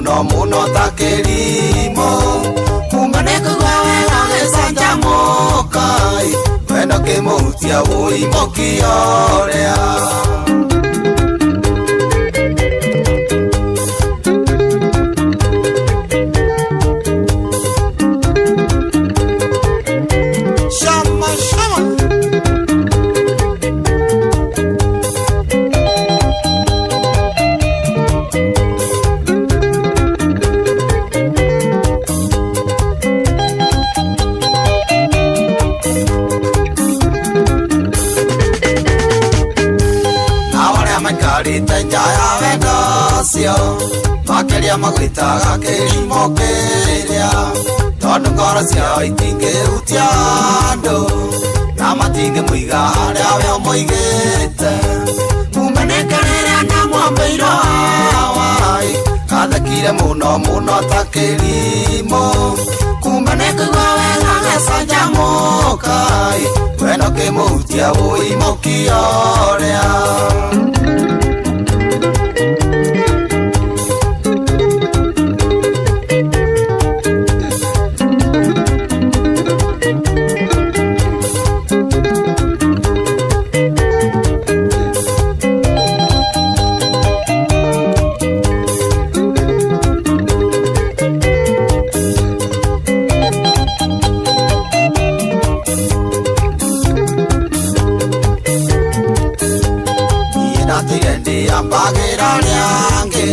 Mũno mũno ta kĩrimũ kuma nĩ kũigua wega gĩcanjamũka wendo kĩmũhutia wũimũkio ũrĩa. Shama, shama. Nao arĩa maikarĩte nja ya wendo ũcio makĩria magwĩtaga kĩrimũ kĩrĩa tondũ ngoro ciao itingĩhutia andũ na matingĩmũiga harĩa we ũmũigĩte mumeneke rĩrĩa ndamwambĩirwo hawai athekire mũno mũno ta kĩrimũ kumbe nĩ kũigua wega gĩcanjamũka wendo kĩmũhutia wũimũkio ũrĩa. Niĩ ndatũire ndĩambagĩra arĩa angĩ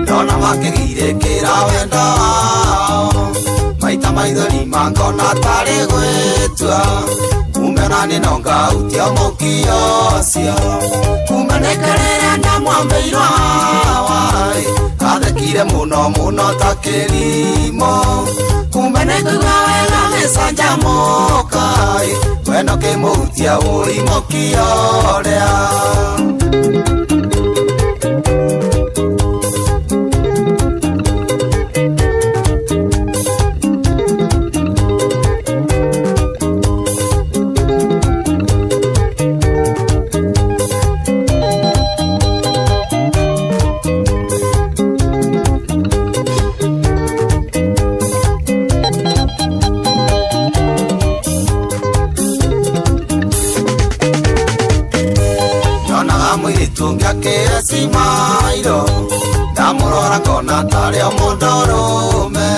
ndona makĩgirĩkĩra wendo wao maita maithori mangona tarĩ gwĩtua kumbe naniĩ no ngahutia mũkio ũcio kumbe nĩke rĩrĩa ndamwambĩirwo hawai athekire mũno mũno ta kĩrimũ kumbe nĩ kũigua wega gĩcanjamũka wendo kĩmũhutia wũimũkio ũrĩa. Nyonaga mũirĩtu ũngĩ akĩecimairũ ndamũrora ngona tarĩ o mũndũrũme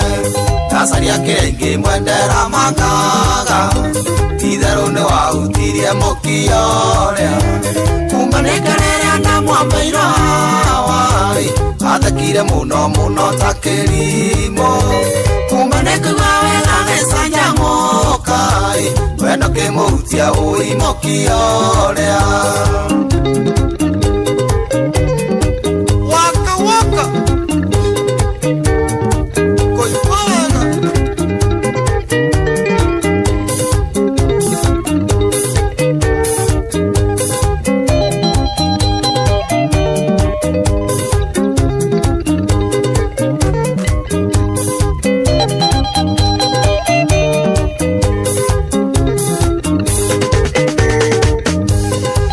ndacaria kĩrĩa ingĩmwendera mangaga itherũ nĩ wahutirie mũkio ũrĩa kumbe nĩke rĩrĩa ndamwambĩirwo hawai athekire mũno mũno ta kĩrimũ kumbe nĩ kũigua wega gĩcanjamũka wendo kĩmũhutia wũimũkio ũrĩa. Waka waka. Kũigua wega.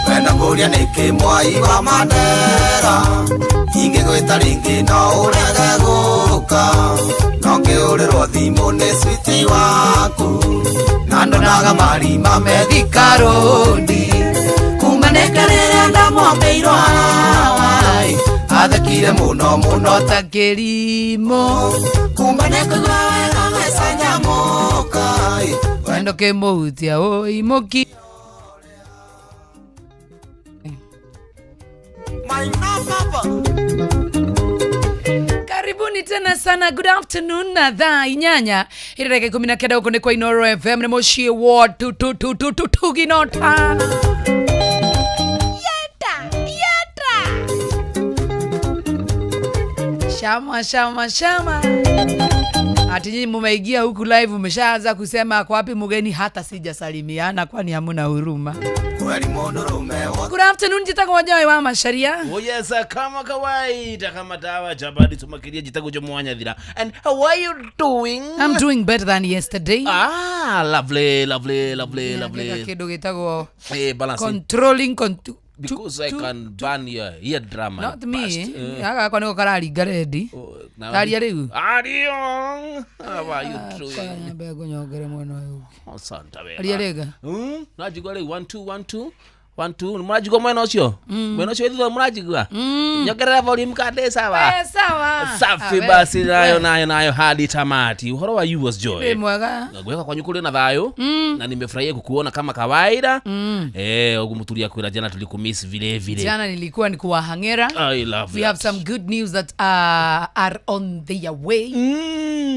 Wendo ngũria nĩkĩ mwai wa Mandera ingĩgwĩta rĩngĩ no ũrege gũka no ngĩũrĩrwo thimũ nĩ switi waku na ndonaga marima methikarũni kuma nĩke rĩrĩa ndamwambĩirwo hawai athekire mũno mũno ta kĩrimũ kumbe nĩ kũigua wega gĩcanjamũka wendo kĩmũhutia ũimũki. Maina baba. Karibuni tena sana, good afternoon na thaa 8 ĩrĩ ndagĩka 19 gũkũ nĩ kwa Inooro FM nĩ mũciĩ wa tututututuginota yeta yeta shama shama shama. Ati nyinyi mumeingia huku live umeshaanza kusema kwa wapi mgeni, hata sijasalimiana, kwani hamuna huruma. Kweli mũndũrũme wa Good afternoon, njitagwo Joy wa Macharia. Oh yes, kama kawaida kama dawa jabadi tumakiria jitago mwanya. And how are you doing? I'm doing better than yesterday. Ah, lovely, lovely, lovely, Nĩakĩka lovely. kĩndũ gĩtagwo Hey, balance. controlling Because I Two- can burn your eardrum and Not me. burst. Gaka gakwa nĩko kararinga rendi. Oh, now- Taria rĩu. Ario. How are you doing? Nyambe ngũnyongere mwena ũyũ ũngĩ. Asante wega. Aria rĩga. Najigua rĩu 1 2 1 2 1 2 mũrajigua mwena ũcio mwena ũcio wĩ thutha mũrajigua nyongerera volume kande sawa. Eh, sawa. Safi. Ah, we. Basi nayo nayo nayo hadi tamati. Uhoro wa you was Wĩ joy. mwega. Gweka kwanyu kule na thayo na nimefurahia kukuona kama kawaida. Ũguo mũturi akwĩra jana tulikumiss vile vile. Jana nilikuwa ni kuwahang'era. I love We have that. some good news that are on their way.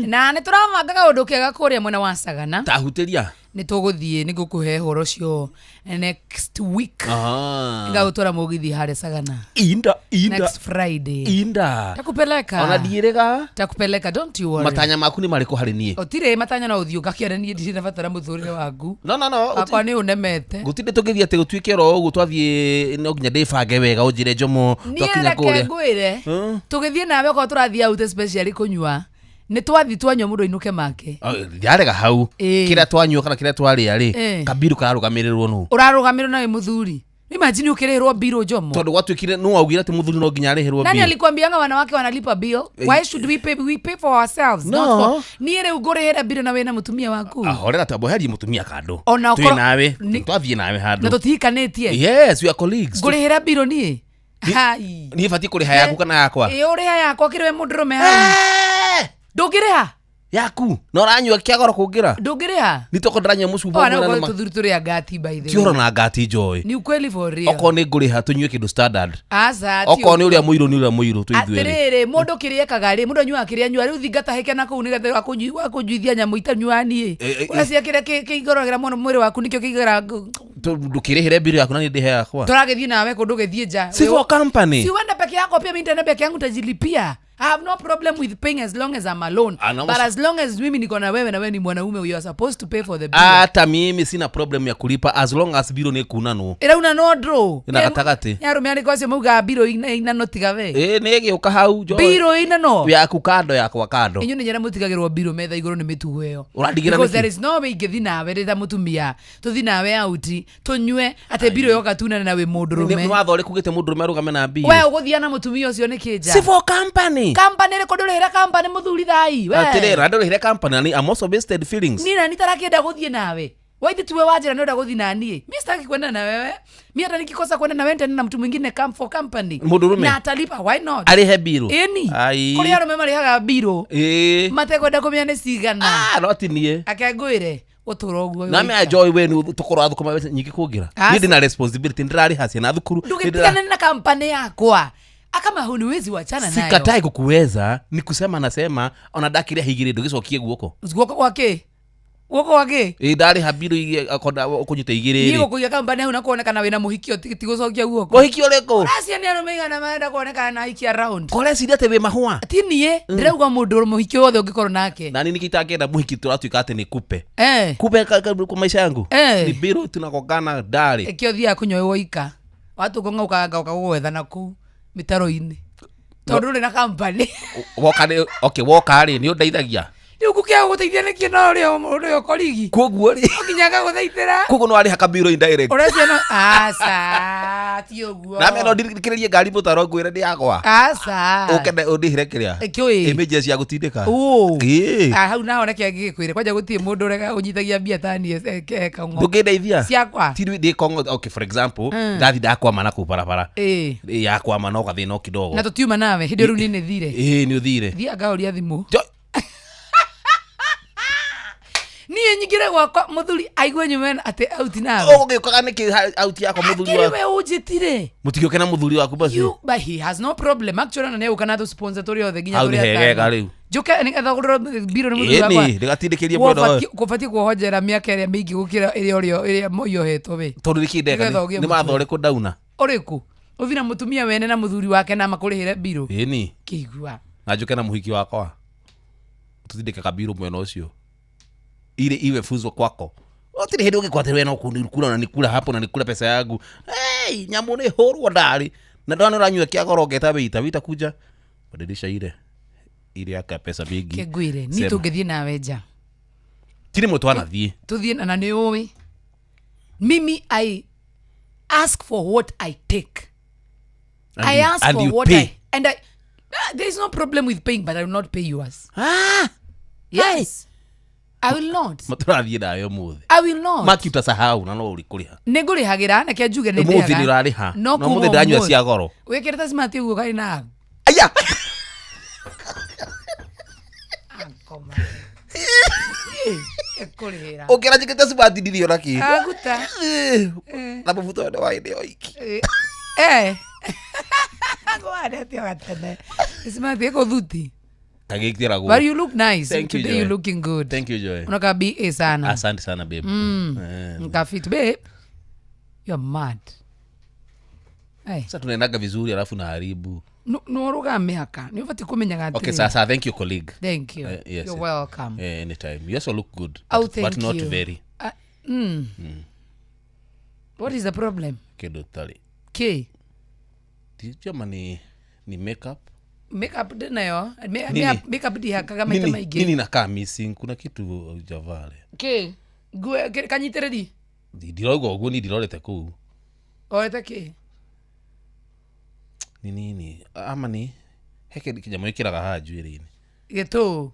Na nä tå rabanga kaå ndå kega kå rä a mwena wa Sagana. Tahutĩria. Nä tå gå thiä nä ngå kå he horo ũcio next week. Aha. Ngagå twara må githi harä Sagana Inda inda next Friday. inda Takupeleka. Ona ndiĩrĩga. Takupeleka, don't you worry. Matanya maku nĩ marĩkũ harĩ niĩ? Ũtirĩ matanya no ũthiũ ngakĩona niĩ ndirĩ na batara mũtũrĩre waku. No no no. Wakwa nĩ ũnemete. Gũtinde tũngĩthiĩ atĩ gũtuĩke oro ũguo twathiĩ no nginya ndĩbange wega ũnjĩre Njomo Niĩ twakinya reke kũrĩa. ngwĩre, tũgĩthiĩ nawe okorwo tũrathiĩ out especially kũnyua, nĩ twathi twanyua mũndũ ainũke make. Oh, ndarega hau. Ĩĩ. Kĩrĩa twanyua kana kĩrĩa twarĩa rĩ, Ĩĩ. kabiru kararũgamĩrĩrwo nũ? Ũrarũgamĩrwo nawe mũthuri. Imagine ũkĩrĩhĩrwo mbirũ, Njomo. Tondũ gwatuĩkire nũ waugire atĩ mũthuri no nginya arĩhĩrwo Nani bill? alikwambianga wanawake wanalipa bill? Why should we pay? We pay for ourselves, No. not for niĩ rĩu ngũrĩhĩra bill na wĩna mũtumia waku. Ahorera twamba herie mũtumia kando. Ona twĩ okorwo- nawe twathiĩ nawe Na handũ. tũtihikanĩtie. Yes, we are colleagues. Ngũrĩhĩra bill niĩ? Hai. Niĩ batiĩ kũrĩha yaku kana yakwa? Ĩ, ũrĩha yakwa kĩrĩ we mũndũrũme hau. Eh! Ndũngĩrĩha. Yaku na ũranyua kĩagoro kũngĩra. Ndũngĩrĩha. Nitoko ndĩranyua mũcuba Ona ũmwe na ũkorwo nĩma- tũthuri tũrĩ angati by the ti ũhoro way. na ngati njoĩ. Ni ukweli for real. Okorwo nĩ ngũrĩha tũnyue kĩndũ standard. Aca, ti Okorwo nĩ ũrĩa mũirũ nĩ ũrĩa mũirũ tũithuerĩ. Atĩrĩrĩ, mũndũ kĩrĩa ekaga rĩ, mũndũ anyuaga kĩrĩa anyua rĩu thingatahĩke na kũu nĩgetha wakũnyuithia nyamũ itanyua niĩ. Eh, eh, Ũracia kĩrĩa kĩigoragĩra mũno mwĩrĩ waku nĩkĩo kĩigara. Ndũkĩrĩhĩre mbirũ yaku na niĩ ndĩhe yakwa. Tũragĩthiĩ nawe kũndũ gĩthiĩ nja. Si for company. Si uende peke yako pia, mimi nitaenda peke yangu nitajilipia. I have no problem with paying as long as I'm alone. Ah, na But as long as mimi niko na wewe na wewe ni mwanaume, you are supposed to pay for the bill. Hata mimi sina problem ya kulipa as long as biro nĩ kunanwo. Ĩrauna no draw. Ĩna gatagatĩ. Nĩ arũme arĩkũ acio maugaga mbirũ inano tiga we. Ĩ nĩ ĩgĩũka hau njoe. Mbirũ inano. Yaku kando yakwa kando. Inyuĩ nĩ nyene mũtigagĩrwo mbirũ metha igũrũ nĩ mĩtugo ĩyo. Ũrandigĩra Because nĩkĩ? there is no way ingĩthiĩ nawe ndĩ ta mũtumia tũthiĩ nawe out tũnyue atĩ mbirũ yoka tunane na wĩ Nĩ mũndũrũme. watho ũrĩkũ ugĩte mũndũrũme arũgame na mbirũ? We ũgũthiĩ na mũtumia ũcio nĩkĩ nja? Si for company. Company ĩrĩkũ ndũrĩhĩra company mũthuri thai we? Atĩrĩrĩ, na ndũrĩhĩre company na ni I'm also wasted feelings. Niĩ nani tarakĩenda gũthiĩ nawe waithi tuwe wanjĩra nĩ ũrenda gũthiĩ naniĩ mi sitaki kwenda na wewe. Mi hata nikikosa kwenda na wewe nitaenda na mtu mwingine come for company. Mũndũrũme? Na atalipa, why not? Arĩhe mbirũ. Ĩni. Ai. Kũrĩ arũme marĩhaga mbirũ Ĩ. matekwenda kũmenya nĩ cigana. Ah, no ti niĩ. Ake ngwĩre gũtũra ũguo Na me wĩika. enjoy we nĩ tũkorwo athũkũma mbeca nyingĩ kũngĩra. Aca. Niĩ ndĩna responsibility ndĩrarĩha ciana thukuru. Ndũgĩtigane na kampani yakwa akama huniwezi wachana nayo. Sikatai kukuweza ni kusema nasema ona ndakĩrĩha igĩrĩ ndũgĩcokie guoko. Guoko kwa kĩ? Guoko kwa kĩ? Ĩ ndarĩha mbirũ ũkũnyita igĩrĩ Niĩ rĩ. gũkũiga kampani hau na kuonekana wĩna mũhiki ti gũcokia guoko. Mũhiki ũrĩkũ? Acio nĩ arũme igana marenda kuonekana na ahikia round. Koreciria atĩ wĩ mahũa. Ti niĩ ndĩrauga mũndũ mũhiki wothe ũngĩkorwo nake. Nani nĩkĩ itangĩenda mũhiki tũratuĩka atĩ nĩ kupe. Eh. Kupe kwa maisha yangu. Eh. Ni mbirũ tunagongana ndarĩ. Ĩkĩo ũthiaga kũnyua wĩ woika watũng'ong'a ũkanga ũkagũgwetha na kũu mĩtaro-inĩ tondũ ndũrĩ na kampani. Woka nĩ okay woka rĩ nĩ ũndeithagia. Rĩu ngũkĩaga gũteithia nĩkĩ no ũrĩa mũndũ ũyũ korigi Koguo rĩ. no nginya ngagũthaitĩra. Koguo nĩ warĩha kabirũ indirect. Ũrecia no aca ti ũguo. Na no ndikĩrĩrie ngari mũtaro ngwĩre nĩ yakwa. Aca. Ũke ũndĩhĩre kĩrĩa. Ĩkĩũĩ. Ĩmĩnjia cia gũtindĩka. Ũ. Ĩĩ. Ah, hau naho reke ngĩgĩkwĩre kwanja gũtirĩ mũndũ ũrega ũnyitagia mbia ta niĩ kang'o Ndũngĩndeithia. ciakwa. Ti ndĩ kongo okay for example ndathi ndakwama na kũu barabara. Ĩĩ. Ĩ yakwama no gathĩna o kidogo. Na tũtiuma nawe hĩndĩ ĩyo rĩu niĩ nĩ thire. Ĩĩ nĩ ũthire. Thiaga ngaũria thimũ. Jo- Niĩ nyingĩre gwakwa mũthuri aigue nyume atĩ auti nawe. Ũgũgĩũkaga nĩkĩ auti yakwa mũthuri Akĩrĩ waku? we ũnjĩtire. Mũtigĩũke na mũthuri waku basi. You, but he has no problem actually ona nĩegũka na tũsponsor tũrĩ othe nginya Hau tũrĩ nĩ hegega atano. rĩu. Njũke nĩgetha ngũrĩrwo mbirũ nĩ mũthuri wakwa. Ĩni ndĩgatindĩkĩrie mwena ũyũ. Kũbatiĩ kuohonjera mĩaka ĩrĩa mĩingĩ gũkĩra ĩrĩa ũrĩa ĩrĩa moi ohetwo we. Tondũ nĩkĩ ndeka Nĩgetha ũgĩe nĩ watho ũrĩkũ ndauna? Ũrĩkũ ũthiĩ na mũtumia wene na mũthuri wake na makũrĩhĩre mbirũ. Ĩni. Kĩigua. Na njũke na mũhiki wakwa. Tũtindĩke kabirũ mwena ũcio. Ile iwe fuzo kwako. Gũtirĩ hĩndĩ ũngĩkora atĩ we no kũnikura na nikura hapo na nikura pesa yangu. Hey, nyamũ nĩ hũrwo ndarĩ. Na ndona ũranyua kĩa goro ngeta wĩita wĩita kuja. Badilisha ile. Ile yaka pesa mingi. Kĩngwĩre niĩ Sema. tũngĩthiĩ nawe nja. Ti rĩmwe twanathiĩ. Tũthiĩ na nĩ ũĩ mimi ask for what I take. And I ask and for you what pay. I and I there is no problem with paying, but I will not pay yours. Ah! Yes, I will not. Matũrathiĩ nayo mũthĩ. I will not. Maki utasahau na no ũrĩkũrĩha. Nĩ ngũrĩhagĩra neke njuge nĩ Ũmũthĩ ndĩhaga. nĩ ũrarĩha. No Na kuma ũmũthĩ ndanyua ũmũthĩ. cia goro. Wĩkĩrĩte smart ũguo karĩ na Aya! Akoma. Ĩkũrĩhĩra. Ũkĩra njĩkĩte smart ndirĩ ona kĩ. Aguta. Na mũbuto ũyũ nĩ wa hĩndĩ ĩyo iki. Eh. Ngwandete gatene. Smart ĩkũthuti. Kagĩkĩragwo. But you look nice. Thank you, Today you Joy. looking good. Thank you, Joy. Unakaa BA sana. Asante sana babe. Eh. Mkafit babe. You're mad. Hey. Sasa tunaendaga vizuri alafu naharibu. No ruga mĩhaka. Nĩ ũbatiĩ kũmenyaga Okay, atĩrĩrĩ. sasa thank you colleague. Thank you. Yes, You're yes. welcome. Anytime. You also look good. Oh, But, thank but not you. very. What is the problem? Kĩndũ tarĩ. K. Ndichama ni makeup. Makeup ndĩnayo. Nini? Makeup ndihakaga maita Nini, maingĩ. nini nakaa missing? Kuna kitu hujavaa leo. K. Nguo kanyitĩrĩri. Ndirauga ũguo ni ndirorete kũu. Oete kĩ? Ni nini? Ama ni heke kĩnyamũ ĩkĩraga haha njuĩrĩ-inĩ. Gĩtũ.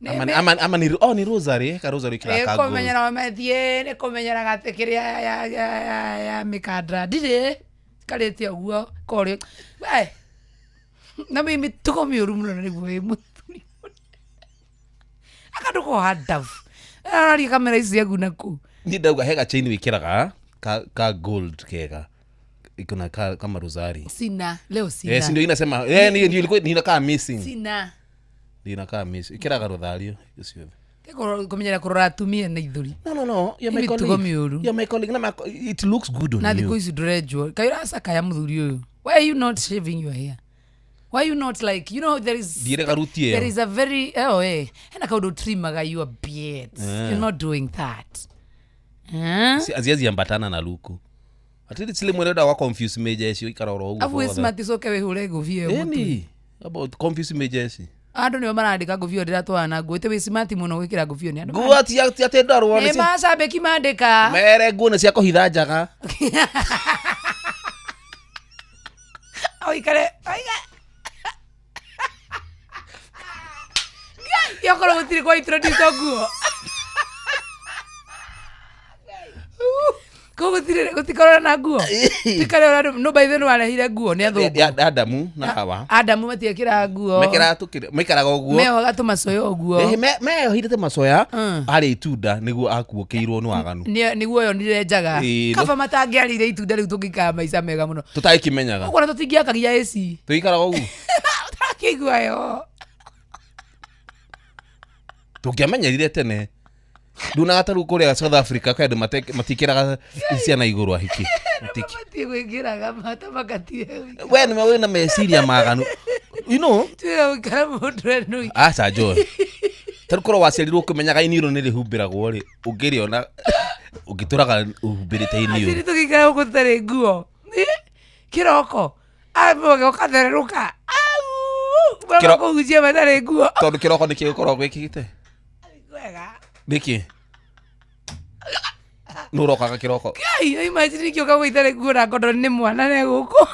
Ama, ama, ama ni, oh, ni rosary, heka rosary ĩkĩraga ka gold. Kũmenyera mathiĩ nĩ kũmenyeraga atĩ kĩrĩa ya mĩkandara ndirĩ karĩte ũguo korĩ we na mĩ mĩtugo mĩũru mũno na nĩguo wĩ mũthuri akandũ koha ndabu araria kamera ici ciaku naku. Ni ndauga hega chain wĩkĩraga ka gold kega iko na kama rosary. Sina leo sina. Eh, si ndio inasema eh, ndio ilikuwa inakaa missing. Sina. Ndio inakaa missing. Ikĩraga rothario ũcio. Kũmenyera kũrora atumia na ithuri. No, no, no. You're my Mĩtugo colleague. mĩũru. You're my colleague. Na it looks good on Na thikũ you. ici ndũrenjwo kaĩ ũracakaya mũthuri ũyũ. Why are you not shaving your hair? Why you not, like, you know, there is Thiĩre garuti there ĩyo. is a very oh hena kaundu trimaga your beard. You're not doing that. Eh? Haziwezi ambatana na luku. Atili sile mwene wa confuse meja icio ikara oro ũguo. Abu wĩ smart coke wĩhũre ngũbia ĩyo mũtwe. Eni. About confuse meja ici. Andũ nĩo marandĩka ngũbia ĩyo ndĩratwarana na nguo ĩtĩ wĩ smart mũno gwĩkĩra ngũbia ĩyo nĩ andũ Nguo ti atĩ ndarwo nĩ nĩ macambĩki mandĩka. mere nguo nĩ cia kũhitha njaga. Oikare oiga Ngai, okorwo gũtirĩ kwa introduce nguo kũu gũtirĩ gũtikorwo na nguo tikare ũrĩa no by the way nĩwarehire nguo nĩ athũngũ. Ya Adamu na Hawa. Adamu matiekĩraga nguo. Mekĩraga tũkĩrĩ maikaraga ũguo. Meohaga tũmacoya ũguo. Eh, meohire macoya Mm. arĩ itunda nĩguo akuũkĩirwo nĩ waganu. Nĩguo yonire njaga. Ĩĩ, no- Kaba matangĩarĩire itunda rĩu tũngĩikara maica mega mũno. Tũtagĩkĩmenyaga. Ũguo na tũtingĩakagia AC. Tũikaraga ũguo. Ũtarakĩigua yo. Tũngĩamenyerire tene nduonaga ta rĩu kũrĩa South Africa kwĩ andũ matikĩraga ciana igũrũ ahiki. Matiki. Mabatiĩ gwĩkĩraga mata makatige We nĩwe wĩna meciria maganu. You know, tuĩga gũikara mũndũ eno. aca Joy. Ta rĩu korwo waciarirwo ũkĩmenyaga iniũrũ nĩ rĩhumbĩragwo rĩ, ũngĩrĩona ũngĩtũraga ũhumbĩrĩte iniũrũ. Aciri tũgĩikara gũkũ tũtarĩ nguo. Kĩroko amwe ũgathererũka au kũhucia matarĩ nguo. Tondũ kĩroko nĩkĩ gĩkoragwo gwĩkĩte? Wega. Nĩkĩ? Nũ ũrokaga kĩroko? Ngai, imagine ingĩũka gũkũ itarĩ nguo na ngondoro nĩ mwana ne gũkũ.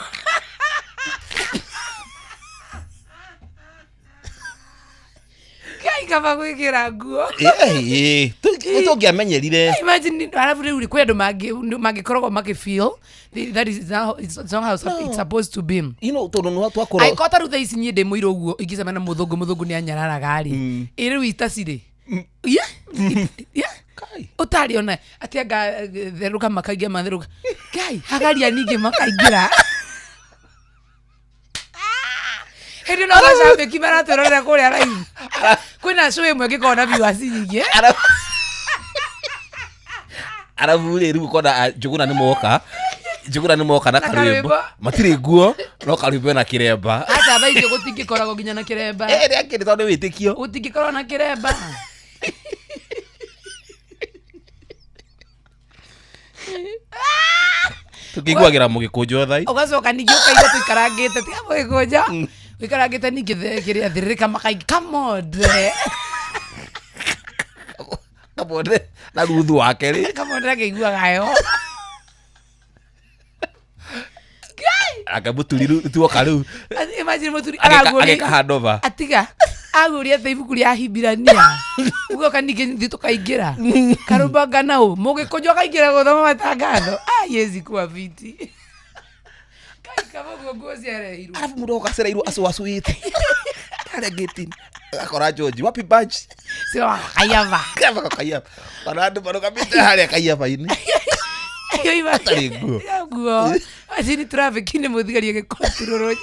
Ngai, kaba gwĩkĩra nguo. Ĩĩ, tũngĩamenyerire. Imagine arabu rĩu rĩ kwĩ andũ mangĩkoragwo makĩfeel that is how it's not how it's supposed to be. You know, tondũ nĩ twakũra. Angĩkorwo ta rĩu thaa ici niĩ ndĩ mũirũ ũguo ingĩcemania na mũthũngũ mũthũngũ nĩ anyararaga rĩ ĩ rĩu itacirĩ. Yeah. Yeah. Kai. Ũtarĩ ona atĩ anga therũka makaingĩra matherũka ngai hagaria ningĩ makaingĩra hĩndĩ no macambĩki maratwĩrorera kũrĩa live kwĩna show ĩmwe ĩngĩkorwo na viewers nyingĩ. Arabu rĩ rĩu ũkona njũgũna nĩ moka njũgũna nĩ moka na Na karwĩmbo karwĩmbo. matirĩ nguo no karwĩmbo na kĩremba. Aca thaa icio gũtingĩkoragwo nginya na kĩremba. Eh, nĩ akĩrĩ tondũ nĩ wĩtĩkio. Gũtingĩkorwo na kĩremba. Tũkĩiguagĩra mũgĩkũnjo thai. Ũgacoka ningĩ ũkaigua tũikarangĩte tiga mũgĩkũnjo ũikarangĩte ningĩ kĩrĩa thĩrĩrĩka makaingĩ come on. Kamone na ruthu wake rĩ. Kamone akĩiguaga heho. Anga mũturi rĩu tuoka rĩu. Imagine mũturi Ageka araguũria ageka handover. Atiga aguria te ibuku rĩa Hibirania ugoka ningĩ nithuĩ tũkaingĩra karũmbanga nau mũgĩkũnjwo akaingĩra gũthoma matangatho. Ah, yezi kuwa viti kai kama ũguo nguo ciarehirwo. Arabu mũndũ oka acereirwo acũacũĩte harĩa gate-inĩ agakora George wapi badge. Sio kayava. Kaba kayaba ona andũ marũgamĩte harĩa kayaba-inĩ Hatarĩ nguo. Nguo acini traffic-inĩ mũthigari agĩkontrol.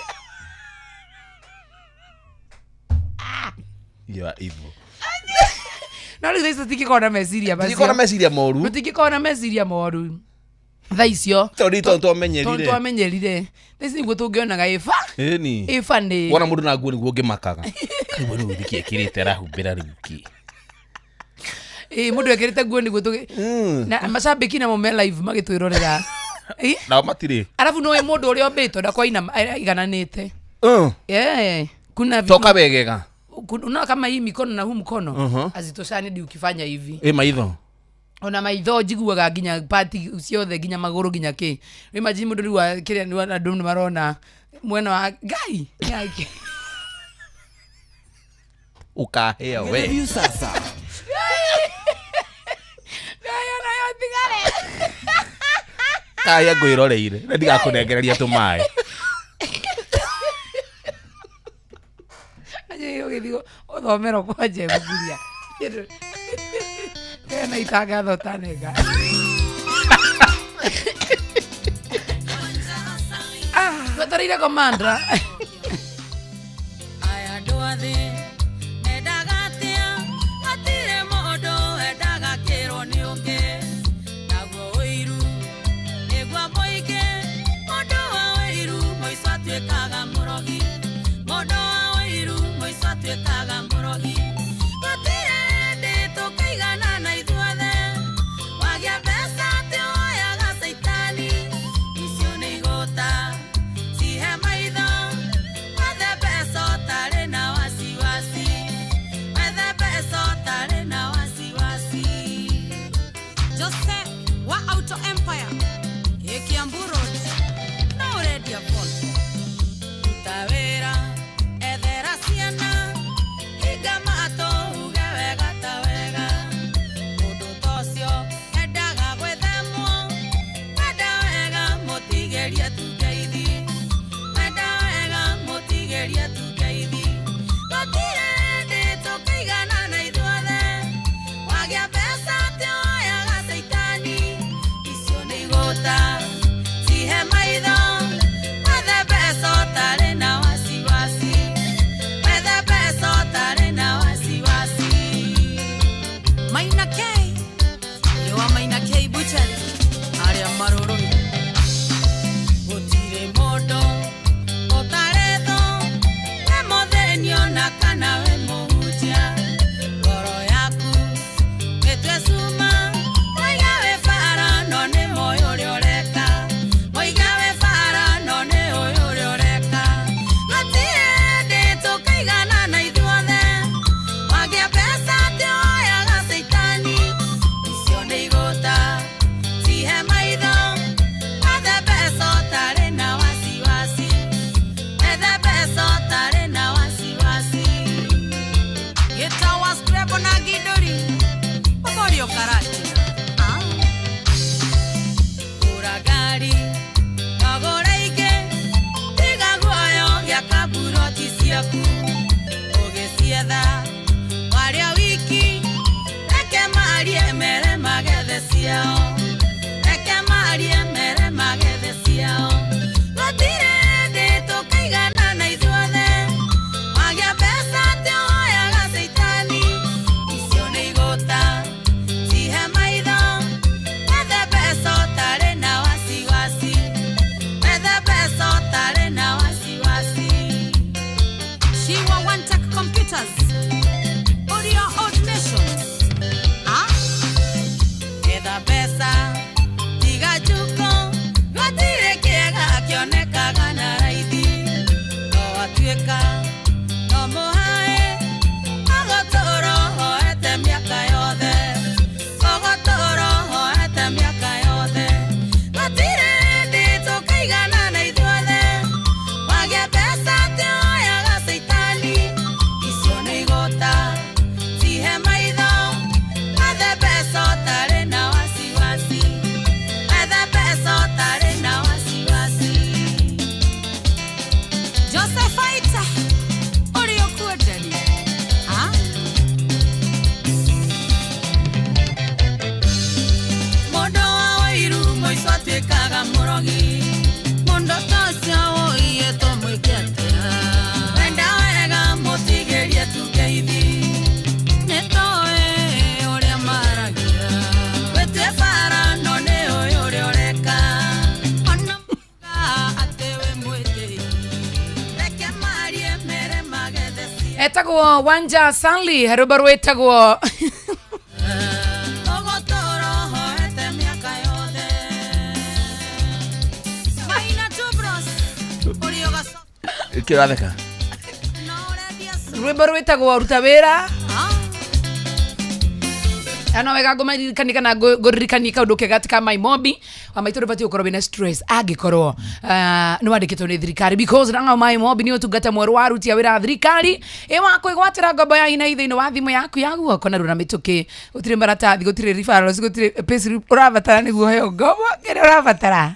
You are evil. No rĩu thaa icio tũtingĩkorwo na meciria Tũtingĩkorwo na macio. meciria moru. Tũtingĩkorwo na meciria moru thaa icio. Tondũ tondũ Tondũ twamenyerire. Twamenyerire thaa ici nĩguo tũngĩonaga ĩba Ĩni. ĩba nĩ Wona mũndũ na nguo nĩguo ũngĩmakaga kaigua rĩu nĩkĩ ekĩrĩte arahumbĩra rĩu kĩ. Ĩ, mũndũ ekĩrĩte nguo nĩguo tũgĩ na macambĩki namo me live magĩtwĩrorera. Ĩ, Nao matirĩ. Arabu nĩũĩ mũndũ ũrĩa ũmbĩtwo ndakwaina aigananĩte. Yeah, kuna vitu- Toka wegega. Unaona kama hii mikono na huu mkono azitoshani ndi ukifanya hivi. Ĩ maitho. Ona maitho njiguaga nginya pati ciothe nginya magũrũ nginya kĩ. Imagine mũndũ rĩu kĩrĩa nĩ andũ nĩ marona mwena wa ngai yake. Ũkahĩa we. Review sasa. Ngai onayo tigare. Kahĩa ngwĩroreire na ndigakũnengereria tũmaĩ. Anjĩ ũgĩthiĩ ũthomerwo kwanja ibuku rĩa kena itangatho tanenga. Ah, twetereire komandra. Aya andũ a thĩ mendaga atĩa? Hatirĩ mũndũ endaga kĩrwo nĩ ũngĩ. Naguo ũiru nĩguo mũingĩ. Mũndũ wa ũiru mũico atuĩkaga mũrogi. Mũndũ wa ũiru mũico atuĩkaga mũrogi. Gũtirĩ hĩndĩ tũkaiganana ithuothe. Wagĩa mbeca atĩ woyaga caitani. Icio nĩ igũta cihe maitho. Wethe mbeca ũtarĩ na wasiwasi. Wethe mbeca ũtarĩ na wasiwasi. Jose wa Auto Empire ĩ Kiambu Road no ũrendia Volvo. Ruta wĩra ethera ciana hinga matũ uge wega ta wega. Mũndũ ta ũcio endaga gwĩthemwo. Wenda wega mũtigĩrie tu ngeithi. Wenda wega mũtigĩrie tu ngeithi. Gũtirĩ hĩndĩ tũkaiganana ithuothe. Wagĩa mbeca atĩ woyaga caitani. Icio nĩ igũta cihe maitho. Wethe mbeca ũtarĩ na wasiwasi. Wethe mbeca ũtarĩ na wasiwasi. Maina K Yoa Maina K Butchery arĩa marũrũ gũtirĩ mũndũ ũtarĩ thũ we mũthĩni ona kana we mũhunjia ngoro yaku ĩtue cuma mũiga wĩ bara no nĩ moĩ ũrĩa ũreka mũiga wĩ bara no nĩ ũĩ ũrĩa ũreka gũtirĩ hĩndĩ tũkaiganana ithuothe wagĩa mbeca atĩ woyaga caitani icio nĩ igũta cihe maitho wethe mbeca ũtarĩ na wasiwasi wethe mbeca ũtarĩ na wasiwasi gĩtawa scrabble na ngindũri ũmorio karatina. Ah. Gũra ngari ogũra ingĩ tiga guoyo gĩa kamburoti ciaku ũgĩcietha waria wiki reke marie mere magethe ciao reke marie mere magethe ciao gũtirĩ hĩndĩ tũkaiganana ithuothe wagĩa mbeca atĩ woyaga caitani icio nĩ igũta cihe maitho wethe mbeca ũtarĩ na wasiwasi wethe mbeca ũtarĩ na wasiwasi. Shiwa One Tech Computers Audio Old Nation. Ah, etha mbeca tiga njuko gũtirĩ kĩega kĩonekaga na raithi no watuĩka no mũhae ũgũtũũra ũhoete mĩaka yothe ũgũtũũra ũhoete mĩaka yothe gũtirĩ hĩndĩ tũkaiganana ithuothe. Wetagwo Wanja Sanli, rwĩmbo rwĩtagwo Ũgũtũũra ũhoete mĩaka yothe. Maina two bros, ũrĩ ũgacoka kä ratheka na ũrendia rwĩmbo rwĩtagwo ruta wĩra. Ah. Ano wega ngũmaririkanie kana ngũririkanie kaũndũ kega ti ka maimobi wa maitũ ndũbatiĩ gũkorwo wĩna stress angĩkorwo nĩ wandĩkĩtwo nĩ thirikari, because now maimobi nĩ ũtungata mwerũ wa aruti a wĩra a thirikari ĩ wa kwĩgwatĩra ngombo ya ina thĩinĩ wa thimũ yaku ya guoko narua na mĩtũkĩ. Gũtirĩ maratathi, gũtirĩ referrals, gũtirĩ payslip ũrabatara nĩguo ũheo ngombo. Kĩrĩa ũrabatara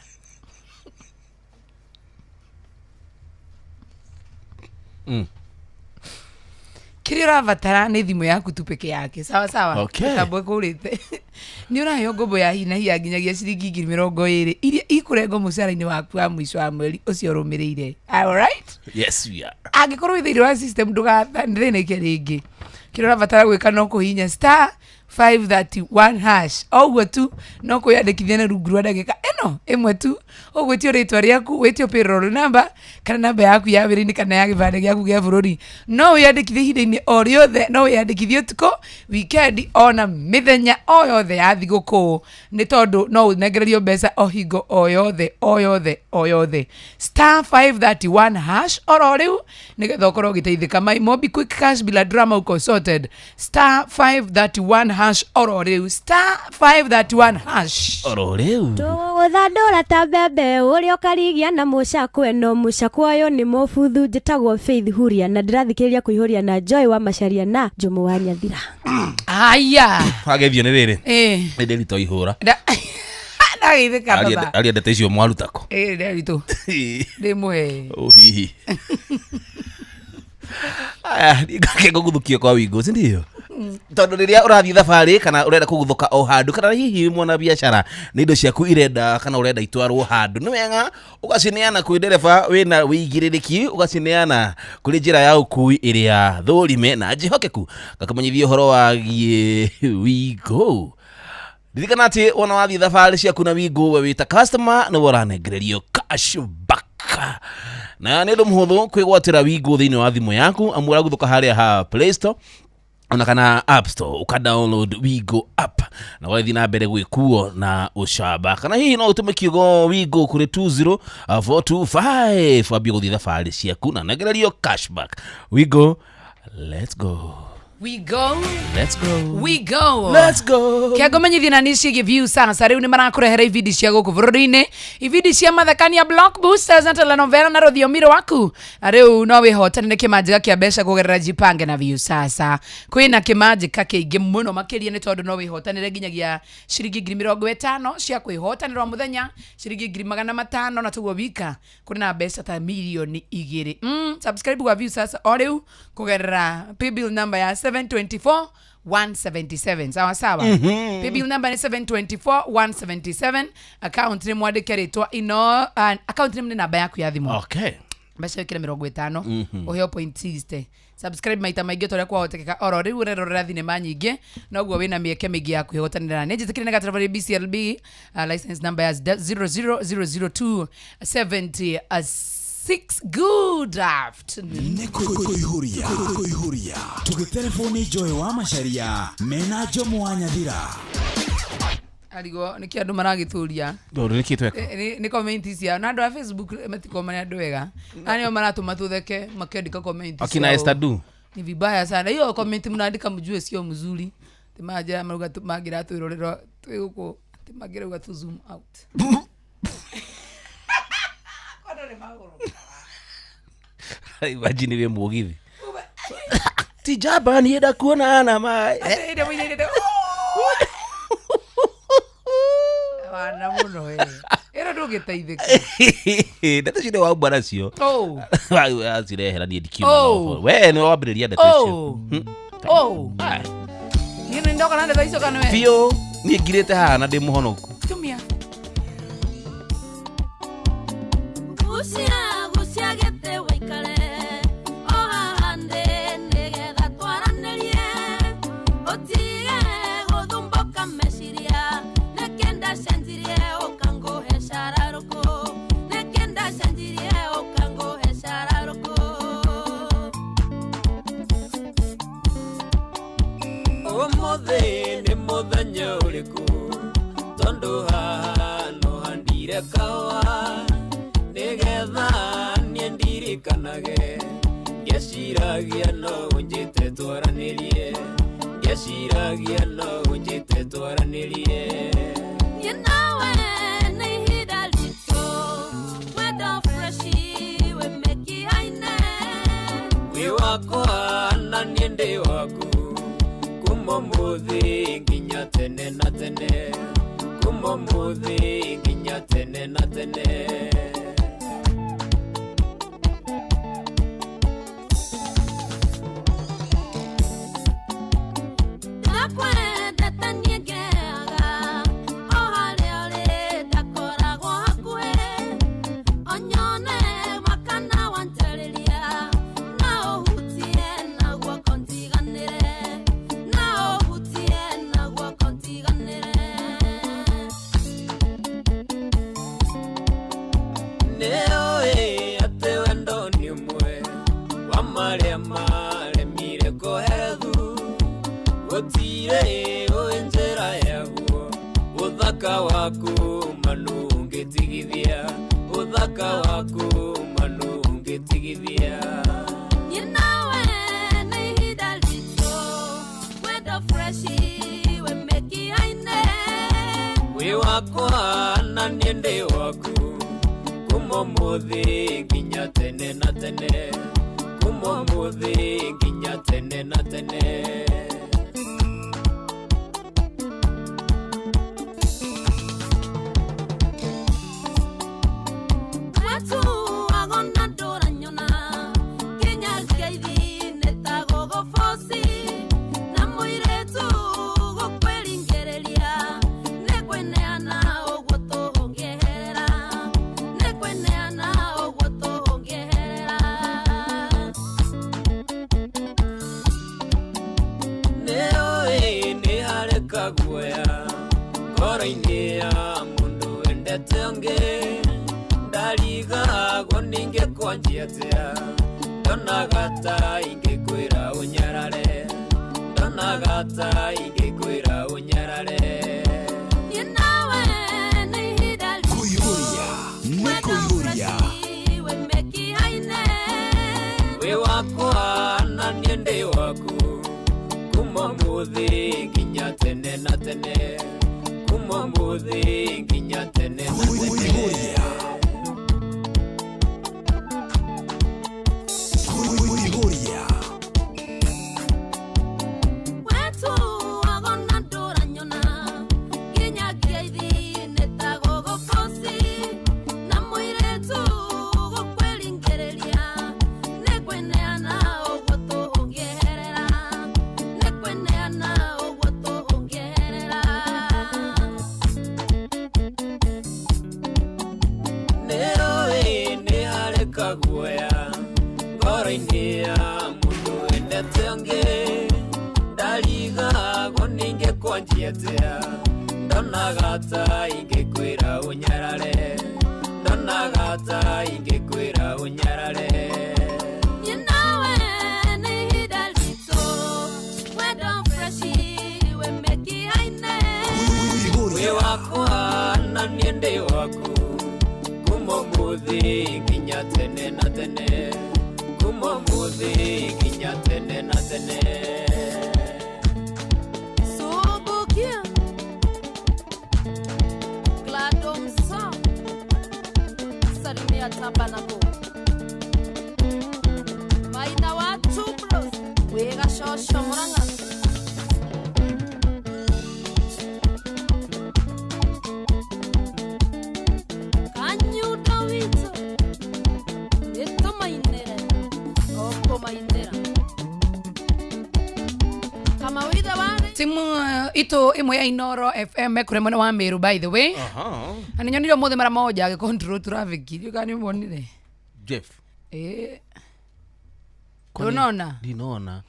kĩrĩa ũrabatara nĩ thimũ yaku tu peke yake, sawa sawa? Okay. Mĩtambo ĩkũrĩte nĩ ũraheo ngombo ya hi na hi ya nginyagia ciringi 20,000 iria ikũrengwo mũcara-inĩ waku wa mũico wa mweri ũcio ũrũmĩrĩire. Alright? Yes, we are. Angĩkorwo wĩ thĩinĩ wa system ndũgathĩnĩke rĩngĩ. Kĩrĩa ũrabatara gwĩka no kũhihinya star 531 hash, o ũguo tu, no kwĩyandĩkithia na rungu rwa ndagĩka ĩno ĩmwe tu. Ũgwĩtio rĩtwa rĩaku, wĩtio payroll number kana namba yaku ya wĩra-inĩ kana ya gĩbandĩ gĩaku gĩa bũrũri. No wĩyandĩkithie ihinda-inĩ o rĩothe, no wĩyandĩkithie ũtukũ, weekend, ona mĩthenya o yothe ya thigũkũ, nĩ tondũ no ũnengererio mbeca o hingo o yothe o yothe o yothe. Star 531 hash oro rĩu nĩgetha ũkorwo ũgĩteithĩka. Maimobi, quick cash bila drama, uko sorted. Star 531 hash oro rĩu, star 531 hash. Oro rĩu. Tũgũgũthandũra ta mbembe ũrĩa ũkarigia na mũcakwe, no mũcakwe ũyũ nĩ mũbuthu. Njĩtagwo Faith Huria na ndĩrathikĩrĩria kũihũria na Joy wa Macaria na Njomo wa Nyathira. Aya. Wagethio nĩ rĩrĩ. Eh. Nĩ ndĩrito ihũra. Ndageithĩka baba. Aria ndeto icio mwarutako. Ĩ nderitũ ndĩmũhe. Oh, hihi aya ngake ngũguthũkio kwa wingo, si ndio? Tondũ rĩrĩa ũrathiĩ thabarĩ kana ũrenda kũguthũka o handũ, kana hihi mwana biacara nĩ indo ciaku irenda kana ũrenda itwarwo handũ, nĩ wega ũgacineana kwĩ ndereba wĩna wĩigĩrĩrĩki, ũgacineana kũrĩ njĩra ya ũkui ĩrĩa thũrime na njĩhokeku. Ngakũmenyithia ũhoro wagiĩ Wingo. Ririkana atĩ wona wathiĩ thabarĩ ciaku na Wingo, we wĩta customer nĩwe ũranengererio cashback, na nĩ ũndũ mũhũthũ kwĩgwatĩra Wingo thĩinĩ wa thimũ yaku, amu ũraguthũka harĩa ha Play Store ona kana App Store, uka download Wigo app na ũgathiĩ na mbere gwĩkuo na ũcamba. Kana hihi no ũtũme kiugo Wigo kũrĩ 20425 wambie gũthiĩ thabarĩ ciaku na nengererio cashback. Wigo, let's go. We go. Let's go. We go. Let's go. Kĩangomenyithia na nĩ ciĩgiĩ Viusasa rĩu nĩ marakũrehera ibindi cia gũkũ bũrũri-inĩ, ibindi cia mathekania, blockbusters na telenovela na rũthiomi rwaku. Na rĩu no wĩhotanĩre kĩmanjĩka kĩa mbeca kũgerera Jipange na Viusasa. Kwĩna kĩmanjĩka kĩingĩ mũno makĩria, nĩ tondũ no wĩhotanĩre nginyagia ciringi 50,000 cia kwĩhotanĩra o mũthenya, ciringi 500,000, na tuguo wika kũrĩ na mbeca ta 2 mirioni. Subscribe gwa Viusasa o rĩu kũgerera paybill number ya 724 177, sawa sawa? Paybill number nĩ 724 177, account nĩ mwandĩke rĩtwa ino, account nĩ namba yaku ya thimũ. Okay. Mbeca wĩkĩre 50, ũheo point 60. Subscribe maita maingĩ ta ũrĩa kwahotekeka oro rĩu. Ũrerorera thinema nyingĩ noguo wĩna mĩeke mĩingĩ ya kwĩhotanĩra. Nĩ njĩtĩkĩre nĩ gatereba BCLB license number ya 0000276. Good afternoon. Nĩ kũihũria kũihũria tũgĩterebwo nĩ Joy wa Macaria mena Njomo wa Nyathira. Arigwo nĩkĩ andũ maragĩtũria. Tondũ nĩkĩ tweka? Nĩ comment ciao na andũ a Facebook matikoma nĩ andũ ega na nĩo maratũma tũtheke makĩandĩka comment Akina ciao. Esther Du. Ni vibaya sana hiyo comment mnaandika, mjue sio mzuri. Timanjĩra marauga mangĩratwĩrorera twĩ gũkũ timangĩrauga tu zoom out. Kwani nĩ magũrũ. Imagine wĩ mũgithi ti njamba niĩ ndakuona na maĩ. Atĩ ĩrĩa mũinĩrĩte, wana mũno ĩ ĩno ndũngĩteithĩka. Ndeto icio nĩ wauma nacio. Oh. Acirehera niĩ ndikiuma. Oh. We nĩ wambĩrĩria ndeto icio. Oh. Oh. Ai, Niĩ nĩ ndoka na ndeto icio kana we? Biũ niĩ ngirĩte haha na ndĩ mũhonoku. Tumia. Gucia gucia gĩtĩ wĩikare o haha ndĩ nĩgetha twaranĩrie, ũtige gũthumbũka meciria. Nĩkĩ ndacenjirie ũkangũhe cararũkũ? Nĩkĩ ndacenjirie ũkangũhe cararũkũ? Ũmũthĩ nĩ mũthenya ũrĩkũ tondũ haha no handire kahũa nĩgetha niĩ ndirikanage ngĩciragia no ũnjĩte twaranĩrie ngĩciragia no ũnjĩte twaranĩrie. Niĩ nawe nĩ ihinda ritũ wendo freshi wĩ mĩkiha-inĩ. Wĩ wakwa na niĩ ndĩ waku kuma ũmũthĩ nginya tene na tene kuma ũmũthĩ nginya tene na tene. Ndakwendete niĩ ngeaga o harĩa ũrĩ ndakoragwo hakuhĩ onyone makana wanjarĩria na ũhutie na guoko njiganĩre na ũhutie na guoko njiganĩre. Nĩũĩ atĩ wendo nĩ ũmwe wa marĩa maremire kũherethu gũtirĩ ũĩ njĩra yaguo ũthaka waku manu ũngĩtigithia ũthaka waku manu ũngĩtigithia. Niĩ nawe nĩ ihinda ritũ wendo freshi wĩ mĩkiha-inĩ. Wĩ wakwa na niĩ ndĩ waku kuma ũmũthĩ nginya tene na tene kuma ũmũthĩ nginya tene na tene. Watuago na ndũranyona nginya ngeithi nĩ ta gũgũboci na mũirĩtu gũkwĩringĩrĩria nĩ kwĩneana ũguo tũngĩeherera nĩ kwĩneana ũguo tũngĩeherera. Nĩũĩ nĩ harĩ kaguoya ngoro-inĩ ya mũndũ wendete ũngĩ ndarigagwo ningĩkwanjia atĩa ndonaga ta ingĩkwĩra ũnyarare ndonaga ta ingĩkwĩra ũnyarare. Niĩ nawe nĩ ihinda ritũ Kũihũria nĩ wendo kũihũria. freshi wĩ mĩkiha-inĩ. Wĩ wakwa na niĩ ndĩ waku kuma ũmũthĩ nginya tene na tene kuma ũmũthĩ nginya tene na tene. Kũihũria. Kũihũria. Wetuago na ndũranyona nginya ngeithi nĩ ta gũgũboci na mũirĩtu gũkwĩringĩrĩria nĩ kwĩneana ũguo tũngĩeherera nĩ kwĩneana ũguo tũngĩeherera. Nĩũĩ nĩ harĩ kaguoya ngoro-inĩ ya mũndũ wendete ũngĩ ndarigagwo ningĩkwanjia atĩa ndonaga ta ingĩkwĩra ũnyarare ndonaga ta ingĩkwĩra ũnyarare. Niĩ nawe nĩ ihinda ritũ wendo freshi wĩ mĩkiha-inĩ. Wĩ Kũihũria. wakwa na niĩ ndĩ waku kuma ũmũthĩ nginya tene na tene kuma ũmũthĩ nginya tene na tene. Subukia Gladomsa Salimia Tabanako Maina wa Tubros Wega Shosho Murang'a Kanyundo witũ nĩtũmainĩre o kũmainĩra kamawitha warĩ timu itu imwe ya Inoro FM mekure mwena wa Meru by the way. Na nĩnyonire ũmũthĩ mara moja agĩ control traffic irio kana nĩmuonire Jeff. ĩĩ Kwani- ndũnona Ndinona.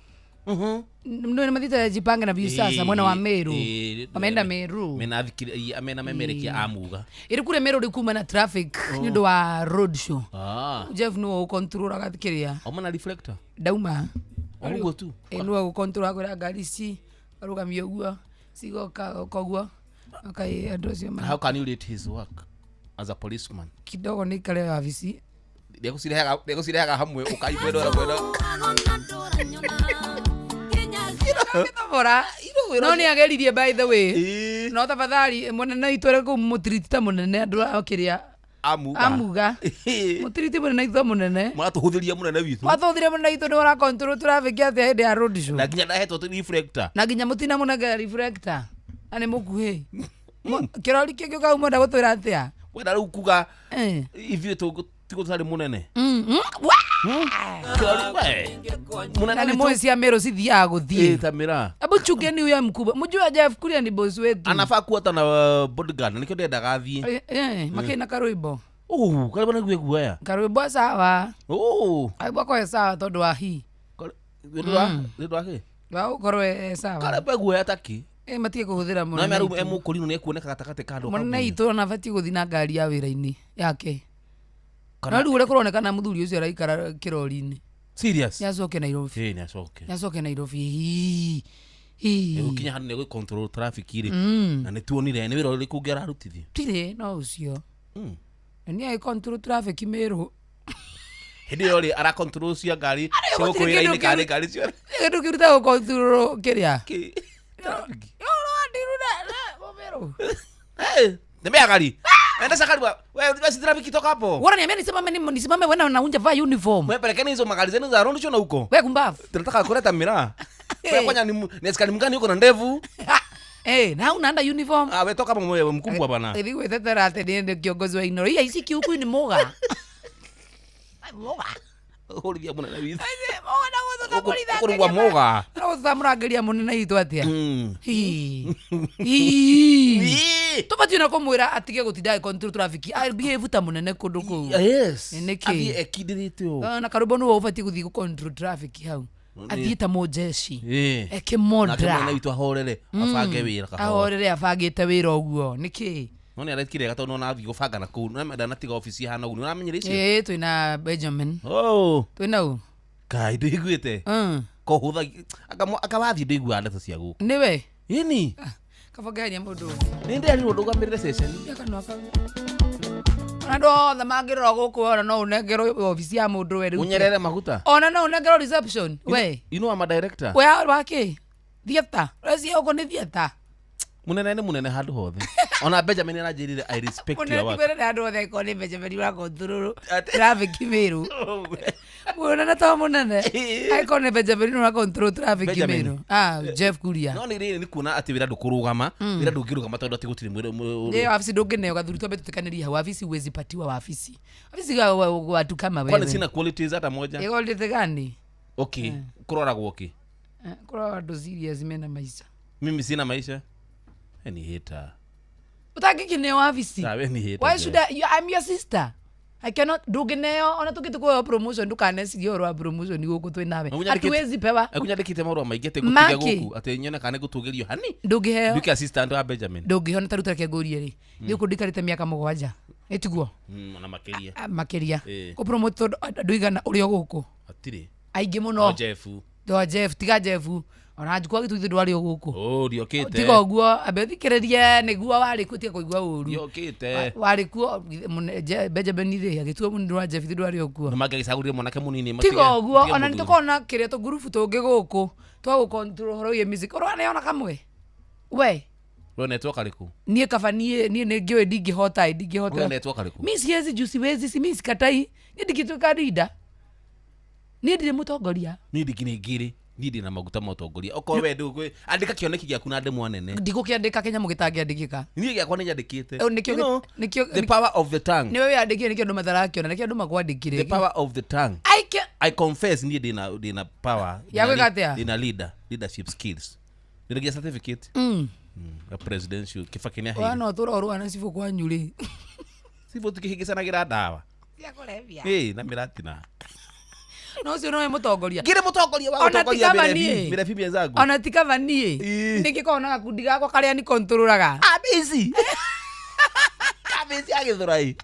nĩ mathite jipange na biu sasa mwena wa Meru wameenda Meru Mena thikiri amena memerekia amuga. ĩrĩ kũrĩa Meru rĩ kuma na traffic nĩ ũndũ wa road show. Ah. Jeff nĩwe ũkontrolaga kĩrĩa Oma na reflector. ndauma. Ũguo tu. Ĩ nĩwe ũkontrolaga kwĩra ngari ici Arũgamio ũguo cigoka koguo akai andũ acio ma How can you rate his work as a policeman? Kidogo nĩ ikare wabici. Ndegũcirehaga hamwe ũkaimwena na mwena. Gĩtobora no nĩ ageririe, by the way. Ĩĩ. No tafadhali mũnene witũ arĩ kũu mũtiriti ta mũnene andũ akĩrĩa Amuga. Amuga. Ĩĩ. Mũtiriti mũnene witũ mũnene. Mũratũhũthĩria mũnene witũ. Wathuthire mũnene witũ nĩ ũra control traffic atĩa hĩndĩ ya road show? Na nginya ndahetwo reflector. Na nginya mũtina mũnengera reflector na nĩ mũkuhĩ. Kĩrori kĩngĩ kau mwenda gũtwĩra atĩa? Wenda rĩu kuga Eh. ithuĩ tigũ tũtarĩ mũnene. Wa! Kĩrori we. Mũnene Na nĩ witũ. mũĩ cia Meru cithiaga Ĩĩ, gũthiĩ. ta mĩraa. Hebu chungeni huyo mkubwa, mjue Jeff Kuria ni boss wetu. Anafaa kuwa hata na bodyguard na nĩkĩo ndendaga athiĩ. Eh, eh, makĩina karwĩmbo. Oh, karĩbo nĩguo guoya. Karwĩmbo sawa. Oh. Karwĩmbo koe sawa tondũ wa hi. Nĩ ũndũ wa kĩ? Wa gũkorwo e sawa. Karĩbo guoya taki. Eh, matige kũhũthĩra Na mũnene mĩarũ witũ. emũkũrinũ nĩ ekuoneka gatagatĩ ka andũ. Mũnene witũ ona abatiĩ gũthiĩ na ngari ya wĩra-inĩ yake. Kana- No rĩu ũrĩa kũronekana mũthuri ũcio araikara kĩrori-inĩ. Serious. Nĩ acoke Nairobi. Ĩĩ, nĩ acoke. Nĩ acoke Nairobi. Hii. Hii. Gũkinya handũ nĩ gũ control traffic rĩ. Na nĩ tuonire nĩ wĩra ũrĩkũ ũngĩ ararutithio. Tirĩ no ũcio. Mm. Na nĩ agĩ control traffic Meru. Hĩndĩ ĩyo rĩ ara control cia ngari cia gũtirĩ gũkũ wĩra-inĩ kĩndũ kana kĩu- nĩ ngari ciothe. Kĩndũ kĩruta gũ control kĩrĩa. Kĩ- traffic. Meru. Hey, tembea gari. Endesha gari wa. Wewe basi traffic toka hapo. Wala niambia nisimame nisimame wewe na unja vaa uniform. Wewe pelekeni hizo magari zenu za round show na huko. Wewe kumbavu. Tunataka kuleta miraa. Wewe kwanya ni askari mgani yuko na ndevu? Eh, na unaanda uniform. Ah, wewe toka hapo mwewe mkubwa bana. Hivi gwetetera atĩ niĩ nĩ kiongozi wa Inoro. Iya ici kiuku ni muga. Ai, muga. Hũrithia mũnene witũ. Muga na gũthũka kũritha. Ũkũrugwa muga. Na gũthũka mũrangĩria mũnene witũ atĩa? Mm. Hii. Hii. Ii. Tũbatiĩ na kũmwĩra atige gũtinda agĩ control traffic. Ah, behave ta mũnene kũndũ kũu. Yes. Nĩ nĩkĩ? Athiĩ ekindĩrĩte ũũ. Ah, na karũmbo nĩwe ũbatiĩ gũthiĩ gũ control traffic hau. Athiĩ ta mũjeshi. Ĩĩ. Nake Ekĩmondra. mũnene witũ ahorere abange wĩra kahora. Ahorere abangĩte wĩra ũguo. Nĩkĩ? No nĩ arekire wega tondũ nona athiĩ gũbanga na kũu. No ndanatiga obici ihana ũguo. Nĩ ũramenyire icio? Ĩĩ, twĩna Benjamin. Oh. Twĩna ũ? Kai ndũiguĩte. Mm. Kũhũthagia akawathiĩ ndũiguaga ndeto cia gũkũ. Nĩwe? Ĩni. Kaba ngeheria mũndũ. Nĩ ndĩrerirwo ndũgamĩrĩre ceceni. Ya kanua kau. Ona andũ othe mangĩrora gũkũ ona no ũnengerwo obici ya mũndũ we rĩu. Ũnyerere maguta. Ona no ũnengerwo reception. We. You know I'm a director. We wake. Theatre. Ũreciria gũkũ nĩ theatre. Munene nĩ munene handũ hothe. Ona Benjamin aranjĩrire I respect Mũnene your work. ti kwĩrĩra andũ othe angĩkorwo nĩ Benjamin wa control traffic Meru. Mũnene to mũnene. Angĩkorwo nĩ Benjamin wa control traffic Benjamin. Meru. Ah, Jeff Kuria. No nĩ rĩrĩ nĩ kuona atĩ wĩra ndũkũrũgama. Wĩra ndũngĩrũgama tondũ atĩ gũtirĩ Ndio wabici ndũngĩneo gathuri twambe tũtikanĩrie hau wabici huwezi patiwa wabici. Wabici watu kama Kwani wewe. sina qualities hata moja. Ĩgorĩte gani? Okay, kũroragwo kĩ? Eh, Kũrora andũ serious mena maica. Mimi sina maisha. We ni hater. Ũtangĩkĩneo wabici. Ah, we ni hater. Why should I, you, I'm your sister. I cannot ndũngĩneo ona tũngĩtũkũheo promotion ndũkanecirie ũhoro wa promotion gũkũ twĩ nawe. Hatuwezi pewa. Akunyandĩkĩte marũa maingĩ atĩ ngũtige Maki. gũkũ atĩ nyone kana nĩngũtũgĩrio hani. Ndũngĩheo. Nduĩke assistant wa Benjamin. Ndũngĩheo na ta rĩu tareke ngũrie rĩ. Niĩ gũkũ ndikarĩte mĩaka 7. Ĩtiguo? Ona makĩria. Ah, Makĩria. Ĩĩ. Kũpromote tondũ andũ igana ũrĩa gũkũ. Hatirĩ. Aingĩ No mũno. Jeff. Ndo Jeff, tiga Jeff. Ona njukũ agĩtuithio ndwarĩ o gũkũ. Oh, ndiokĩte. Tiga ũguo ambe ũthikĩrĩrie nĩguo warĩ kuo tiga kũigua ũru. Ndiokĩte. Warĩ kuo Benjamin rĩ agĩtua mũnene wa Jeff ndwarĩ o kuo. Nĩ mangĩgĩcagũrire mwanake mũnini Tiga ũguo matige ona nĩ mũthuri. tũkona kĩrĩa tũngurubu tũngĩ gũkũ twa gũcontrol ũhoro wĩgiĩ music ũrona ona kamwe we. We netwo karĩkũ? Niĩ kaba niĩ niĩ nĩ ngĩũĩ ndingĩhota ĩ We ndingĩhota. netwo karĩkũ? Mi siwezi juu siwezi si mi sikatai niĩ ndingĩtuĩka leader niĩ ndirĩ mũtongoria. Niĩ ndingĩ niĩ ndĩ na maguta ma ũtongoria. Okorwo we ndũgwĩ andĩka kĩoneki gĩaku na ndemwa nene. Ndigũkĩandĩka kĩnyamũ gĩtangĩandĩkĩka. Niĩ gĩakwa nĩ nyandĩkĩte. Eh, nĩkĩo You know, nĩkĩo the power of the tongue. nĩwe wĩyandĩkire nĩkĩo andũ matarakĩona nĩkĩo andũ makwandĩkire. The power of the tongue. I can I confess niĩ ndĩna power. Ya gwĩka atĩa? Ndĩna leadership skills. Ndĩna nginya certificate. Ya presidential Kibaki nĩ aheire. Wana ũtũra ũrũa na cibũ kwanyu rĩ. Cibũ tukĩhĩngĩcanagĩra ndawa. Cia kũrebia. Ĩĩ na mĩratina. No ũcio nowe mũtongoria. Ngĩrĩ mũtongoria wa Ona gũtongoria ti kaba mĩrebi niĩ. mĩrebi mĩenzangu. Ona ti kaba niĩ. Ĩĩ. Nĩngĩkorwo na gakundi gakwa karĩa ni controlaga. Kabĩci. Kabĩci ya Gĩthũrai.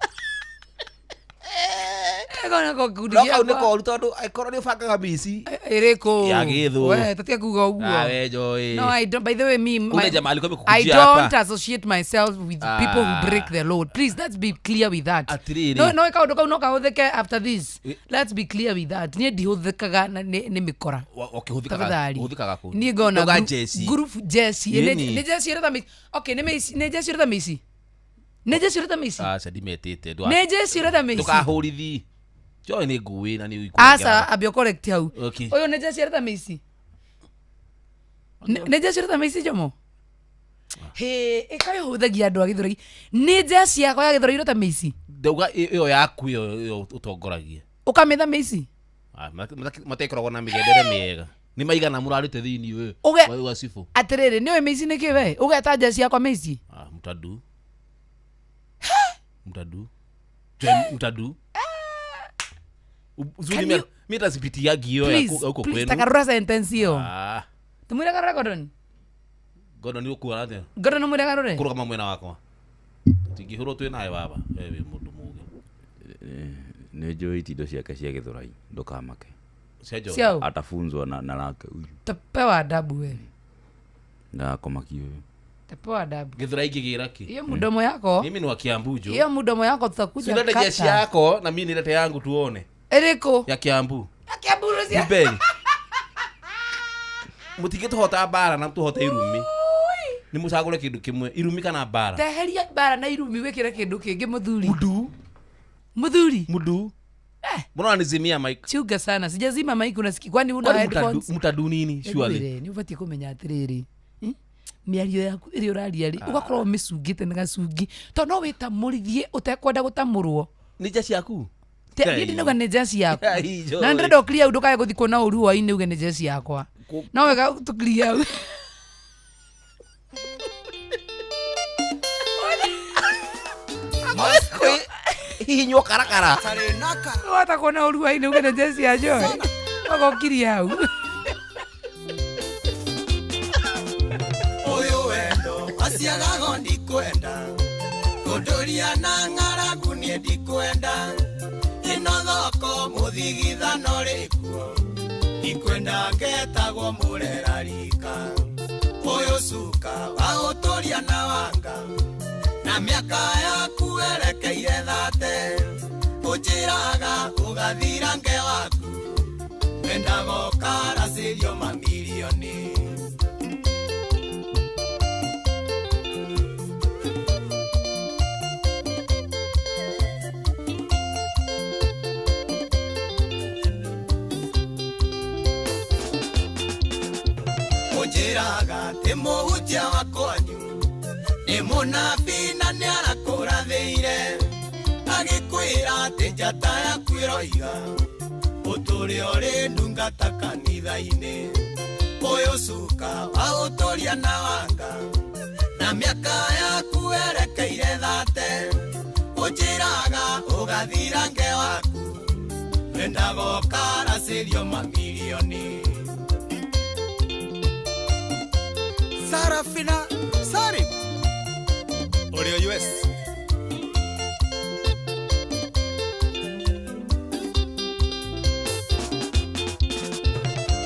Ngona ko gikundi No kau nĩ gĩakwa. koru tondũ angĩkorwo nĩ ũbangaga mici Ĩrĩkũ? Ya gĩthũ. We, tatiga kuga ũguo. Awe Joy. No, I don't. By the way, me, Ule jamaa alikuwa amekukujia I don't hapa. associate myself with people who break the law. Please, let's be clear with that. Atiriri. No, no, kaũndũ kau no kahũthĩke after this. Let's be clear with that. Niĩ ndihũthĩkaga na nĩ mĩkora. Ũkĩhũthĩkaga Tafadhali. ũhũthĩkaga kũ? Niĩ ngona Ndauga jeci. group jeci. Nĩ Ĩni. nĩ jeci ĩrĩ ta mĩci. Okay, nĩ mĩci, nĩ jeci ĩrĩ ta mĩci. Nĩ jeci ĩrĩ ta mĩci. Aca ndimetĩte. Nĩ jeci ĩrĩ ta mĩci. Ndũkahũrithi. Joy nĩ ngui na nĩ Aca, ambia correct hau. Okay. Ũyũ nĩ jeci ĩrĩ ta mĩci. Nĩ jeci ĩrĩ ta mĩci Jomo? Hĩ, ĩkaĩhũthagia andũ a Gĩthũrai. Nĩ jeci yakwa ya Gĩthũrai ĩrĩ ta mĩci. Ndauga ĩyo yaku ĩyo ĩyo ũtongoragia. Ũkamĩtha mĩci. Ah, matekoragwo na mĩgendere mĩega. Nĩ maigana mũrarĩte thĩinĩ ũyũ. Ũge- Wa cibũ. Atĩrĩrĩ, nĩũĩ mĩci nĩ kĩ we? Ũgeta jeci yakwa mĩci. Ah, mtadu. Mtadu. Joy mtadu. Uzuri Can mi you- mi hata sipitiagi hiyo ya Please, huko please, kwenu. takarora sentence ĩyo. Ah, Tũmwĩre karore Gordon. Gordon nĩ ũkuona atĩa? Gordon ũmwĩre karore. Kũrũgama mwena wakwa. Tũtingĩhũrwo twĩ nawe baba. We wĩ mũndũ mũũgĩ. Nĩ njũĩ itindo ciake cia gĩthũrai ndũkamake Cia Joy. Ciao. atafunzwa na lake huyu Tapewa adabu wewe. ndagakomakia ũyũ Tapewa adabu. Gĩthũrai ngĩgĩra kĩ? Hiyo mdomo yako. Mimi ni wa Kiambu jo. Hiyo mdomo yako tutakuja Si ulete jeshi kata. yako na mimi nilete yangu tuone. Ĩrĩkũ? Ya Kiambu. Ya Kiambu rũcia. Mberi. Mũtingĩtũhota mbara na tũhote irumi. Nĩ mũcagũre kĩndũ kĩmwe, irumi kana mbara. Teheria mbara na irumi wĩkĩre kĩndũ kĩngĩ mũthuri. Mudu. Mũthuri. Mudu. Mbona wanizimia mic? Chunga sana. Sijazima mic unasikia. Kwani una Kwani headphones? mtadu nini surely? Nĩngwĩre, nĩ ũbatiĩ kũmenya atĩrĩrĩ mĩario yaku ĩrĩa ũraria rĩ ũgakorwo ũmĩcungĩte na gacungi tondũ no wĩtamũrithie ũtekwenda gũtamũrwo. Nĩ njeci yaku? Niĩ ndinauga nĩ njeci yaku Ai, Joy. na ndĩrenda ũkiria hau ndũkae gũthiĩ kuona ũru hwainĩ uge nĩ njeci yakwa no wega tũkirie hau. Hihinywo karakara. Wahota kuona ũru hwainĩ uge nĩ njeci ya Joy wega ũkirie hau. Ũyũ wendo aciagago ndikwenda kũndũria na ng'aragu niĩ ndikwenda ĩno thoko mũthigithano rĩkuo ndikwenda ngetagwo mũrerarika ũyũ cuka wa ũtũria na wanga na mĩaka yaku erekeire thate ũnjĩraga ũgathira nge waku wendaga ũkaracĩrio mamirioni. Ũnjĩraga atĩ mũhunjia wa kwanyu nĩ mũnabii na nĩarakũrathĩire agĩkwĩra atĩ njata yaku ĩroiga ũtũre ũrĩ ndungata kanitha-inĩ ũyũ cuka wa ũtũria na wanga na mĩaka yaku erekeire thate ũnjĩraga ũgathira nge waku wendaga ũkaracĩrio mamirioni. Sarafina Sarim Olio US.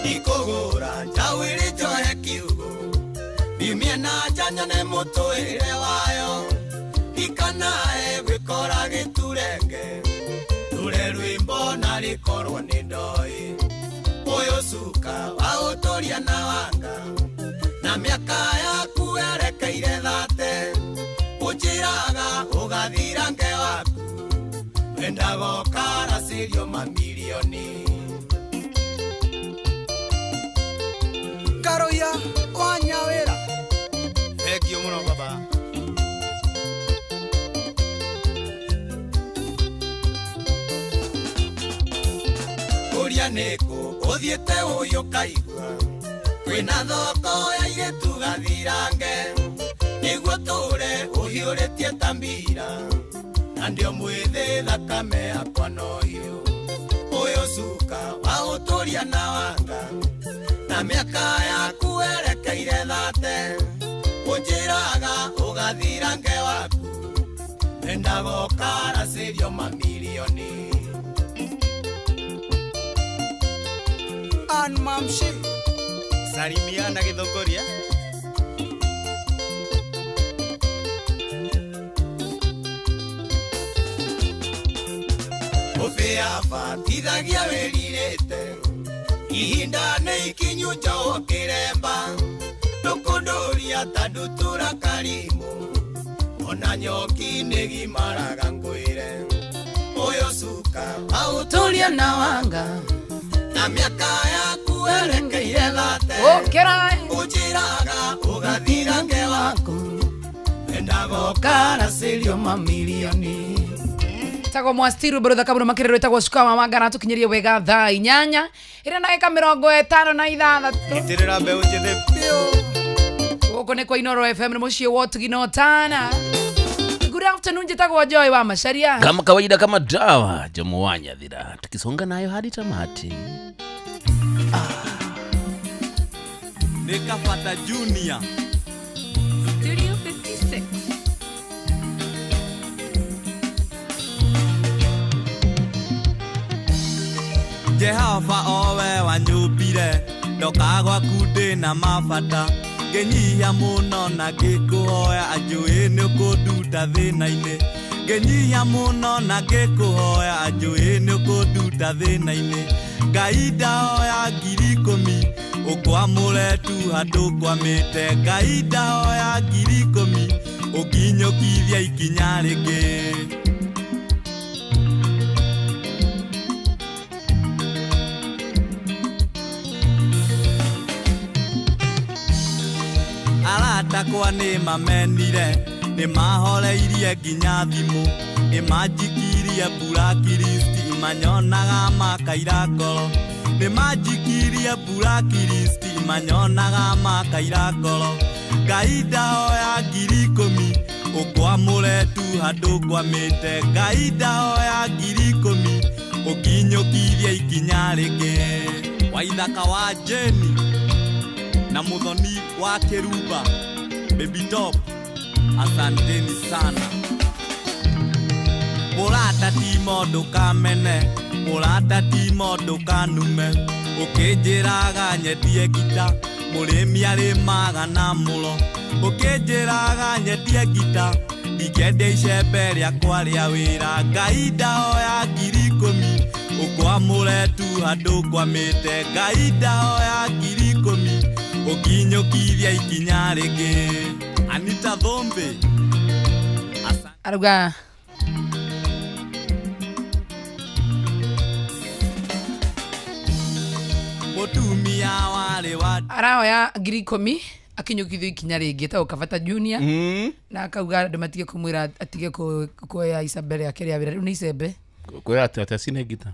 Ndikũgũra njaũ ĩrĩ njohe kiugo Ndiumie na nja nyone mũtũĩre wayo Ndikanae gwĩkora gĩturenge Ture rwĩmbo na rĩkorwo nĩ ndoĩ Ũyũ cuka wa ũtũria na wanga na mĩaka yaku erekeire thate ũnjĩraga ũgathira nge waku wendaga ũkaracĩrio mamirioni. Karoia wa Nyawĩra thengio mũno baba. Kũria nĩkũ ũthiĩte ũyũ ũkaigua kwĩna thoko ya airĩtu gathirange nĩguo tũre ũhiũrĩtie ta mbira na ndio mwĩthĩ thakame yakwa no hiũ ũyũ cuka wa ũtũria na wanga na mĩaka yaku erekeire thate ũnjĩraga ũgathira nge waku endaga ũkaracĩrio mamirioni. Wagwan mamshi. Salimiana Githongoria. Ofea batithagia wĩrirĩte ihinda nĩ ikinyu njohwo kĩremba ndũkũndũria ta ndutura karimũ ona nyoki nĩgimaraga ngwĩre ũyũ cuka Tulia na wanga na mĩaka yaku erekeire thate Ũkĩra ũnjĩraga ũgathira nge waku endaga ũkaracĩrio mamirioni tagwo mwastiru mbere thaka muno makiriro itagwo cuka wa wanga na tukinyirie wega thaa 8 ira ndagika 56. Itĩrĩra mbeũ njĩthĩ biũ. Gũkũ nĩ kwa Inoro FM nĩ mũciĩ wa ũtugi na ũtana. Good afternoon, njĩtagwo Joy wa Macharia. Kama kawaida, kama dawa, Jomo wa Nyathira, tukisonga nayo hadi tamati. Nĩ Kabata Junior. Studio 56. Jehova owe wanyũmbire ndoka gwaku ndĩna mabata ngĩnyihia mũno na ngĩkũhoya anjũĩ nĩ ũkũnduta thĩna-inĩ ngĩnyihia mũno na ngĩkũhoya anjũĩ nĩ ũkũnduta thĩna-inĩ Ngai ndahoya 10,000 ũkwamũre tu handũ kwamĩte Ngai ndahoya 10,000 ũkinyũkithia ikinya rĩngĩ. Arata kwa nĩ mamenire nĩ mahoreirie nginya thimũ nĩ manjikirie blacklist manyonaga makaira ngoro nĩ manjikirie blacklist manyonaga makaira ngoro Ngai ndahoya 10,000 ũkwamũre tu handũ kwamĩte Ngai ndahoya 10,000 ũkinyũkithia ikinya rĩngĩ. Waithaka wa Jeni na Muthoni wa Kĩrumba Baby Top, asanteni sana. Mũrata ti mũndũ kamene, mũrata ti mũndũ kanume, ũkĩnjĩraga nyendie ngita, mũrĩmi arĩmaga na mũro, ũkĩnjĩraga nyendie ngita, ndingĩendia icembe rĩakwa rĩa wĩra, Ngai ndahoya 10,000 ũkwamũre tu handũ kwamĩte, Ngai ndahoya 10,000 ũkinyũkithia ikinya rĩngĩ. Anita Thombe Aruga mũtumia warĩ wa arahoya 10,000 akinyũkithio ikinya rĩngĩ ta Kabata Junior na akauga andũ matige kũmwĩra atige kuoya icembe rĩake rĩa wĩra rĩu nĩ icembe Kwĩra atĩ atĩ acine ngita.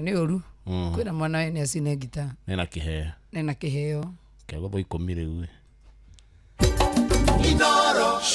Nĩ ũru kwĩra mwana we nĩ acine ngita Nena kĩheo. nena kĩheo Kĩagũthwo 10 rĩu.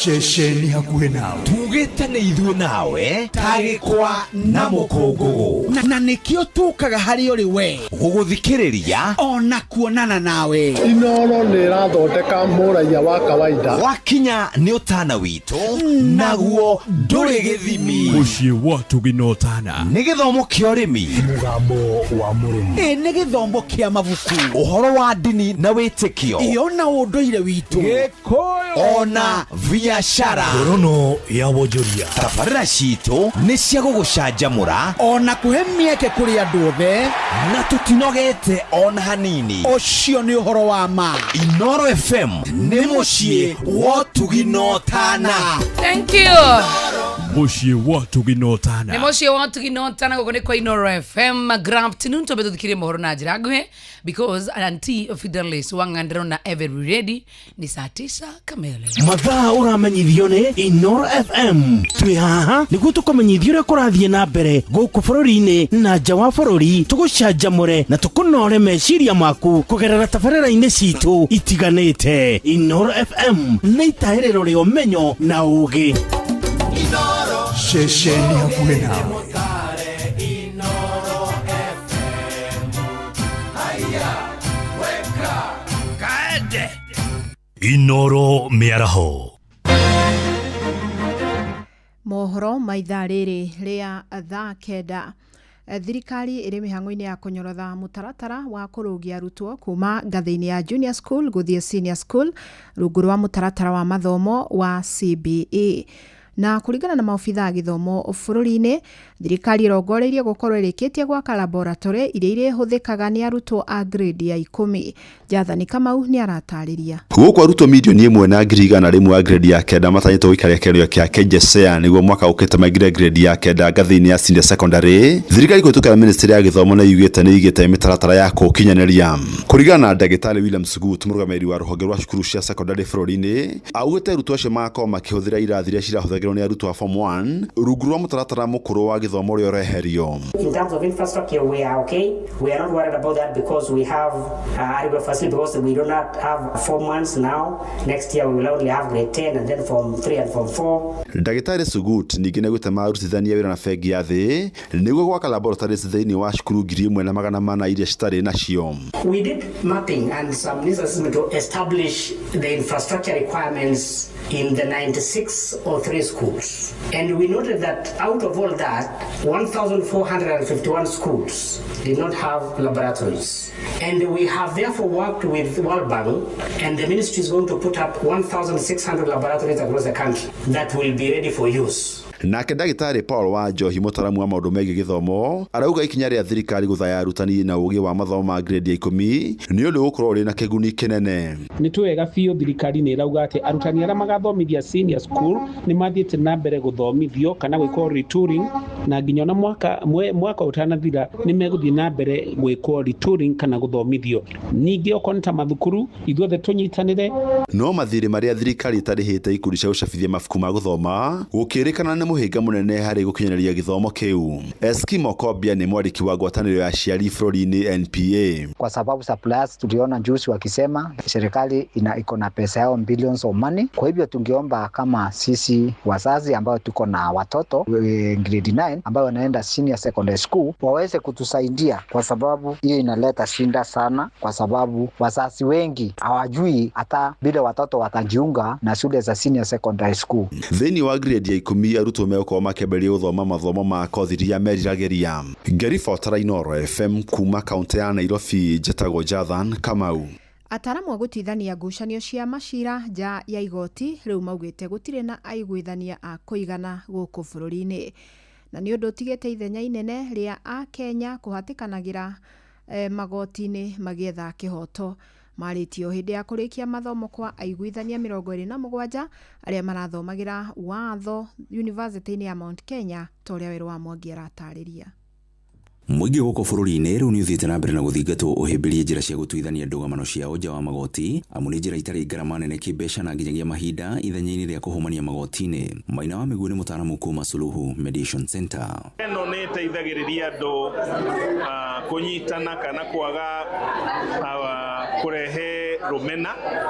Ceceni hakuhĩ nawe tugĩte nĩ ithuĩ nawe tagĩkwa na mũkũngũgũ na nĩkĩo tũkaga harĩ ũrĩ we gũgũthikĩrĩria ona kuonana nawe. Inoro nĩ ĩrathondeka mũraiya wa kawaida. Wakinya nĩ ũtana witũ naguo ndũrĩ gĩthimi. Mũciĩ wa ũtugi na ũtana nĩ gĩthomo kĩa ũrĩmi, mũgambo wa mũrĩmi, ĩ nĩ gĩthomo kĩa mabuku, ũhoro wa ndini na wĩtĩkio, ĩyo na ũndũire witũ, ona biashara, ngorono ya wonjoria. Tabarĩra citũ nĩ cia gũgũcanjamũra ona kũhe mĩeke kũrĩ andũ othe, na tũtinogete ona hanini. Ũcio nĩ ũhoro wa ma. Inoro FM nĩ mũciĩ wa ũtugi na ũtana. Thank you. Mũciĩ wa ũtugi na ũtana. Nĩ mũciĩ wa ũtugi na ũtana gũkũ nĩ kwa Inoro FM. Good afternoon, twambe tũthikirie mohoro na njĩra nguhĩ because Auntie Fidelis Wang'andero na Every Ready ni saa 9 kamili. Mathaa ũramenyithio nĩ Inoro FM. Twĩ haha nĩguo tũkũmenyithie ũrĩa kũrathiĩ na mbere gũkũ bũrũri-inĩ na nja wa bũrũri, tũgũcanjamũre na tũkũnore meciria maku kũgerera tabarĩra-inĩ citũ itiganĩte. Inoro FM nĩ itahĩrĩro rĩa ũmenyo na ũũgĩ. Ceceni hakuhĩ nawe. Inoro mĩaraho. Mohoro ma ithaa rĩrĩ rĩa thaa 9. Thirikari ĩrĩ mĩhang'o-inĩ ya kũnyorotha mũtaratara wa kũrũgia arutwo kuma ngathĩ-inĩ ya junior school gũthiĩ senior school rungu rwa mũtaratara wa mathomo wa CBE. Na kũringana na maobitha a gĩthomo bũrũri-inĩ, thirikari ĩrongoreirie gũkorwo ĩrĩkĩtie gwaka laboratory iria irĩhũthĩkaga nĩ arutwo a grade ya 10. Jathani Kamau nĩ aratarĩria. Gũkũ arutwo 1,100,000 a grade ya 9 matanyĩtwo gũikaria kĩgerio kĩa KJSEA nĩguo mwaka ũkĩte maingĩre grade ya 9 ngathĩ-inĩ ya senior secondary. Thirikari kũhĩtũkĩra ministry ya gĩthomo nĩ yugĩte nĩ ĩigĩte mĩtaratara ya kũkinyanĩria. Kũringana na ndagĩtarĩ William Sugut, mũrũgamĩrĩri wa rũhonge rwa cukuru cia secondary bũrũri-inĩ, augĩte arutwo acio magakorwo makĩhũthĩra irathi iria cirahũthagĩrwo nĩ arutwo a form 1 rungu rwa mũtaratara mũkũrũ wa gĩthomo ũrĩa ũreherio. In terms of infrastructure, we are okay. We are not worried about that because we have adequate facility, because we do not have form 1s now. Next year we will only have grade 10 and then form 3 and form 4. Ndagĩtarĩ Sugut ningĩ nĩaugĩte marutithania wĩra na bengi ya thĩ nĩguo gwaka laboratories thĩinĩ wa cukuru 1,400 iria citarĩ nacio. We did mapping and some needs assessment to establish the infrastructure requirements in the 96 or 3 schools. And we noted that out of all that, 1,451 schools did not have laboratories. And we have therefore worked with World Bank, and the ministry is going to put up 1,600 laboratories across the country that will be ready for use. Nake ndagĩtarĩ Paul Wanjohi, mũtaramu wa maũndũ megiĩ gĩthomo, arauga ikinya rĩa thirikari gũthaya arutani na ũgĩ wa mathomo ma grade ya 10 nĩ ũndũ ũgũkorwo ũrĩ na kĩguni kĩnene. Nĩ twega biũ thirikari nĩ ĩrauga atĩ arutani arĩa magathomithia senior school nĩ mathiĩte na mbere gũthomithio kana gwĩkwo retooling, na nginya ona mwaka ũtanathira nĩ megũthiĩ na mbere gwĩkwo retooling kana gũthomithio. Ningĩ okorwo nĩ ta mathukuru, ithuothe tũnyitanĩre. No mathirĩ marĩa thirikari ĩtarĩhĩte ikundi cia gũcabithia mabuku ma gũthoma gũkĩrĩkana nĩ mũhĩnga mũnene harĩ gũkinyanĩria gĩthomo kĩu. Eskimo Kobia nĩ mwandĩki wa ngwatanĩro ya aciari bũrũri-inĩ NPA. Kwa sababu suppliers tuliona juzi wakisema serikali iko na pesa yao, billions of money. Kwa hivyo tungeomba kama sisi wazazi ambao tuko na watoto grade 9 ambao wanaenda senior secondary school waweze kutusaidia, kwa sababu hiyo inaleta shinda sana, kwa sababu wazazi wengi hawajui hata vile watoto watajiunga na shule za senior secondary school. Thĩinĩ wa grade ya 10 arutwo megũkorwo makĩambĩrĩria gũthoma mathomo ma kothi iria meriragĩria. Ngĩribotera Inooro FM kuma kaũntĩ ya Nairobi, njĩtagwo Jathan Kamau. Ataramu a gũtuithania ngucanio cia macira nja ya igoti rĩu maugĩte gũtirĩ na aiguithania a kũigana gũkũ bũrũri-inĩ, na nĩ ũndũ ũtigĩte ithenya inene rĩa akenya kũhatĩkanagĩra magoti-inĩ magĩetha kĩhoto. Marĩtio hĩndĩ ya kũrĩkia mathomo kwa aiguithania 27 arĩa marathomagĩra watho yunivasĩtĩ-inĩ ya Mount Kenya, ta ũrĩa Werũ wa Mwangi aratarĩria. Mũingĩ gũkũ bũrũri-inĩ rĩu nĩ ũthiĩte na mbere na gũthingatwo ũhĩmbĩrie njĩra cia gũtuithania ndũgamano ciao nja wa magoti, amu nĩ njĩra itarĩ ngarama nene kĩmbeca na nginyagia mahinda ithenya-inĩ rĩa kũhũmania magoti-inĩ. Maina wa Mĩguĩ nĩ mũtaaramu kuma Suluhu Mediation Center. Ĩno nĩ ĩteithagĩrĩria andũ kũnyitana kana kwaga kũrehe rũmena.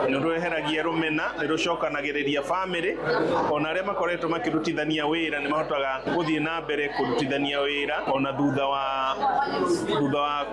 Nĩ rweheragia rũmena, nĩ rũcokanagĩrĩria bamĩrĩ, ona arĩa makoretwo makĩrutithania wĩra nĩ mahotaga gũthiĩ na mbere kũrutithania wĩra ona thutha wa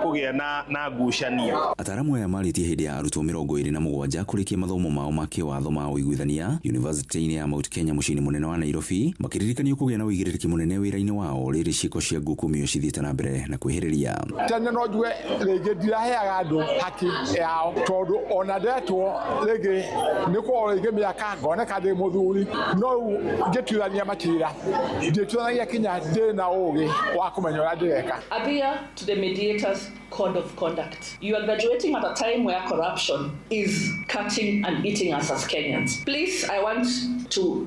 kũgĩa na ngucanio. Ataaramu aya marĩtie hĩndĩ ya arutwo 27 kũrĩkia mathomo mao ma kĩwatho ma ũiguithania yunivasĩtĩ-inĩ ya Mount Kenya mũciĩ-inĩ mũnene wa Nairobi, makĩririkanio kũgĩa na ũigĩrĩrĩki mũnene wĩra-inĩ wao rĩrĩ ciĩko cia ngukumio cithiĩte na mbere na kwĩhĩrĩria. Tene no njuge rĩngĩ ndiraheaga andũ haki yao, tondũ ona ndetwo rĩngĩ nĩ kwao rĩngĩ mĩaka ngoneka ndĩ mũthuri, no rĩu ngĩtuithania macira ndĩtuithanagia kinya ndĩ na ũgĩ wa kũmenya ũrĩa ndĩreka. Adhere to the mediator's code of conduct. You are graduating at a time where corruption is cutting and eating us as Kenyans. Please, I want to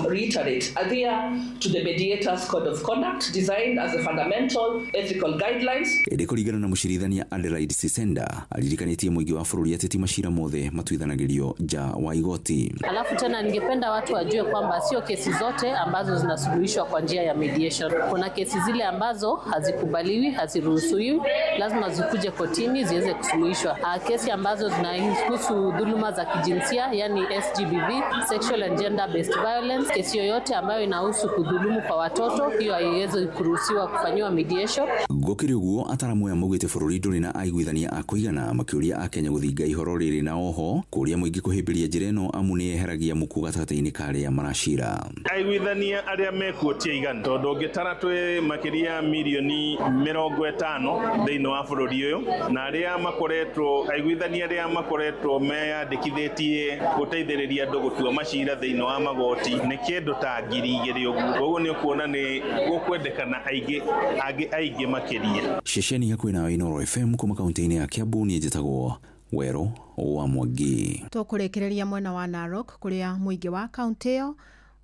reiterate, adhere to the mediator's code of conduct designed as the fundamental ethical guidelines. Ĩndĩ kũringana na mũcirithania Adelaide Sisenda, aririkanĩtie mũingĩ wa bũrũri atĩ ti macira mothe matuithanagĩrio nja wa igoti. Alafu tena ningependa watu wajue kwamba sio kesi zote ambazo zinasuluhishwa kwa njia ya mediation. Kuna kesi zile ambazo hazikubaliwi, haziruhusiwi, lazima zikuje kotini ziweze kusuluhishwa. Kesi ambazo zinahusu dhuluma za kijinsia, yani SGBV, sexual and gender based violence, kesi yoyote ambayo inahusu kudhulumu kwa watoto, hiyo haiwezi kuruhusiwa kufanyiwa mediation. Gũkĩrĩ ũguo ataramu aya maugĩte bũrũri ndũrĩ na aiguithania a kũigana, makĩũria akenya gũthinga ihoro rĩrĩ na oho kũria mũingĩ kũhĩmbĩria njĩra ĩno amu nĩ yeheragia muku gatagatĩ-inĩ ka arĩa maracira. Aiguithania arĩa mekuo ti aiganu, tondũ ũngĩtara twĩ makĩria mirioni 50 thĩinĩ wa bũrũri ũyũ, na arĩa makoretwo aiguithania arĩa makoretwo meyandĩkithĩtie gũteithĩrĩria andũ gũtua macira thĩinĩ wa magoti nĩ kĩndũ ta 2,000 ũguo. Koguo nĩ ũkuona nĩ gũkwendekana aingĩ angĩ aingĩ makĩria. Ceceni hakuhĩ nawe Inooro FM kuma kaunti-inĩ ya Kiambu, niĩ njĩtagwo Werũ wa Mwangi. Tũkũrĩkĩrĩria mwena wa Narok kũrĩa mũingĩ wa kaunti ĩyo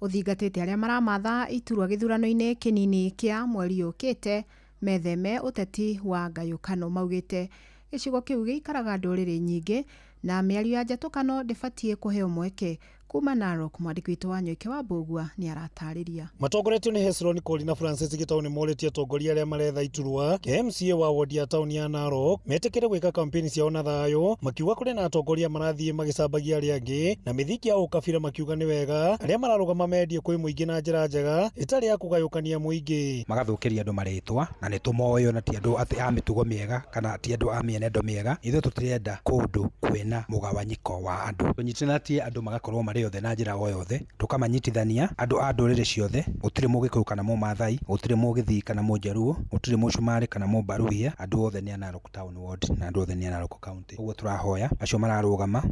ũthingatĩte arĩa maramatha iturwa gĩthurano-inĩ kĩnini kĩa mweri ũkĩte metheme ũteti wa ngayũkano. Maugĩte gĩcigo kĩu gĩikaraga ndũrĩrĩ nyingĩ na mĩario ya njatũkano ndĩbatiĩ kũheo mweke. Kuma Narok, mwandĩki witũ wa Nyoike wa Mbũgua nĩ aratarĩria. Matongoretio nĩ Hezron Kori na Francis Gitau nĩ morĩtie atongoria arĩa maretha iturwa kĩa MCA wa wodi ya taũni ya Narok metĩkĩre gwĩka kampeni ciao na thayũ, makiuga kũrĩ na atongoria marathiĩ magĩcambagia arĩa angĩ na mĩthingi ya ũkabira, makiuga nĩ wega arĩa mararũgama mendie kwĩ mũingĩ na njĩra njega ĩtarĩ ya kũgayũkania mũingĩ. Magathũkĩria andũ marĩtwa na nĩ tũmoĩ ona ti andũ atĩ a mĩtugo mĩega kana ti andũ a mĩenendo mĩega. Ithuĩ tũtirenda kũndũ kwĩna mũgawanyiko wa andũ, tũnyitanĩtie andũ magakorwo marĩ othe na njĩra o yothe, tũkamanyitithania andũ a ndũrĩrĩ ciothe. Gũtirĩ mũgĩkũyũ kana mũmathai, gũtirĩ mũgĩthii kana mũnjaruo, gũtirĩ mũcumarĩ kana mũmbaruhia, andũ othe nĩ a Narok Town Ward na andũ othe nĩ a Narok County. Ũguo tũrahoya acio mararũgama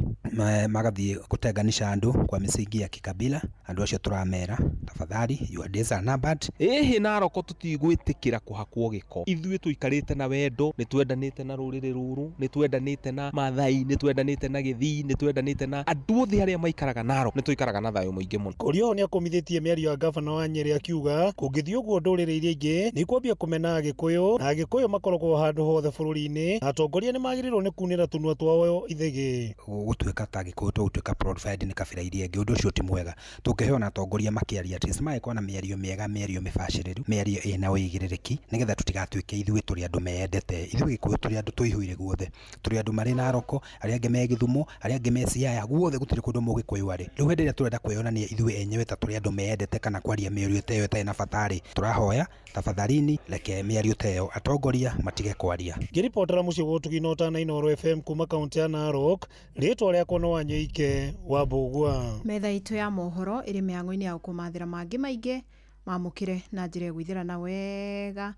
magathiĩ gũtenganisha andũ kwa misingi ya kikabila, andũ acio tũramera tafadhali, your days are numbered. Ĩhĩ Narok tũtigwĩtĩkĩra kũhakwo gĩko. Ithuĩ tũikarĩte na wendo, nĩ twendanĩte na rũrĩrĩ rũrũ, nĩ twendanĩte na Mathai, nĩ twendanĩte na Gĩthii, nĩ twendanĩte na andũ othe arĩa maikaraga Narok, nĩ tũikaraga na thayũ mũingĩ mũno. Korio nĩ akomithĩtie mĩario ya gavana wa Nyeri akiuga kũngĩthiĩ ũguo ndũrĩrĩ iria ingĩ nĩ ikwambia kũmena Agĩkũyũ na Agĩkũyũ makoragwo handũ hothe bũrũri-inĩ, na atongoria nĩ magĩrĩirwo nĩ kunĩra tũnua twao ithĩgĩ. Gũtuĩka ta Agĩkũyũ tũgũtuĩka provide nĩ kabira iria ingĩ, ũndũ ũcio ti mwega. Tũngĩheo na atongoria makĩaria at least magĩkorwo na mĩario mĩega, mĩario mĩbacĩrĩru, mĩario ĩna ũigĩrĩrĩki, nĩgetha tũtigatuĩke ithuĩ tũrĩ andũ meyendete. Ithuĩ Gĩkũyũ tũrĩ andũ tũihũire guothe, tũrĩ andũ marĩ Naroko, arĩa angĩ me Gĩthumo, arĩa angĩ me Siaya, guothe gũtirĩ kũndũ mũgĩkũyũ arĩ. Rĩu hĩndĩ ĩrĩa tũrenda kwĩyonania ithuĩ enyewe ta tũrĩ andũ meyendete kana kwaria mĩario ta ĩyo ĩtarĩ na bata-rĩ, tũrahoya tafadhalini reke mĩario ta ĩyo atongoria matige kwaria. Ngĩribotera mũciĩ wa Ũtugi na Ũtana Inooro FM kuma kaunti ya Narok, rĩtwa rĩakwa no Wanyoike wa Mbũgua. Metha itũ ya mohoro ĩrĩ mĩhang'o-inĩ ya gũkũmathĩra mangĩ maingĩ mamũkĩre na njĩra ĩgwithĩrana wega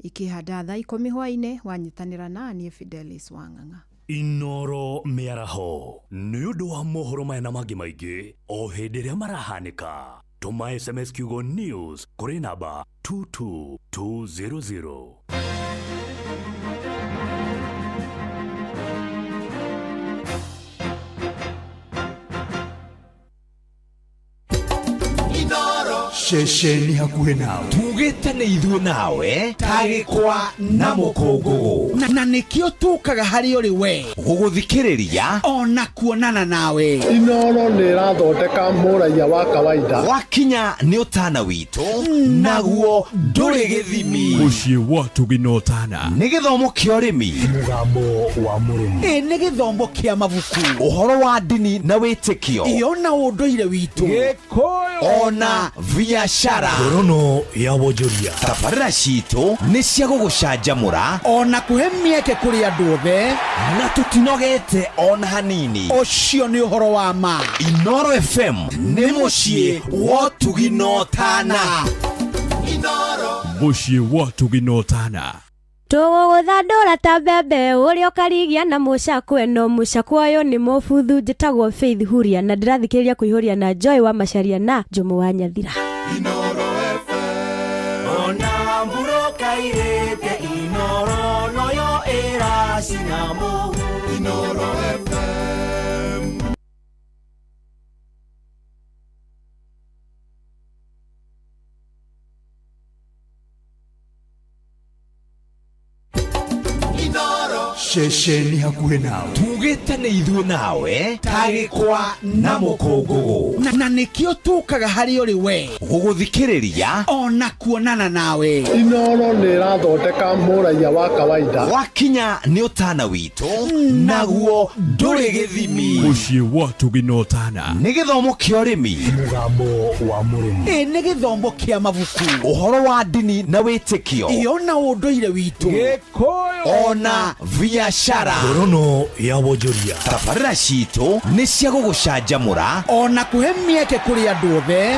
ikĩhanda thaa 10 hwaĩ-inĩ. Wanyitanĩra na niĩ Fidelis Wang'ang'a. Inooro mĩaraho nĩ ũndũ wa mohoro maya na mangĩ maingĩ o hĩndĩ ĩrĩa marahanĩka. Tũma SMS kiugo news kũrĩ namba 22200. Ceceni hakuhĩ nawe tugĩte nĩ ithuĩ nawe tagĩkwa na mũkũngũgũ, na nĩkĩo tũkaga harĩ ũrĩ we gũgũthikĩrĩria ona kuonana nawe. Inooro nĩ ĩrathondeka mũraiya wa kawaida. Wakinya nĩ ũtana witũ naguo ndũrĩ gĩthimi. Mũciĩ wa Tũgina Ũtana nĩ gĩthomo kĩa ũrĩmi, mũgambo wa mũrĩmi, ĩ nĩ gĩthomo kĩa mabuku, ũhoro wa ndini na wĩtĩkio, ĩyo na ũndũire witũ, Gĩkũyũ ona biashara. Ngorono ya wonjoria. Tabarĩra citũ nĩ cia gũgũcanjamũra ona kũhe mĩeke kũrĩ andũ othe, na tũtinogete ona hanini. Ũcio nĩ ũhoro wa ma. Inooro FM nĩ mũciĩ wa Ũtugi na Ũtana. Mũciĩ wa Ũtugi na Ũtana. Tũgũgũthandũra ta mbembe ũrĩa ũkarigia na mũcakwe, no mũcakwe ũyũ nĩ mũbuthu. Njĩtagwo Faith Huria na ndĩrathikĩrĩria kũihũria na Joy wa Macharia na Jomo wa Nyathira. Inooro FM ona mburoka irĩte Inooro noyo ĩracina mũhu. Inooro FM. Ceceni hakuhĩ nawe. Tugĩte nĩ ithuĩ nawe tagĩkwa na mũkũngũgũ. Na nĩkĩo tũkaga harĩ ũrĩ we gũgũthikĩrĩria ona kuonana nawe. Inoro nĩ ĩrathondeka mũraiya wa kawaida. Wakinya nĩ ũtana witũ naguo ndũrĩ gĩthimi. Mũciĩ wa Tũgĩ na Ũtana nĩ gĩthomo kĩa ũrĩmi. Mũgambo wa mũrĩmi. Ĩ nĩ gĩthomo kĩa mabuku. Ũhoro wa ndini na wĩtĩkio. Ĩyo na ũndũire witũ. Gĩkũyũ ona biacara. Ngorono ya wonjoria. Tabarĩra citũ nĩ cia gũgũcanjamũra ona kũhe mĩeke kũrĩ andũ othe,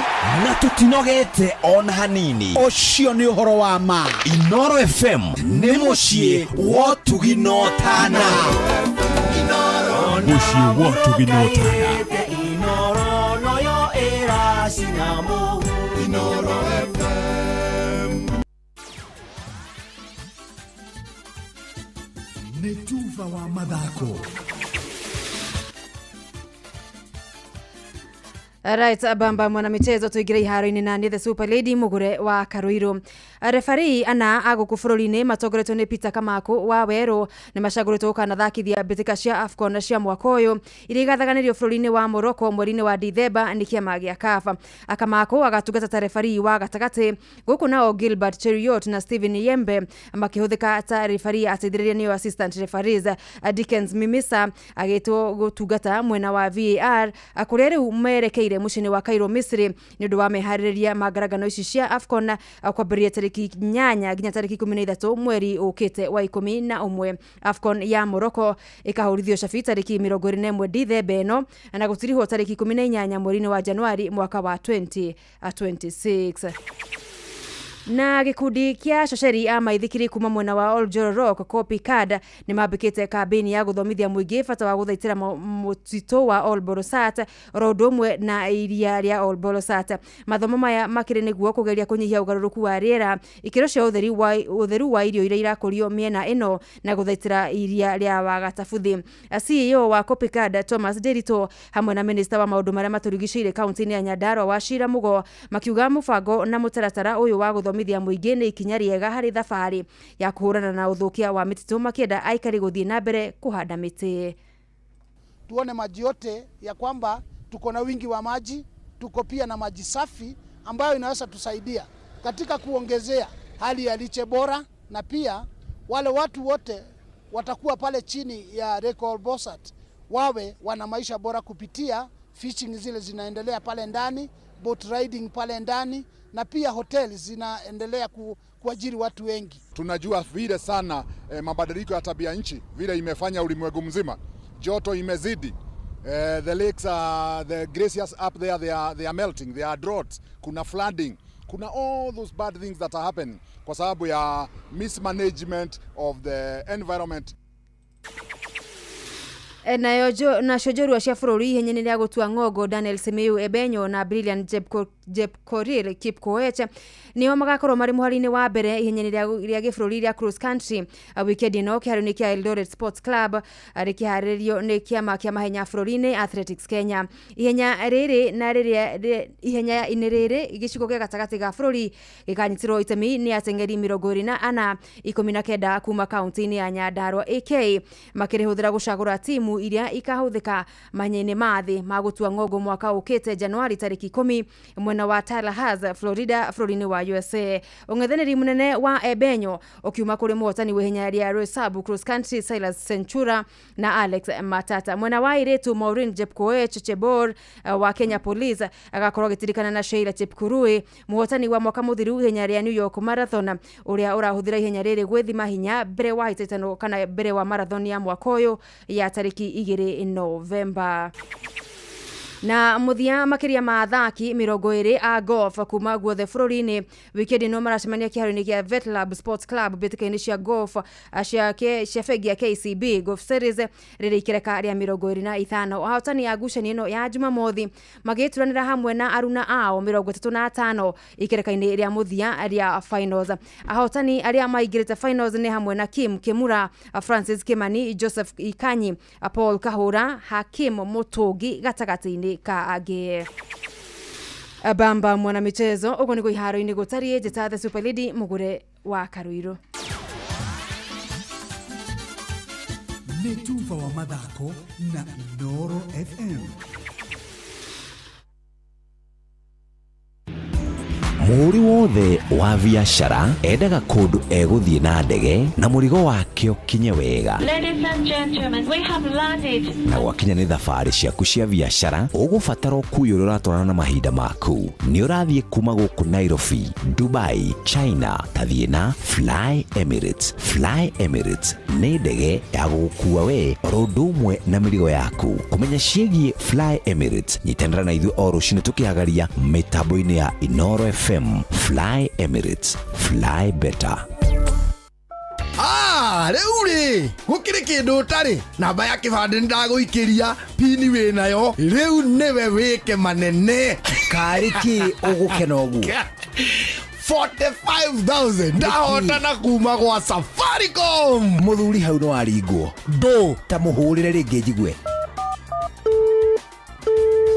na tũtinogete ona hanini. Ũcio nĩ ũhoro wa ma. Inoro FM nĩ mũciĩ wa ũtugi na ũtana. Mũciĩ wa ũtugi na ũtana. Inoro FM. Nĩ tuba wa mathako. Right, bamba mwana michezo tuingire iharo-inĩ na nĩ the super lady Mugure wa Karuiru. Referee ana a gũkũ bũrũri-inĩ matongoretio nĩ Peter Kamaku wa Werũ nĩ macagũrĩtwo gũkanathakithia mbĩtĩka cia AFCON cia mwaka ũyũ iria igathaganĩrio bũrũri-inĩ wa Morocco mweri-inĩ wa Dithemba nĩ kĩama gĩa CAF. Kamaku agatungata ta referee wa gatagatĩ gũkũ nao Gilbert Cheruiyot na Steven Yembe makĩhũthĩka ta referee ateithĩrĩria nĩo assistant referees. Dickens Mimisa agĩtwo gũtungata mwena wa VAR kũrĩa rĩu merekeire mũciĩ-inĩ wa Cairo Misri nĩ ũndũ wa meharĩrĩria ma ngarangano ici cia AFCON kwambĩrĩria tarĩki 8 nginya tarĩki 13 mweri ũkĩte wa 11. AFCON ya Morocco ĩkahũrithio cabi tarĩki 21 Dithemba ĩno na gũtirihwo tarĩki 18 mweri-inĩ wa Januari mwaka wa 2026. Na gĩkundi kĩa coceri a maithikiri kuma mwena wa Oljororok Copycard nĩ mambĩkĩte kambĩini ya gũthomithia mũingĩ bata wa gũthaitĩra mũtitũ wa Olbolosat oro ũndũ ũmwe na iria rĩa Olbolosat. Mathomo maya makĩrĩ nĩguo kũgeria kũnyihia ũgarũrũku wa rĩera, ikĩro cia ũtheru wa irio iria irakũrio mĩena ĩno na gũthaitĩra iria rĩa Wagatabuthi. CEO wa Copycard Thomas Nderitu hamwe na minista wa maũndũ marĩa matũrigicĩirie kaunti-inĩ ya Nyandarua Wachira Mugo makiuga mũbango na mũtaratara ũyũ wa gũthomithia mũingĩ nĩ ikinya rĩega harĩ thabarĩ ya kũhũrana na ũthũkia wa mĩtitũ makĩenda aikari gũthiĩ na mbere kũhanda mĩtĩ. Tuone maji yote ya kwamba tuko na wingi wa maji, tuko pia na maji safi ambayo inaweza tusaidia katika kuongezea hali ya lishe bora, na pia wale watu wote watakuwa pale chini ya Lake Olbolosat wawe wana maisha bora kupitia fishing zile zinaendelea pale ndani, boat riding pale ndani, na pia hoteli zinaendelea kuajiri watu wengi. Tunajua vile sana mabadiliko ya tabia nchi vile imefanya ulimwengu mzima, joto imezidi. The lakes are, the glaciers up there, they are melting, there are droughts, kuna flooding, kuna all those bad things that are happening kwa sababu ya mismanagement of the environment. Nayo nacio njorua cia bũrũri ihenya-inĩ rĩa gũtua ng'ongo Daniel Simiyu Ebenyo na Brilliant Jepkorir Kipkoech nĩo magakorwo marĩ mũhari-inĩ wa mbere ihenya-inĩ rĩa gĩbũrũri rĩa cross country weekend ĩno kĩharo-inĩ kĩa Eldoret Sports Club rĩkĩharĩrĩrio nĩ kĩama kĩa mahenya bũrũri-inĩ Athletics Kenya. Ihenya rĩrĩ na rĩrĩa ihenya-inĩ rĩrĩ gĩcigo gĩa gatagatĩ ga bũrũri gĩkanyitĩrwo itemi nĩ ateng'eri 24 19 kuma kaunti-inĩ ya Nyandarua AK makĩrĩhũthĩra gũcagũra timu iria ikahũthĩka mahenya-inĩ ma thĩ ma gũtua ng'ongo mwaka ũkĩte Januari tarĩki 10 mwena wa Tallahassee, Florida bũrũri-inĩ wa USA. Ũng'ethanĩri mũnene wa Ebenyo ũkiuma kũrĩ mũhotani wa ihenya rĩa Roysambu cross country Silas Centura na Alex Matata. Mwena wa airĩtu Maureen Jepkoech Chebor wa Kenya Police agakorwo agĩtirikana na Sheila Chepkurui mũhotani wa mwaka mũthiru ihenya rĩa New York Marathon ũrĩa ũrahũthĩra ihenya rĩrĩ gwĩthima hinya mbere wa hĩtahĩtano kana mbere wa marathon ya mwaka ũyũ ya tarĩki 2 Novemba. Na muthia makiria ma athaki 20 a golf kuma guothe bũrũri-inĩ wikendi no maracemania kĩharo-inĩ kĩa Vetlab Sports Club mbĩtĩka-inĩ cia golf cia bengi ya KCB Golf Series rĩrĩ ikereka rĩa 25. Ahotani a ngucanio ĩno ya Jumamothi magĩturanĩra hamwe na aruna ao 35 ikereka-inĩ rĩa mũthia rĩa finals. Ahotani arĩa maingĩrĩte finals nĩ hamwe na Kim Kimura, Francis Kimani, Joseph Ikanyi, Paul Kahura, Hakim Mutungi gatagatĩ-inĩ ka angĩ. Bamba mwana michezo ugo nĩguo iharo-inĩ gũtariĩ. Njĩta the super lady Mugure wa Karuiru. Nĩ tuba wa mathako na Inoro FM. Mũhũri wothe wa biacara endaga kũndũ egũthiĩ na ndege na mũrigo wake ũkinye wega. Ladies and gentlemen, we have landed. Na gwakinya nĩ thabarĩ ciaku cia biacara, ũgũbatara ũkui ũrĩa ũratwarana na mahinda maku. Nĩ ũrathiĩ kuma gũkũ Nairobi, Dubai, China, tathiĩ na Fly Emirates. Fly Emirates nĩ ndege ya gũgũkua we oro ũndũ ũmwe na mĩrigo yaku. Kũmenya ciĩgiĩ Fly Emirates, nyitanĩra na ithuĩ o rũcinĩ tũkĩhagaria mĩtambo-inĩ ya Inoro FM. Fly Emirates, fly better. Ah, rĩu rĩ gũkĩrĩ kĩndũ ũtarĩ namba ya kĩbandĩ nĩ ndagũikĩria pini wĩ nayo rĩu nĩwe wĩke manene. Karĩ kĩ ũgũkena ũguo? 45,000 ndahotana kuma gwa Safaricom. Mũthuri hau no aringwo ndũ ta mũhũrĩre rĩngĩ njigue.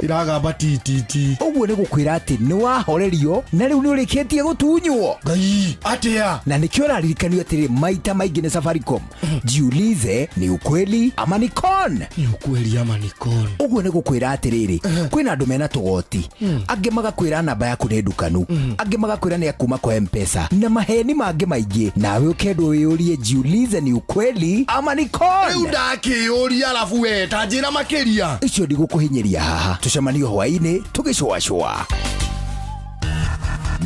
Iragamba ttt. Ũguo nĩ gũkwĩra atĩ nĩ wahorerio na rĩu nĩ ũrĩkĩtie gũtunywo. Ngai atĩa? Na nĩkĩo ũraririkanio atĩrĩ maita maingĩ nĩ Safaricom, jiulize ni ukweli ama ni con. Ni ukweli ama ni con. Ũguo nĩ gũkwĩra atĩrĩrĩ, kwĩna andũ mena tũgoti, angĩ magakwĩra namba yaku nĩ ndukanu, angĩ magakwĩra nĩ akuma kwa M-Pesa na maheni mangĩ maingĩ, nawe ũkendwo wĩyũrie jiulize ni ukweli ama ni con. Rĩu ndakĩyũria arabu we ta njĩra makĩria. Icio ndigũkũhinyĩria haha, tũcemanio hwaĩ-inĩ tũgĩcũacũa.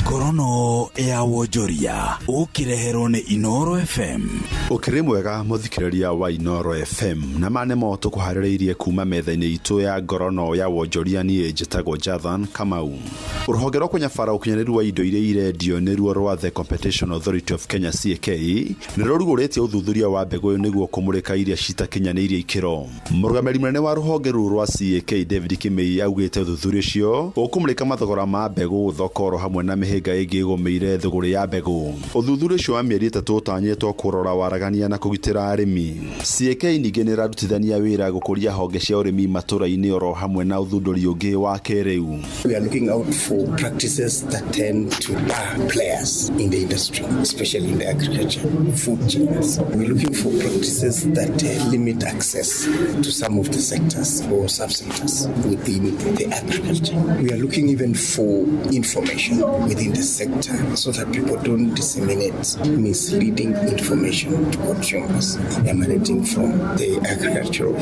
Ngorono ya wonjoria ũkĩreherwo nĩ Inoro FM. Ũkĩrĩ mwega mũthikĩrĩria wa Inoro FM, na ma nĩmo tũkũharĩrĩirie kuma metha-inĩ itũ ya ngorono ya wonjoria. Niĩ njĩtagwo Jathan Kamau. Rũhonge rwa kũnyabara ũkinyanĩru wa indo iria irendio nĩruo rwa The Competition Authority of Kenya CAK nĩ rũrugũrĩtie ũthuthuria wa mbegũ nĩguo kũmũrĩka iria citakinyanĩirie ikĩro. Mũrũgamĩrĩri mũnene wa rũhonge rũu rwa CAK David Kimei augĩte ũthuthuria ũcio ũkũmũrĩka mathogora ma mbegũ, thoko oro hamwe na mĩhĩnga ĩngĩ ĩgũmĩire thũgũrĩ ya mbegũ. Ũthuthuria ũcio wa mĩeri 3 ũtanyĩtwo kũrora waragania na kũgitĩra arĩmi. CAK ningĩ nĩ ĩrarutithania wĩra gũkũria honge cia ũrĩmi matũra-inĩ oro hamwe na ũthundũri ũngĩ wa kĩrĩu. We are looking out for practices that tend to bar players in the industry, especially in the agriculture, food chains. We're looking for practices that limit access to some of the sectors or subsectors within the agriculture. We are looking even for information within the sector so that people don't disseminate misleading information to consumers emanating from the agricultural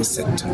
sector.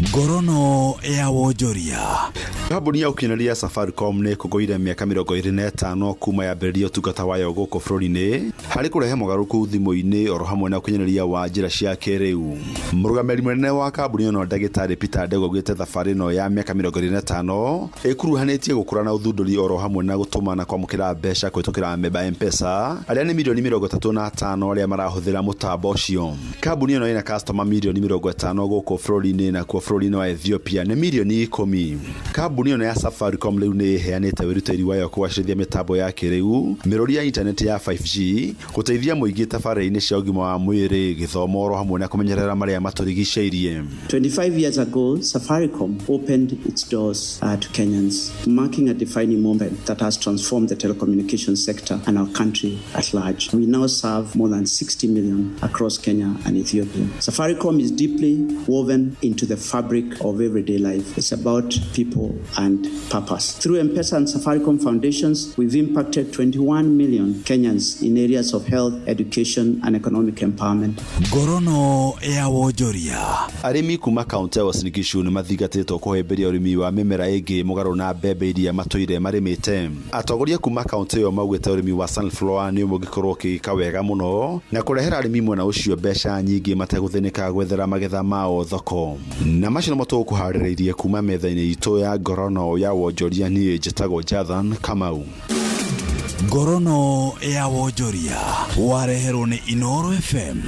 Ngorono ya wonjoria. Kambuni ya ũkinyanĩria Safaricom nĩ ĩkũngũĩire mĩaka 25 kuma yambĩrĩria ũtungata wayo gũkũ bũrũri-inĩ harĩ kũrehe mogarũrũku thimũ-inĩ oro hamwe na ũkinyanĩria wa njĩra cia kĩrĩu. Mũrũgamĩrĩri mũnene wa kambuni ĩno ndagĩtarĩ Peter Ndegwa augĩte thabarĩ ĩno ya mĩaka 25 ĩkuruhanĩtie gũkũra na ũthundũri oro hamwe na gũtũma na kwamũkĩra mbeca kũhĩtũkĩra amemba M-Pesa arĩa nĩ mirioni 35 arĩa marahũthĩra mũtambo ũcio. Kambuni ĩno ĩna customer mirioni 50 gũkũ bũrũri-inĩ nakuo bũrũri-inĩ wa Ethiopia nĩ mirioni 10. Kambuni ĩno ya Safaricom rĩu nĩ ĩheanĩte wĩrutĩri wayo kũgacĩrithia mĩtambo ya kĩrĩu, mĩrũri ya intaneti ya 5G, gũteithia mũingĩ tabarĩra-inĩ cia ũgima wa mwĩrĩ, gĩthomo oro hamwe na kũmenyerera marĩa matũrigicĩirie. 25 years ago, Safaricom opened its doors to Kenyans, marking a defining moment that has transformed the telecommunications sector and our country at large. We now serve more than 60 million across Kenya and Ethiopia. Safaricom is deeply woven into the fabric of everyday life. It's about people and purpose. Through M-Pesa and Safaricom Foundations, we've impacted 21 million Kenyans in areas of health, education, and economic empowerment. Ngorono ya wonjoria. Arĩmi kuma kaunti ya Uasin Gishu nĩ mathingatĩtwo kũhĩmbĩria ũrĩmi wa mĩmera ĩngĩ mũgarũ na mbembe iria matũire marĩmĩte. Atongoria kuma kaunti ĩyo maugĩte ũrĩmi wa sunflower nĩ ũmwe ũngĩkorwo ũkĩka wega mũno na kũrehera arĩmi mwena ũcio mbeca nyingĩ mategũthĩnĩka gwethera magetha mao thoko. Na macio nĩmo tũgũkũharĩrĩirie kuma metha-inĩ itũ ya ngorono ya wonjoria. Niĩ njĩtagwo Jathan Kamau. Ngorono ya wonjoria wareherwo nĩ Inoro FM.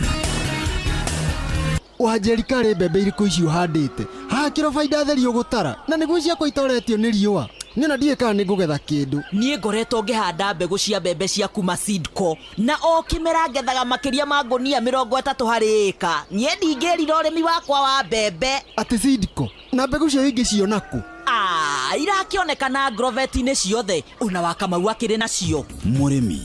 Wanjeri karĩ mbembe irĩkũ ici ũhandĩte? Haha kĩro baida theri ũgũtara na nĩguo ciakwa itoretio nĩ riũa. Niĩ ona ndiũĩ kana nĩ ngũgetha kĩndũ. Niĩ ngoretwo ngĩhanda mbegũ cia mbembe cia kuma Seedco na o kĩmera ngethaga makĩria ma ngũnia 30 harĩ ĩka. Niĩ ndingĩrira ũrĩmi wakwa wa mbembe. Atĩ Seedco? Na mbegũ cio ingĩciona kũ? Irakĩonekana ngroveti-inĩ ciothe, ona wa Kamau akĩrĩ nacio. Mũrĩmi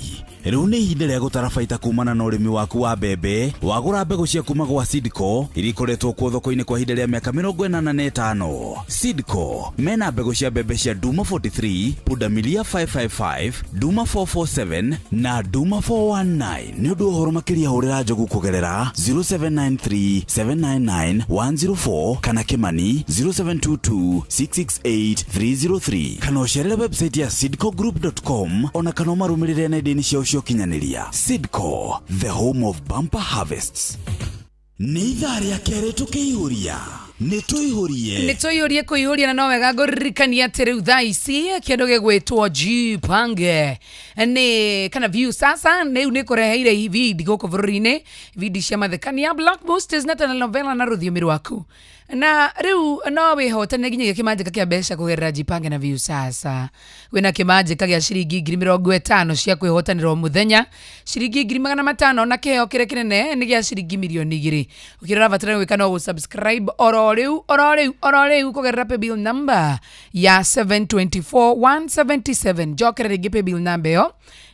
Rĩu nĩ ihinda rĩa gũtara baita kumana na ũrĩmi waku wa mbembe. Wagũra mbegũ cia kuma gwa Sidco iria ikoretwo kuo thoko-inĩ kwa ihinda rĩa mĩaka 85. Sidco mena mbegũ cia mbembe cia Duma 43, Pundamilia 555, Duma 447 na Duma 419. Nĩ ũndũ wa ũhoro makĩria hũrĩra Njogu kũgerera 0793 799 104 kana Kimani 0722 668 303 kana ũcerere website ya sidcogroup.com ona kana ũmarũmĩrĩre nenda-inĩ ciao cia ũkinyanĩria. Sidco, the home of bumper harvests. Nĩ ithaa rĩa kerĩ tũkĩihũria, nĩ tũihũrie. Nä tå ihå kå ihå na no wega ngå ririkania atä rä u thaa ici kä ndå gä gwä jipange nä kana Viusasa rä u nä kå reheire ibindi gå kå bå rå ri-inä ibindi cia mathekania, blockbusters na telenovela na rũthiomi rwaku, na rĩu no wĩhotane nginyagia kĩmanjĩka kĩa mbeca kũgerera Jipange na Viusasa. Wĩna kĩmanjĩka gĩa ciringi 50,000 cia kwĩhotanĩra o mũthenya, ciringi 500,000, na kĩheo kĩrĩa kĩnene nĩ gĩa ciringi 2,000,000. Ũkĩrĩa ũrabatara gwĩka no gũ-subscribe oro rĩu oro rĩu oro rĩu kũgerera paybill number ya 724177. Njokere rĩngĩ, paybill number ĩyo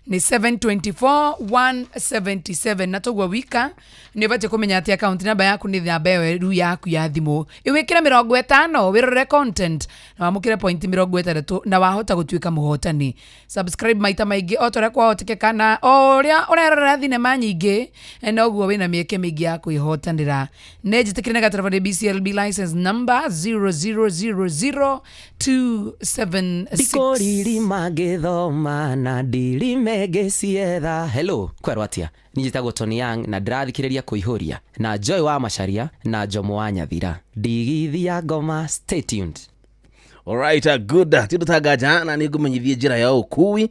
nĩ 724177. Na toguo wika nĩ ũbatiĩ kũmenya atĩ account number yaku nĩ namba ĩyo rĩu yaku ya thimũ. Ĩwĩkĩre 50 wĩrorere content na wamũkĩre point 60 na wahota gũtuĩka mũhotani. Subscribe maita maingĩ o ta ũrĩa kwahotekeka, na o ũrĩa ũrerorera thinema nyingĩ noguo wĩna mĩeke mĩingĩ ya kwĩhotanĩra. Nĩ njĩtĩkĩre na gatereba nĩ BCLB license number 0000276. Ndikũririma ngĩthoma na ndirime ngĩcietha. Hello, kwerwo atia? Niĩ njĩtagwo Tony Young na ndĩrathikĩrĩria Kũihũria na Joy wa Macharia na Jomo wa Nyathira. Ndigithia ngoma, stay tuned. Alright, good. Ti tanganja na nĩ ngũmenyithie njĩra ya ũkui,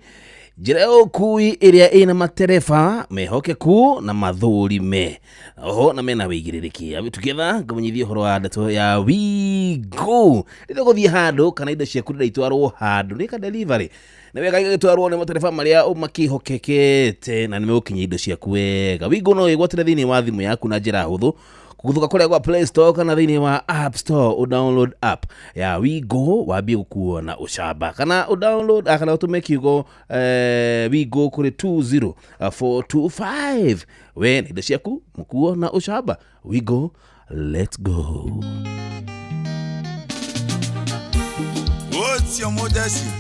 njĩra ya ũkui ĩrĩa ĩna matereba mehokeku na mathũrime oho na mena wĩigĩrĩrĩki. Together ngũmenyithie ũhoro wa ndeto ya Wigo. Rĩrĩa ũgũthiĩ handũ kana indo ciaku rĩrĩa itwarwo handũ nĩ ka delivery, na wega igĩtwarwo nĩ matereba marĩa ũmakĩhokekete na nĩ megũkinyia indo ciaku wega. Wigo no ĩgwatĩre thĩinĩ wa thimũ yaku na njĩra hũthũ kuguthuka kũrĩa gwa Play Store kana thĩinĩ wa App Store, ũdownload app ya Wigo wambie gũkuo na ũcamba, kana ũdownload kana ũtũme kiugo Wigo kũrĩ 20425. We na indo ciaku mũkuo na ũcamba. Wigo, let's go. What's your modesty?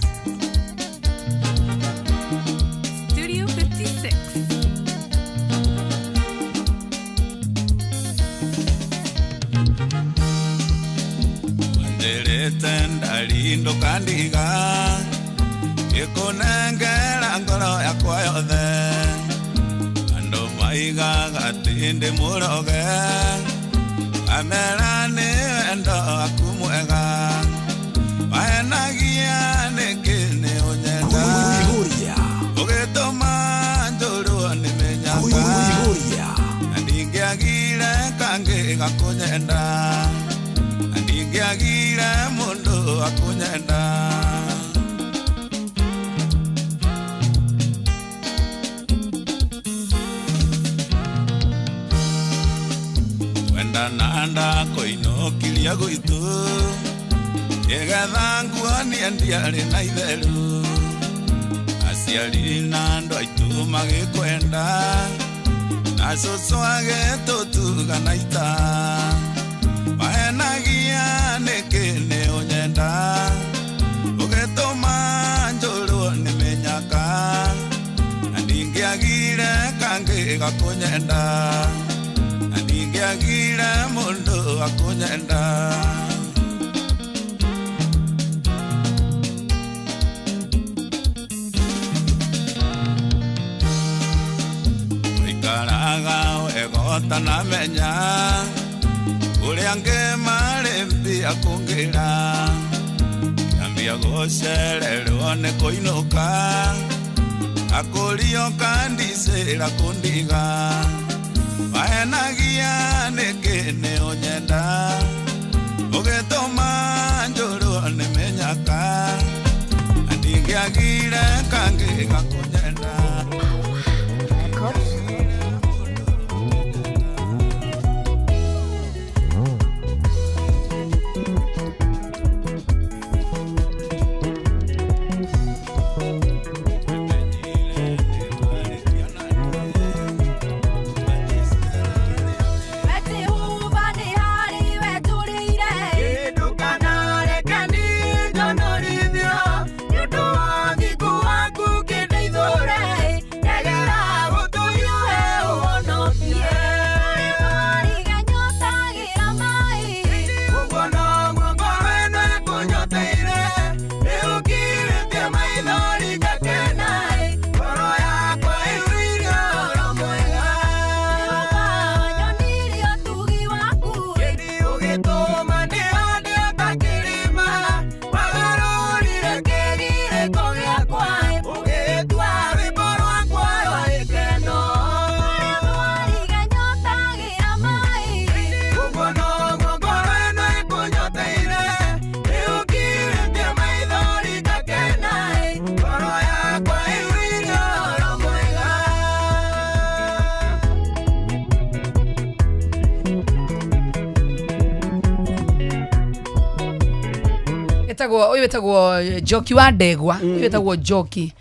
Studio 56. Wanderete ndalindo kandiga ikunengera ngoro yakwa yothe, andu maigaga atĩ ndĩ mũroge, amera nĩ wendo waku mwega, mahenagia nĩkĩ nĩ ũnyenda, ũgĩtũma njũrwo nĩ mĩnyaka, na ndingĩagire kangĩ gakũnyenda, na ndingĩagire mũndũ akũnyenda. Wendana ndakoinũkiria gwitũ, nĩgetha nguonie ndiarĩ na itheru, aciari na andũ aitũ magĩkwenda, na cũcũ agĩtũtuga na ita, mahenagia nĩkĩ nĩ ũnyenda, ũgĩtũma njũrwo nĩ mĩnyaka, na ndingĩagire kangĩ gakũnyenda, na ndingĩagire mũndũ akũnyenda. Waikaraga wega ũtanamenya ũrĩa angĩ marĩ mbia kũngĩra, kĩambia gũcererwo nĩ kũinũka, akũrio kandicĩra kũndiga, mahenagia nĩkĩ nĩ ũnyenda, ũgĩtũma njũrwo nĩ mĩnyaka, na ndingĩagire kangĩ gakũnyenda. Etagwo ũyũ wĩtagwo Njoki wa Ndegwa. Ũyũ wĩtagwo Njoki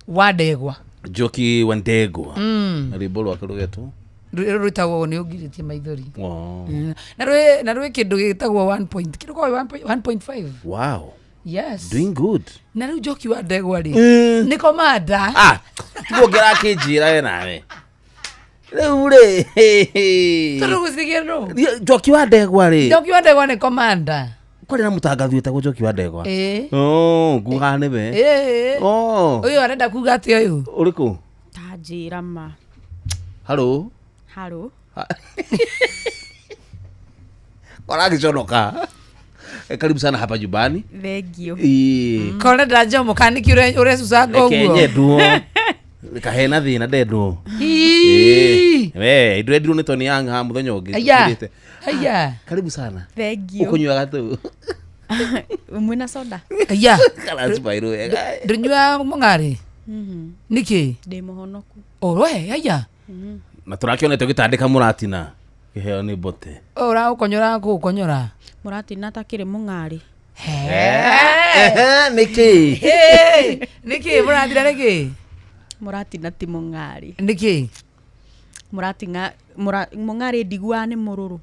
wa Ndegwa. Njoki wa Ndegwa. Mm. Na rwĩmbo rwake rũgetwo Rũrũ rwĩtagwo nĩ ũngirĩtie maithori. Wow. Na rwĩ kĩndũ gĩtagwo 1 point. Kĩndũ kwa 1.5. Wow. Yes. Doing good. Na rĩu Njoki wa Ndegwa rĩ. Mm. Nĩ komanda. Ah, tiguo ngĩrakĩnjĩra we nawe. Rĩu rĩ. Tondũ gũcigĩrwo. Njoki wa Ndegwa rĩ. Njoki wa Ndegwa nĩ komanda. Kwarĩ na mũtangathi wĩtagwo Njoki wa Ndegwa. Ĩĩ. Oh, ngugaga nĩwe. Ĩĩ. Oh. Ũyũ arenda kuga atĩa ũyũ? Ũrĩkũ? Ta njĩra ma. Haro. Haro. Oragĩconoka. Karibu sana hapa nyumbani. Thank you. Ĩĩ. Kona ndanjomo kana nĩkĩ ũrecucanga Reke ũguo? nyendwo. Kahena thĩna ndendwo. Ĩĩ. We, ndĩrendirwo nĩ Tony Young haha mũthenya ũngĩ. Aya. tũkirĩte. Aya. Karibu sana. Thank you. Ũkũnyuaga tu. Mwĩna soda? Aya. Karacibairwo wega. Ndũnyuaga mũng'arĩ? Mhm. Nĩkĩ? Ndĩ mũhonoku. Oroe, aya. Na tũrakĩonete ũgĩtandĩka mũratina. Kĩheo nĩ mbote. Ũraũkonyora kũũkonyora. Mũratina takĩrĩ mũng'arĩ. Ehe, nĩkĩ? Nĩkĩ mũratina nĩkĩ? Mũratina ti mũng'arĩ. Nĩkĩ? Mũratina mũng'arĩ ndiguaga nĩ mũrũrũ.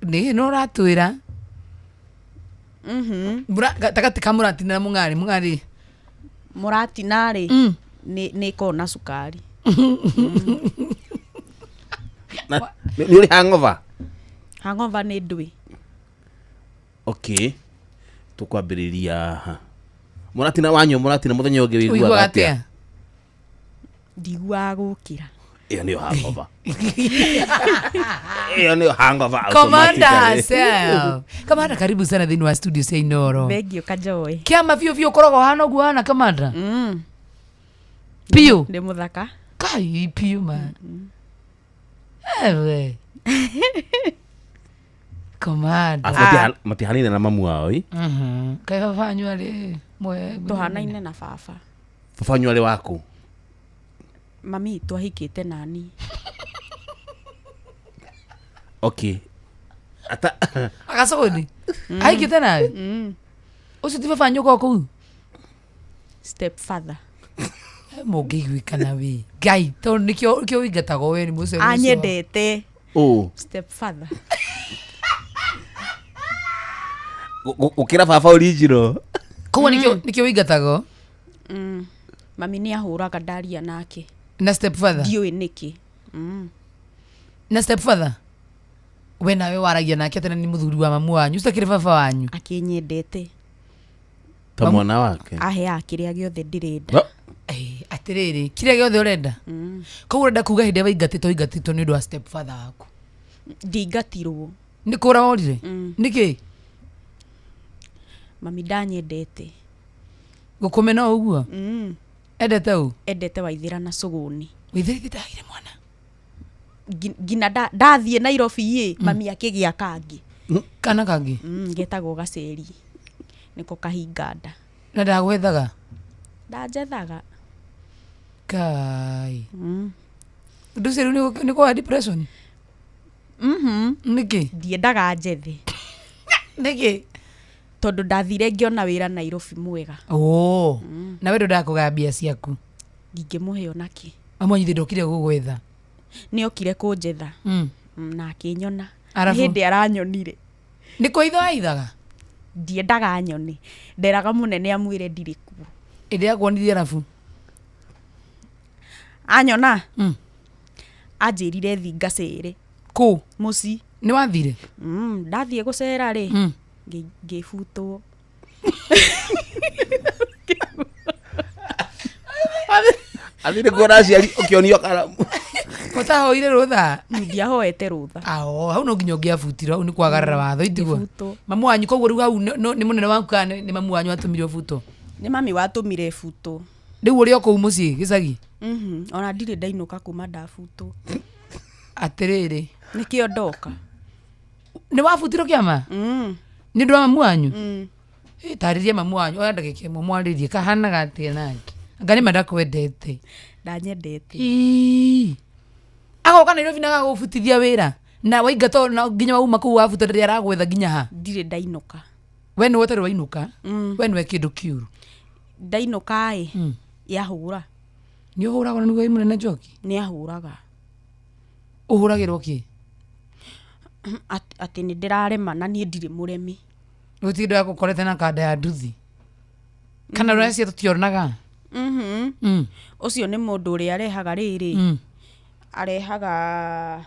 Nĩ no ũratwĩra. Mhm. Gatagatĩ ka mũratina na mũng'arĩ, mũng'arĩ. Mũratina rĩ Mm. nĩ nĩ ĩkoragwo na cukari. Na nĩ ũrĩ hangover? Hangover nĩ ndwĩ. Okay. Tũkwambĩrĩria haha. Mũratina wanyua mũratina mũthenya ũngĩ Ũiguaga wĩiguaga atĩa? atĩa? Ndiguaga gũkĩra. Ĩyo nĩyo hangover. Ĩyo nĩyo hangover Commander automatically. herself. Kamanda karibu sana thĩinĩ wa studio cia Inooro. Thank you Kajoy. Kĩama biũ biũ ũkoragwo ũhana ũguo ũhana Kamanda? Mm. Biũ. Ndĩ mũthaka. Kai biũ ma. Ewe. Kamanda. Arabu matihanine na mamu wao ĩ? Mhm. Kaĩ baba wanyu arĩ mwe Tũhanaine na baba. Baba wanyu arĩ waku? Mami twahikĩte nani. Okay. Ata Agacogoni. Ahikĩte nawe? Mm. Ũcio ti baba wanyu ũkoragwo kũu? Step father. Mũngĩiguĩkana wĩ. Ngai tondũ nĩkĩo nĩkĩo ũingatagwo we nĩ mũcio. Anyendete. Ũ. Step father. Gũkĩra baba original. Koguo nĩkĩo nĩkĩo ũingatagwo Mm. Mami nĩ ahũraga ndaria nake. na step father. Ndiũĩ nĩkĩ. Mm. Na step father. We nawe waragia nake atĩ na nĩ mũthuri wa mamu wanyu ũcio akĩrĩ baba wanyu. Akĩnyendete. Ta mwana wake. Aheaga kĩrĩa gĩothe ndĩrenda. No. Atĩrĩrĩ kĩrĩa gĩothe ũrenda. Mm. Koguo ũrenda kuga hĩndĩ ĩrĩa waingatĩtwo waingatĩtwo nĩ ũndũ wa step father waku. Ndingatirwo. Nĩ kũra worire? Mm. Nĩkĩ? Mami ndanyendete. Gũkũmena o ũguo? Mm. Endete ũ? Endete waithĩra na cũgũni. Waithĩra ithe ndagĩire mwana. Nginya ndathiĩ Nairobi ĩ mami akĩgĩa kangĩ. Kana kangĩ? Mm, getagwo gaceri. Nĩko kahinga nda. Na ndagwethaga? Ndanjethaga. Kai. Mm. Ũndũ ũcio rĩu nĩ kwa depression? Mhm. Nĩkĩ? Ndiendaga njethe. Nĩkĩ? Tondũ ndathire ngĩona wĩra Nairobi mwega. Oh. Na we ndwendaga kũgaya mbia ciaku. Ndingĩmũhe onakĩ. Mamu wanyu ithe ndokire gũgwetha. Nĩ okire kũnjetha. Mm. Na akĩnyona. Arabu? Nĩ hĩndĩ aranyonire. Nĩ kũitho aithaga? Ndiendaga nyone. Nderaga mũnene amwĩre ndirĩ kuo. Ĩndĩ akuonirie arabu? Anyona? Mm. Anjĩrire thi ngacere. Kũ? Mũciĩ. Nĩ wathire? Mm, ndathiĩ gũcera rĩ. Mm. Ngĩbutwo. Athire kuona aciari ũkĩonio karamu. Ũtahoire rũtha? Ndiahoete rũtha. Ao, hau no nginya ũngĩabutirwo, hau nĩ kwagarara watho itiguo. Ngĩbutwo. Mamu wanyu koguo rĩu hau nĩ mũnene waku kana nĩ mamu wanyu atũmire ũbutwo? Nĩ mami watũmire butwo. Rĩu ũrĩ o kũu mũciĩ gĩcagi? Mhm. Ona ndirĩ ndainũka kuma ndabutwo. Atĩrĩrĩ. Nĩkĩo ndoka. Nĩ wabutirwo kĩama? Mm. Nĩ ũndũ wa mamu wanyu? Mm. Ĩ, tarĩria mamu wanyu, oya ndagĩka ĩmwe mwarĩrie kahanaga atĩa nake? Anga nĩ ma ndakwendete. Ndanyendete. Ii. Agoka Nairobi na agagũbutithia wĩra na waingatwo na nginya wauma kũu wabuta rĩrĩa aragwetha nginya ha? Ndirĩ ndainũka. We nĩwe ũtarĩ wainũka, we nĩwe kĩndũ kĩũru. Ndainũka ĩ, yahũra. Nĩ ũhũragwo na nĩguo wĩ mũnene njoki? Nĩ ahũraga. Ũhũragĩrwo kĩ? Atĩ nĩ ndĩrarema na niĩ ndirĩ mũremi. Gũtirĩ ndũ agũkorete na kanda ya nduthi kana rũrĩa cia tũtionaga. Ũcio nĩ mũndũ ũrĩa arehaga rĩrĩ, arehaga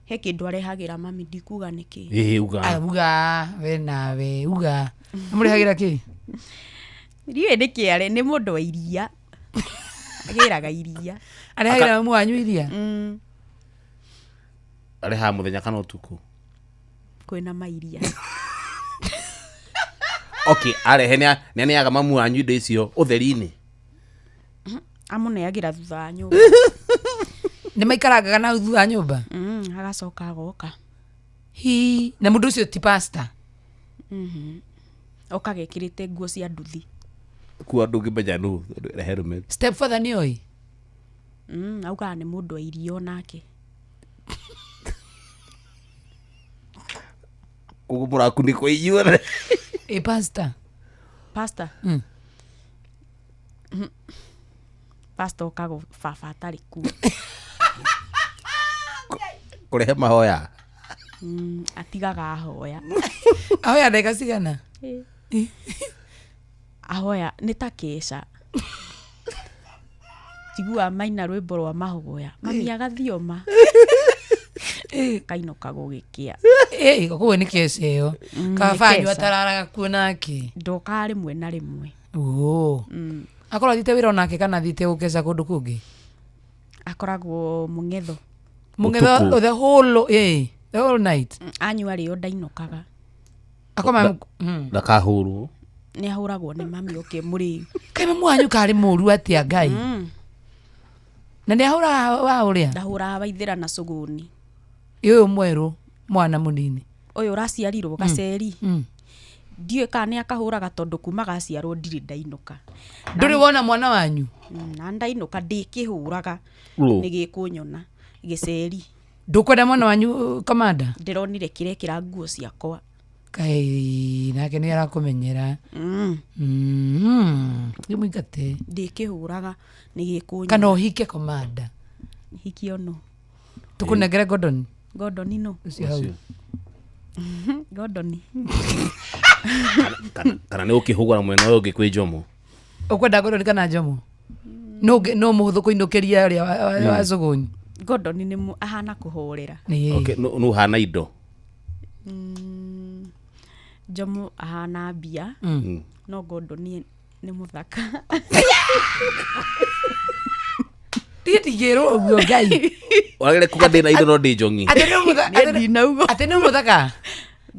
he kĩndũ arehagĩra mami, ndikuga nĩkĩ. Ĩĩ, uga. Ah, uga we nawe uga. Amũrehagĩra kĩ? Ndiũĩ nĩkĩ are nĩ mũndũ wa iria. Agĩraga iria. Arehagĩra mamu wanyu iria? Arehaga mũthenya kana ũtukũ? Kwĩna mairia. Okay, arehe nĩ aneaga mamu wanyu indo icio ũtheri-inĩ? Amũneagĩra thutha wa nyũmba. Nĩ maikarangaga na thutha wa nyũmba? Agacoka agoka. Hi, na mũndũ ũcio ti pastor? Okaga ekĩrĩte nguo cia nduthi. Kuo ndũngĩmenya nũ, tondũ ena helmet. Stepfather nĩ oĩ? Augaga nĩ mũndũ wa iria onake. Koguo mũrakunĩkwo inyuothe. Ĩ pastor? Pastor? Pastor okaga baba atarĩ kuo. Kũrehe mahoya? Atigaga ahoya. Ahoya ndagĩka cigana? Ahoya nĩ ta keca. Njiguaga maina rwĩmbo rwa mahoya. Mami agathioma. Kainũka gũgĩkĩa. Ĩ, koguo nĩ keca ĩyo. Kaba Nĩ wanyu keca. atararaga kuo nake? Ndokaga rĩmwe na rĩmwe. Oo. Akorwo athiĩte wĩra onake kana athiĩte gũkeca kũndũ kũngĩ? Akoragwo mũng'etho. Mũng'etho the whole, the whole night. Anyua rĩo ndainũkaga. Akoma Ndakahũrwo. Nĩ ahũragwo nĩ mami oke mũrĩu. Kaĩ mamu wanyu karĩ mũru atĩa Ngai? Na nĩ ahũraga wa ũrĩa? Ndahũraga waithĩra na cũgũni. Ĩ ũyũ mwerũ mwana mũnini. Ũyũ ũraciarirwo gaceri. Ndiũĩ kana nĩ akahũraga tondũ kuma gaciarwo ndirĩ ndainũka. Ndũrĩ wona mwana wanyu? Na ndainũka ndĩkĩhũraga. Ũ. Nĩ gĩkũnyona gĩceri. Ndũkwenda mwana wanyu kamanda? Ndĩronire kĩrekĩra nguo ciakwa. Kai nake nĩ arakũmenyera. Ndĩmũingate. Ndĩkĩhũraga nĩ gĩkũnyona. Kana ũhike komanda. Hikio no. Tũkũnengere Gordon. Gordon no. Ũcio hau. Gordon. Kana nĩ ũkĩhũgũra mwena ũyũ ũngĩ kwĩ Njomo. Ũkwenda Gordon kana Njomo? No mũhũthũ kũinũkĩria ũrĩa wa cũgũni. Gordon nĩ ahana kũhorera. Okay, nũ ũhana indo? Njomo ahana mbia. No Gordon nĩ mũthaka. Ndigĩrwo ũguo Ngai. Wagĩrĩire kuga ndĩna indo no ndĩ njong'i. Atĩ nĩ mũthaka?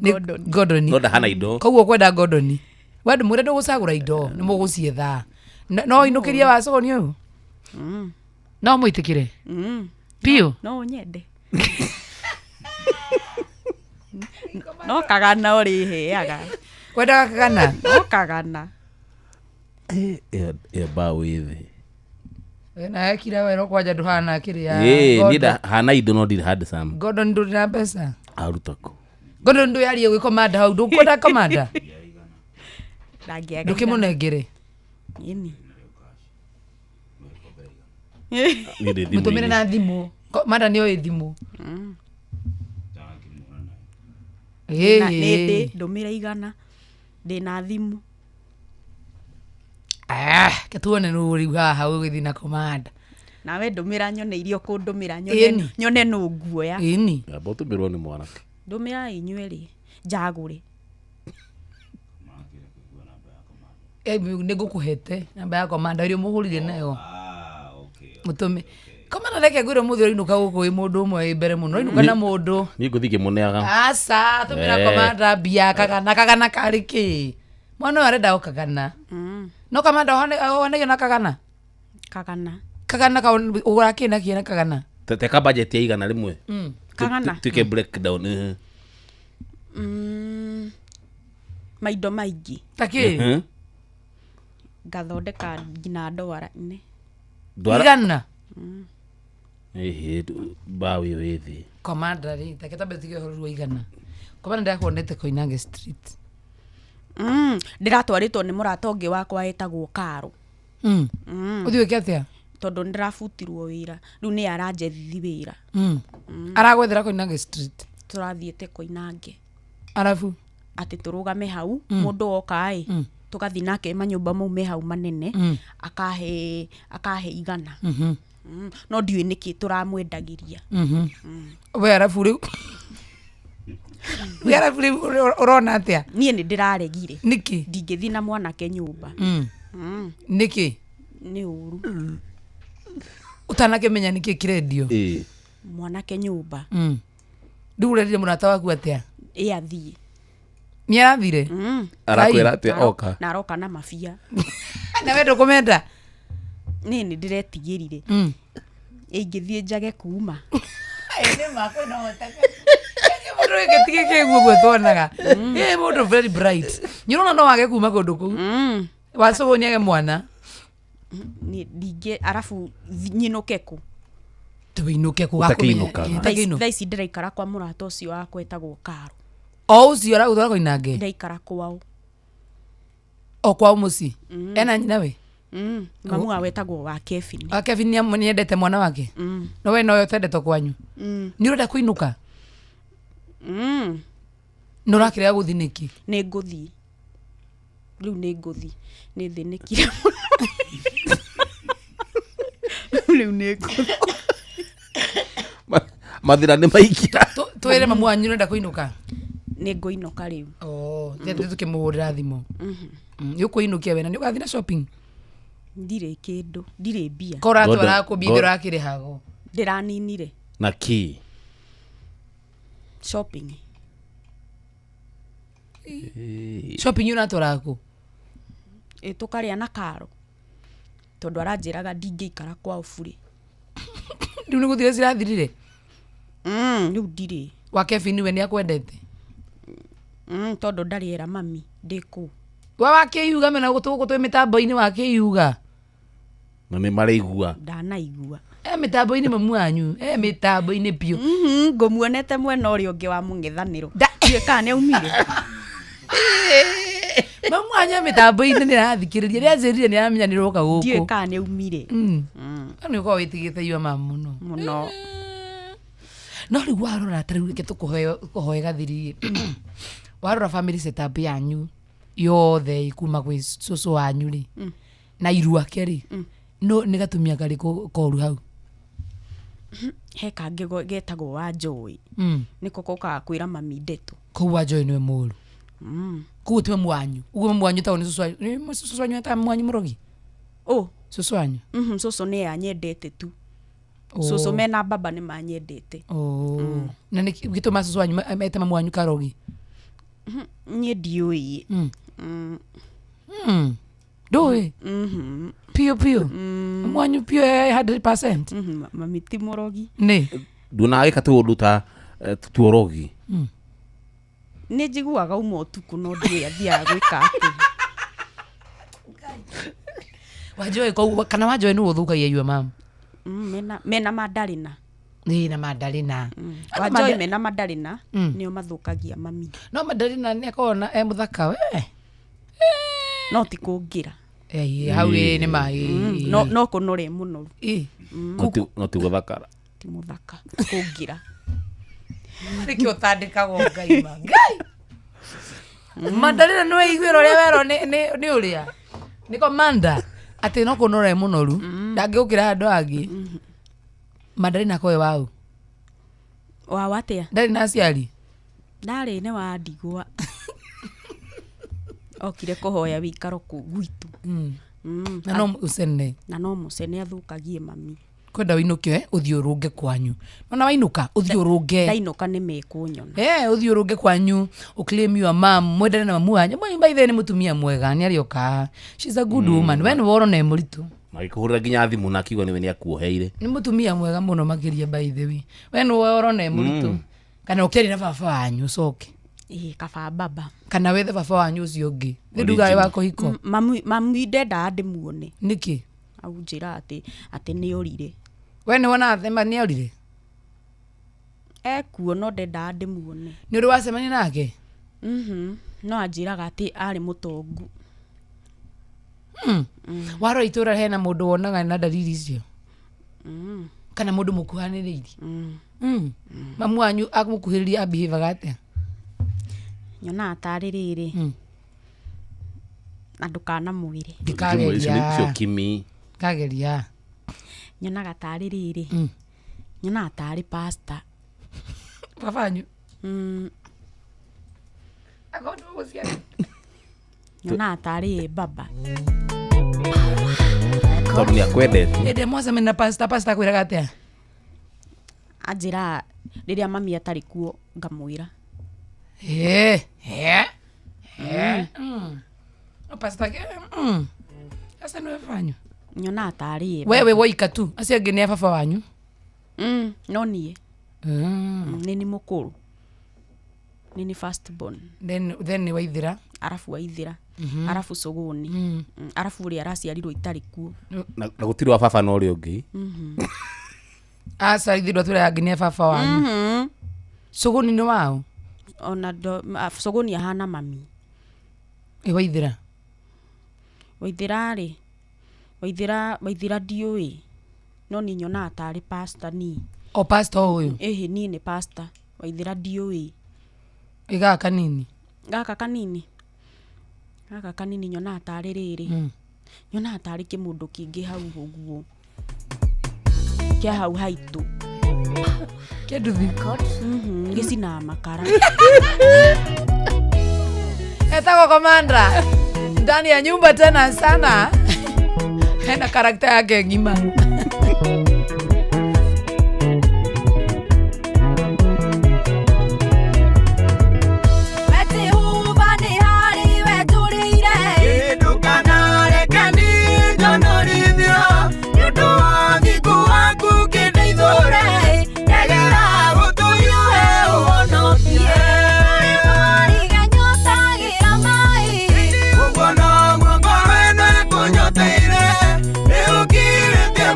Nĩ Gordon. No ndahana indo. Koguo ũkwenda Gordon. We ndũmwĩre ndũgũcagũra indo, nĩ mũgũcietha. No inũkĩrie wa cũgũni ũyũ? No mũitĩkĩre? Biũ? No nyende. No kagana ũrĩheaga. Wendaga kagana? No kagana. Ĩyo mbaũ ĩ thĩ. We nawe kira wero kwanja ndũhana kĩrĩa. Ĩĩ, niĩ ndahana indo no ndirĩ handsome. Gordon ndũrĩ na mbeca? Aruta kũ? Gordon ndũyarie gwĩ komanda hau, ndũkwenda komanda? Ndangĩaga. Ndũkĩmũnengere. Ĩni. Niĩ ndĩ thimũ-inĩ. Mũtũmĩre na thimũ. Komanda nĩ oĩ thimũ. Nĩ ndĩ ndũmĩre igana. Ndĩna thimũ. Ke tuone nũ rĩu haha ũgĩthiĩ na komanda. Nawe ndũmĩra nyone iria ũkũndũmĩra Ĩni. nyone nũ nguoya. Ĩni. Amba ũtũmĩrwo nĩ mwanake. Ndũmĩra inyuĩ rĩ njagũre. Nĩ ngũkũhete namba ya komanda ĩrĩa ũmũhũrire nayo. Mũtũme. Komanda reke ngwĩre ũmũthĩ ũrainũka gũkũ wĩ mũndũ ũmwe wĩ mbere mũno. Ũrainũka na mũndũ. Niĩ ngũthiĩ ngĩmũneaga. Aca, tũmĩra komanda mbia kagana, kagana karĩ kĩ? Mwana ũyũ arenda o kagana. No kamanda ũhanagia na kagana? Kagana. Kagana ũgũraga kĩ na kĩ na kagana? Teka budget ya 100. Kagana. Tuike breakdown. Maindo maingĩ. Ta kĩ? Ngathondeka nginya ndwara-inĩ. Igana? Ĩhĩ, mbaũ ĩyo ĩ thĩ. Komanda rĩ, take tambe tuge ũhoro wa igana. Komanda ndakuonete Koinange Street. Ndĩratwarĩtwo nĩ mũrata ũngĩ wakwa etagwo Karo. Ũthiĩ wĩke atĩa? Tondũ nĩndĩrabutirwo wĩra, rĩu nĩye aranjethi wĩra. Aragwethera Koinange Street? Tũrathiĩte Koinange. Arabu? Atĩ tũrũgame hau, mũndũ oka ĩ, tũgathiĩ nake manyũmba mau me hau manene, akahe 100. No ndiũĩ nĩkĩ tũramwendagĩria. We arabu rĩu we arabu rĩu ũrona atĩa? Niĩ nĩ ndĩraregire. Nĩkĩ? Ndingĩthiĩ na mwanake nyũmba. Nĩkĩ? Nĩ ũru. Ũtanakĩmenya nĩkĩ kĩrendio? Mwanake nyũmba. Rĩu ũrerire mũrata waku atĩa? Ĩ athiĩ. Nĩ arathire? Arakwĩra atĩa oka? Na aroka na mabia. Na we ndũkũmenda? Niĩ nĩ ndĩretigĩrire. Ingĩthiĩ njage kuma. Mũndũ gĩkĩ kĩguo ũguo tuonaga. Ĩ mũndũ very bright. Nĩ ũrona no wage kuma kũndũ kũu. Wacũgũ nĩage mwana. Niĩ ndingĩ arabu nyinũke kũ? Tũinũke kũ? Ũtakĩinũkaga. Thaa ici ndĩraikara kwa mũrata ũcio wakwa etagwo Karo. O ũcio aragũtwara Koinange? Ndĩraikara kwao. O kwao mũciĩ? Ena nyina we? Mamu wao etagwo wa Kevin. Wa Kevin nĩendete mwana wake? No we nowe ũtendetwo kwanyu? Nĩ ũrenda kũinũka? Nĩ ũrakĩrega gũthiĩ nĩkĩ? Nĩ ngũthiĩ. Rĩu nĩ ngũthiĩ. Nĩ thĩnĩkire mũno. Rĩu nĩ ngũthiĩ. Mathĩna nĩ maingĩra. Twĩre mamu wanyu nĩũrenda kũinũka? Nĩ ngũinũka rĩu. Oh, tete tũkĩmũhũrĩra thimũ. Nĩ ũkũinũkia we na nĩ ũgathiĩ na shopping? Ndirĩ kĩndũ, ndirĩ mbia. Ko ũratwara kũ mbia ũrakĩrĩhagwo? Ndĩraninire. Na kĩ? Shopping. Shopping ũratwara kũ? Ĩ tũkarĩa na Karo. Tondũ aranjĩraga ndingĩikara kwao burĩ. Rĩu nĩ gũthira cirathirire? Rĩu ndirĩ. Wa Kevin we nĩ akwendete? Tondũ ndarĩ era mami, ndĩ kũu. We wakĩiuga mena gũkũ twĩ mĩtambo-inĩ wakĩiuga. Na nĩ maraigua. Ndanaigua. E mĩtambo-inĩ mamu wanyu, e mĩtambo-inĩ biũ. Ngũmuonete mwena ũrĩa ũngĩ wa mũng'ethanĩro. Ndiũĩ kana nĩ aumire. Mamu wanyu e mĩtambo-inĩ nĩ arathikĩrĩria, nĩ anjĩrire nĩ aramenya nĩ ũroka gũkũ. Ndiũĩ kana nĩ aumire. Nĩ ũkoragwo wĩtigĩte yua mamu mũno. Mũno. No rĩu warora ta rĩu reke tũkũhoe gathiri. Warora family setup yanyu yothe kuma gwĩ cũcũ wanyu rĩ na iruake rĩ, no nĩ gatumia karĩkũ koru hau? He kangĩ getagwo wa Joy. Nĩko gokaga kwĩra mami ndeto. Kũu wa Joy nĩwe mũru. Kũu ti mamu wanyu. Ũguo mamu wanyu tagwo nĩ cũcũ wanyu. Nĩ cũcũ wanyu etaga mamu wanyu mũrogi? Cũcũ wanyu? Cũcũ nĩ anyendete tu. Cũcũ mena baba nĩ manyendete. Na nĩ gĩtũma cũcũ wanyu ete mamu wanyu karogi? Niĩ ndiũĩ. Ndũĩ? Piũ piũ? Mamu wanyu piũ e 100%? Mami ti mũrogi. Nĩ? Nduonaga gĩka tũũndũ ta tuorogi. Nĩ njiguaga uma ũtukũ no ndiũĩ athiaga gwĩka atĩa. Wanjoe koguo kana Wanjoe nĩwe ũthũkagia yua mamu? Mena mandarĩna. Ĩĩ na mandarĩna. Wanjoe mena mandarĩna nĩo mathũkagia mami. No mandarĩna nĩ akoragwo na e mũthaka we. No ti kũngĩra. Hau ĩ nĩ ma ĩ. No kũnora ĩ mũnoru. No ti gũthakara. Ti mũthaka kũngĩra. Nĩkĩo ũtandĩkagwo Ngai ma. Ngai. Mandarĩna nĩ waiguĩra ũrĩa werwo nĩ ũrĩa. Nĩ komanda atĩ no kũnora ĩ mũnoru ndangĩgũkĩra andũ angĩ. Mandarĩna koe waũ? Waũ atĩa? Ndarĩ na aciari? Ndarĩ, nĩ wa ndigwa. Okire kũhoya wĩikaro kũu gwitũ. Na no mũcene. Na no mũcene athũkagie mami. Kwenda ũinũke ũthiĩ ũrũnge kwanyu. Nona wainũka ũthiĩ ũrũnge. Ndainũka nĩ mekũnyona. Ũthiĩ ũrũnge kwanyu, ũclaim your mom, mwendane na mamu wanyu. Mwanyu by the way nĩ mũtumia mwega, nĩ arĩoka. She's a good woman. We nĩwe ũrona e mũritũ. Magĩkũhũrĩra nginya thimũ na akiuga nĩwe nĩakuoheire. Nĩ mũtumia mwega mũno makĩria by the way. We nĩwe ũrona e mũritũ. Kana ũkĩaria na baba wanyu ũcoke. Ĩĩ, kaba baba. Kana wethe baba wanyu ũcio ũngĩ. Nĩ ndugaga wa kũhiko. Mami ndendaga ndĩmuone. Nĩkĩ? Au njĩra atĩ nĩ orire. We nĩ wonaga atĩ nĩ orire? Ekuo no ndendaga ndĩmuone. Nĩ ũrĩ wacemania nake? No anjĩraga atĩ arĩ mũtongu. Warora itũra hena mũndũ wonaga na dalili icio? Kana mũndũ mũkuhanĩrĩirie? Mamu wanyu amũkuhĩrĩria abihevaga atĩa? Nyonaga tarĩ rĩrĩ, na ndũkanamwĩre. Ndikageria. Kimi. Kageria. Nyonaga tarĩ rĩrĩ, nyonaga tarĩ pastor. Baba wanyu? Nyonaga tarĩ baba. Tondũ nĩ akwendete. Ĩndĩ mwacemania na pastor, pastor akwĩraga atĩa? Anjĩraga rĩrĩa mami atarĩ kuo ngamwĩra. Pastor asa nĩwe wanyu? Nyonaga tarĩ wewe woika tu, acio angĩ nĩ a baba wanyu? No niĩ. Nĩ ni mũkũrũ. Nĩ ni first born. Then nĩ Waithĩra. Arabu Waithĩra. Arabu Sogoni. Arabu ũrĩa araciarirwo itarĩ kuo. Na gũtirĩ wa baba na ũrĩa ũngĩ. Aca ithuĩ twĩra angĩ nĩ a baba wanyu. Sogoni nĩ wao? Ona Sogoni ahana mami. Ĩ Waithĩra? Waithĩra rĩ, Waithĩra ndiũĩ. No niĩ nyonaga tarĩ pastor niĩ. O pastor ũyũ? Ĩhĩ, niĩ nĩ pastor. Waithĩra ndiũĩ. Ĩ gaka kanini? Gaka kanini? Gaka kanini nyonaga tarĩ rĩrĩ. Nyonaga tarĩ kĩmũndũ kĩngĩ hau ũguo. Kĩa hau haitũ. Kĩa nduthi? Gĩcinaga makara. Etagwo Komanda. Ndani ya nyumba tena sana. Hena karakta yake ngima. Te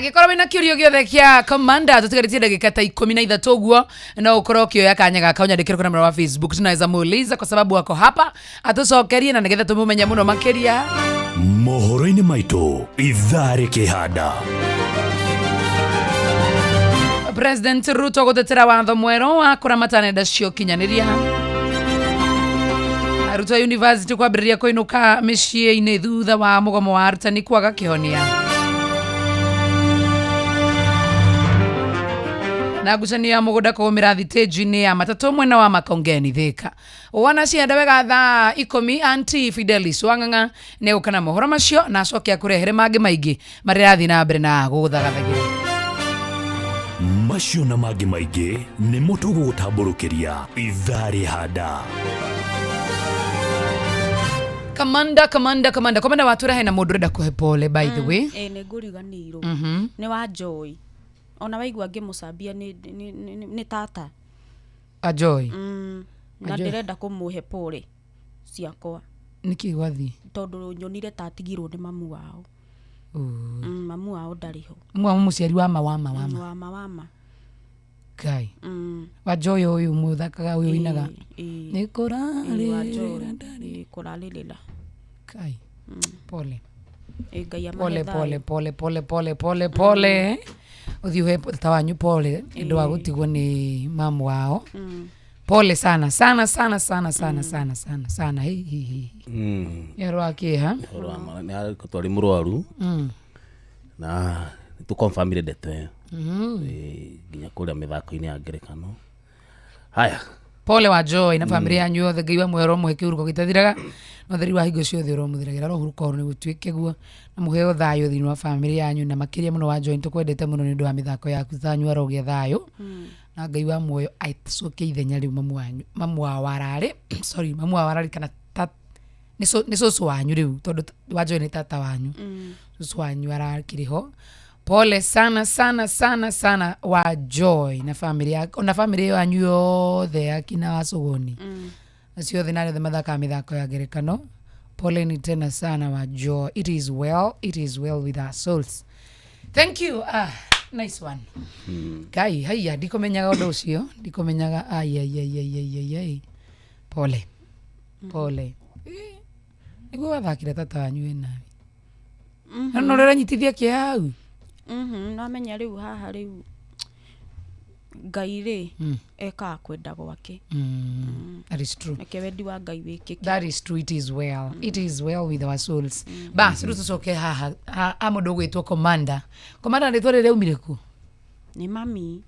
Angĩkorwo wĩna kĩũria gĩothe kĩa commander, tũtigarĩtie ndagĩka ta 13 ũguo, no ũkorwo ũkĩoya kanya gaka ũnyandĩkĩre kũrĩa mwena wa Facebook. Tunaweza muuliza kwa sababu wako hapa atũcokerie na nĩgetha tũmũmenye mũno makĩria. Mohoro-inĩ maitũ ithaa rĩkĩhanda. President Ruto gũtetera watho mwerũ wa kũramata nenda cia ũkinyanĩria. Arutwo a university kwambĩrĩria kũinũka mĩciĩ-inĩ thutha wa mũgomo wa arutani kwaga kĩhonia. Na ngucanio ya mũgũnda kũgũmĩra thitĩnji-inĩ ya matatũ mwena wa Makongeni Thika. Wona cienda wega thaa 10 Auntie Fidelis Wang'ang'a nĩ egũka na mohoro macio na acoke akũrehere mangĩ maingĩ marĩa arathiĩ na mbere na gũgũthagathagira. Macio na mangĩ maingĩ nĩmo tũgũgũtambũrũkĩria ithaa rĩhanda. Kamanda, kamanda, kamanda, kamanda watũra hena mũndũ ũrenda kũhe pole, by the way. Ĩ nĩ ngũriganĩirwo. Nĩ wa Joy. Ona waigua ngĩmũcambia nĩ tata. A Joy. Na A Joy. ndĩrenda kũmũhe pole ciakwa. Nĩkĩ gwathiĩ? Tondũ nyonire ta atigirwo nĩ mamu wao. Mamu wao ndarĩ ho. Mwa mũciari wa ma wa ma wa ma. Wama wama. Ngai. Wa Joy ũyũ mũthakaga ũyũ ũinaga. Nĩ kũrarĩrĩra. Kũrarĩrĩra. Kai. Pole. Ĩ Ngai amahe Pole thayũ. pole pole pole pole pole pole. Ũthiĩ ũhe tata wanyu pole nĩ ũndũ wa gũtigwo nĩ mamu wao. Pole sana sana sana sana sana sana sana sana. Hi hi hi. Nĩ ũhoro wa kĩeha. Ũhoro wa ma nĩ akoretwo arĩ mũrwaru na nĩ tũkonfamire ndeto ĩyo. Nginya kũrĩa mĩthako-inĩ ya ngerekano. Haya. Pole wa Joy na family yanyu yothe. Ngai wa muoyo ũromũhe kĩhuruko gĩtathiraga na ũtheri wa hingo ciothe ũromũthiragĩra. Rohuruka ũrũ nĩgũtuĩke guo na mũheo thayũ thĩinĩ wa family yanyu na makĩria mũno wa Joy nĩtũkwendete mũno nĩ ũndũ wa mĩthako yaku. Thanyu arogĩa thayũ na Ngai wa muoyo acokie ithenya rĩu mamu wanyu, mamu wao ararĩ, sorry, mamu wao ararĩ kana ta nĩ cũcũ wanyu rĩu tondũ wa Joy nĩ tata wanyu. Cũcũ wanyu arakĩrĩ ho. Pole sana sana sana sana wa Joy na family yako na family yanyu yothe akina wa Sogoni. Acio othe na arĩa othe mathakaga mĩthako ya ngerekano. Pole ni tena sana wa Joy. It is well, it is well with our souls. Thank you. Ah, nice one. Ngai, haiya ndikũmenyaga ũndũ ũcio, ndikũmenyaga. Ai ai ai ai ai ai ai. Pole. Pole. Nĩguo wathakire tata wanyu wĩ nawe. Na no ũranyitithia kĩ hau? Namenya rĩu haha rĩu Ngai rĩ ekaga kwenda gwake. That is true. Reke wendi wa Ngai wĩkĩke. That is true. It is well. It is well with our souls. Bas, rĩu tũcoke haha ha mũndũ ũgwĩtwo Commander. Commander rĩtwa rĩrĩa aumire kũ? Nĩ mami.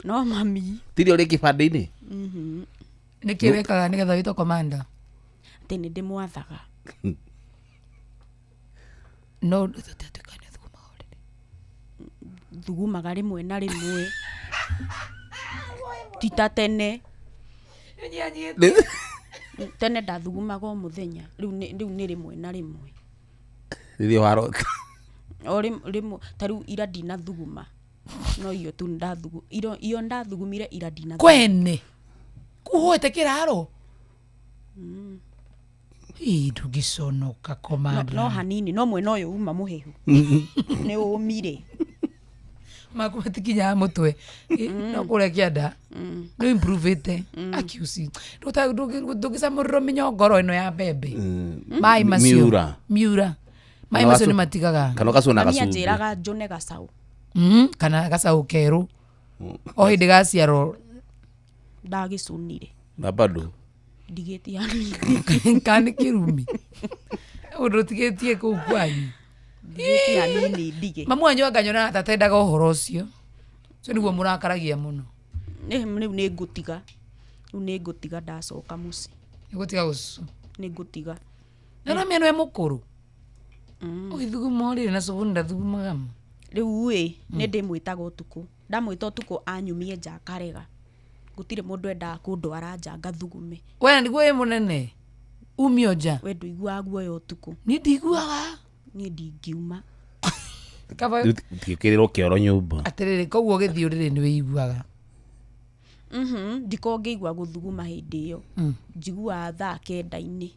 No mami. Tirio rĩ kĩbandĩ-inĩ? Nĩkĩ wĩkaga nĩgetha wĩtwo Commander? Atĩ nĩ ndĩmwathaga. No thugumaga rĩmwe na rĩmwe. Ti ta tene. Tene ndathugumaga o mũthenya. Rĩu nĩ rĩmwe na rĩmwe. Rĩrĩa warota. O rĩmwe ta rĩu ira ndinathuguma. No iyo tu ndathugu. Iyo ndathugumire ira ndinathuguma. Kwene. Kuhoete kĩraro? Ĩ ndũngĩconoka Commander. No hanini no mwena ũyũ uma mũhehu. Nĩ ũmire. Maku matikinyaga mũtwe. No kũrĩa kĩanda. Nĩ improve-ĩte. Akiuci. Ndũngĩcamũrĩrwo mĩnyongoro ĩno ya mbembe. Maĩ macio. Miura. Miura. Maĩ macio nĩ matigaga. Kana ũgacũna Mami gacumbĩ. anjĩraga njũne gacaũ. Kana gacaũ kerũ. O hĩndĩ gaciarwo. Ndagĩcũnire. Na bado. Ndigĩtie hanini. Kana nĩ kĩrumi. Ũndũ ũtigĩtie kũu kwanyu. Ndigĩtie hanini ndige. Mamu wanyu anga nyonaga ta atendaga ũhoro ũcio. Ũcio nĩguo mũrakaragia mũno. Rĩu nĩ ngũtiga. Rĩu nĩ ngũtiga ndacoka mũciĩ. Nĩ gũtiga gũcu. Nĩ ngũtiga. Na ũramenya nĩwe mũkũrũ. Ũgĩthuguma ũrĩrĩ na cũgũ ndathugumaga ma. Rĩu ĩ nĩ ndĩmwĩtaga ũtukũ. Ndamwĩta ũtukũ anyumie nja akarega. Gũtirĩ mũndũ endaga kũndwara nja ngathugume. We nĩguo wĩ mũnene. Umio nja. We ndũiguaga guoya ũtukũ. Niĩ ndiguaga. Niĩ ndingiuma. Kaba Ndingĩkĩrĩrwo kĩoro nyũmba. Atĩrĩrĩ, koguo ũgĩthiĩ ũrĩrĩ nĩ wĩiguaga. Ndikoragwo ngĩigua gũthuguma hĩndĩ ĩyo. Njiguaga thaa 9-inĩ.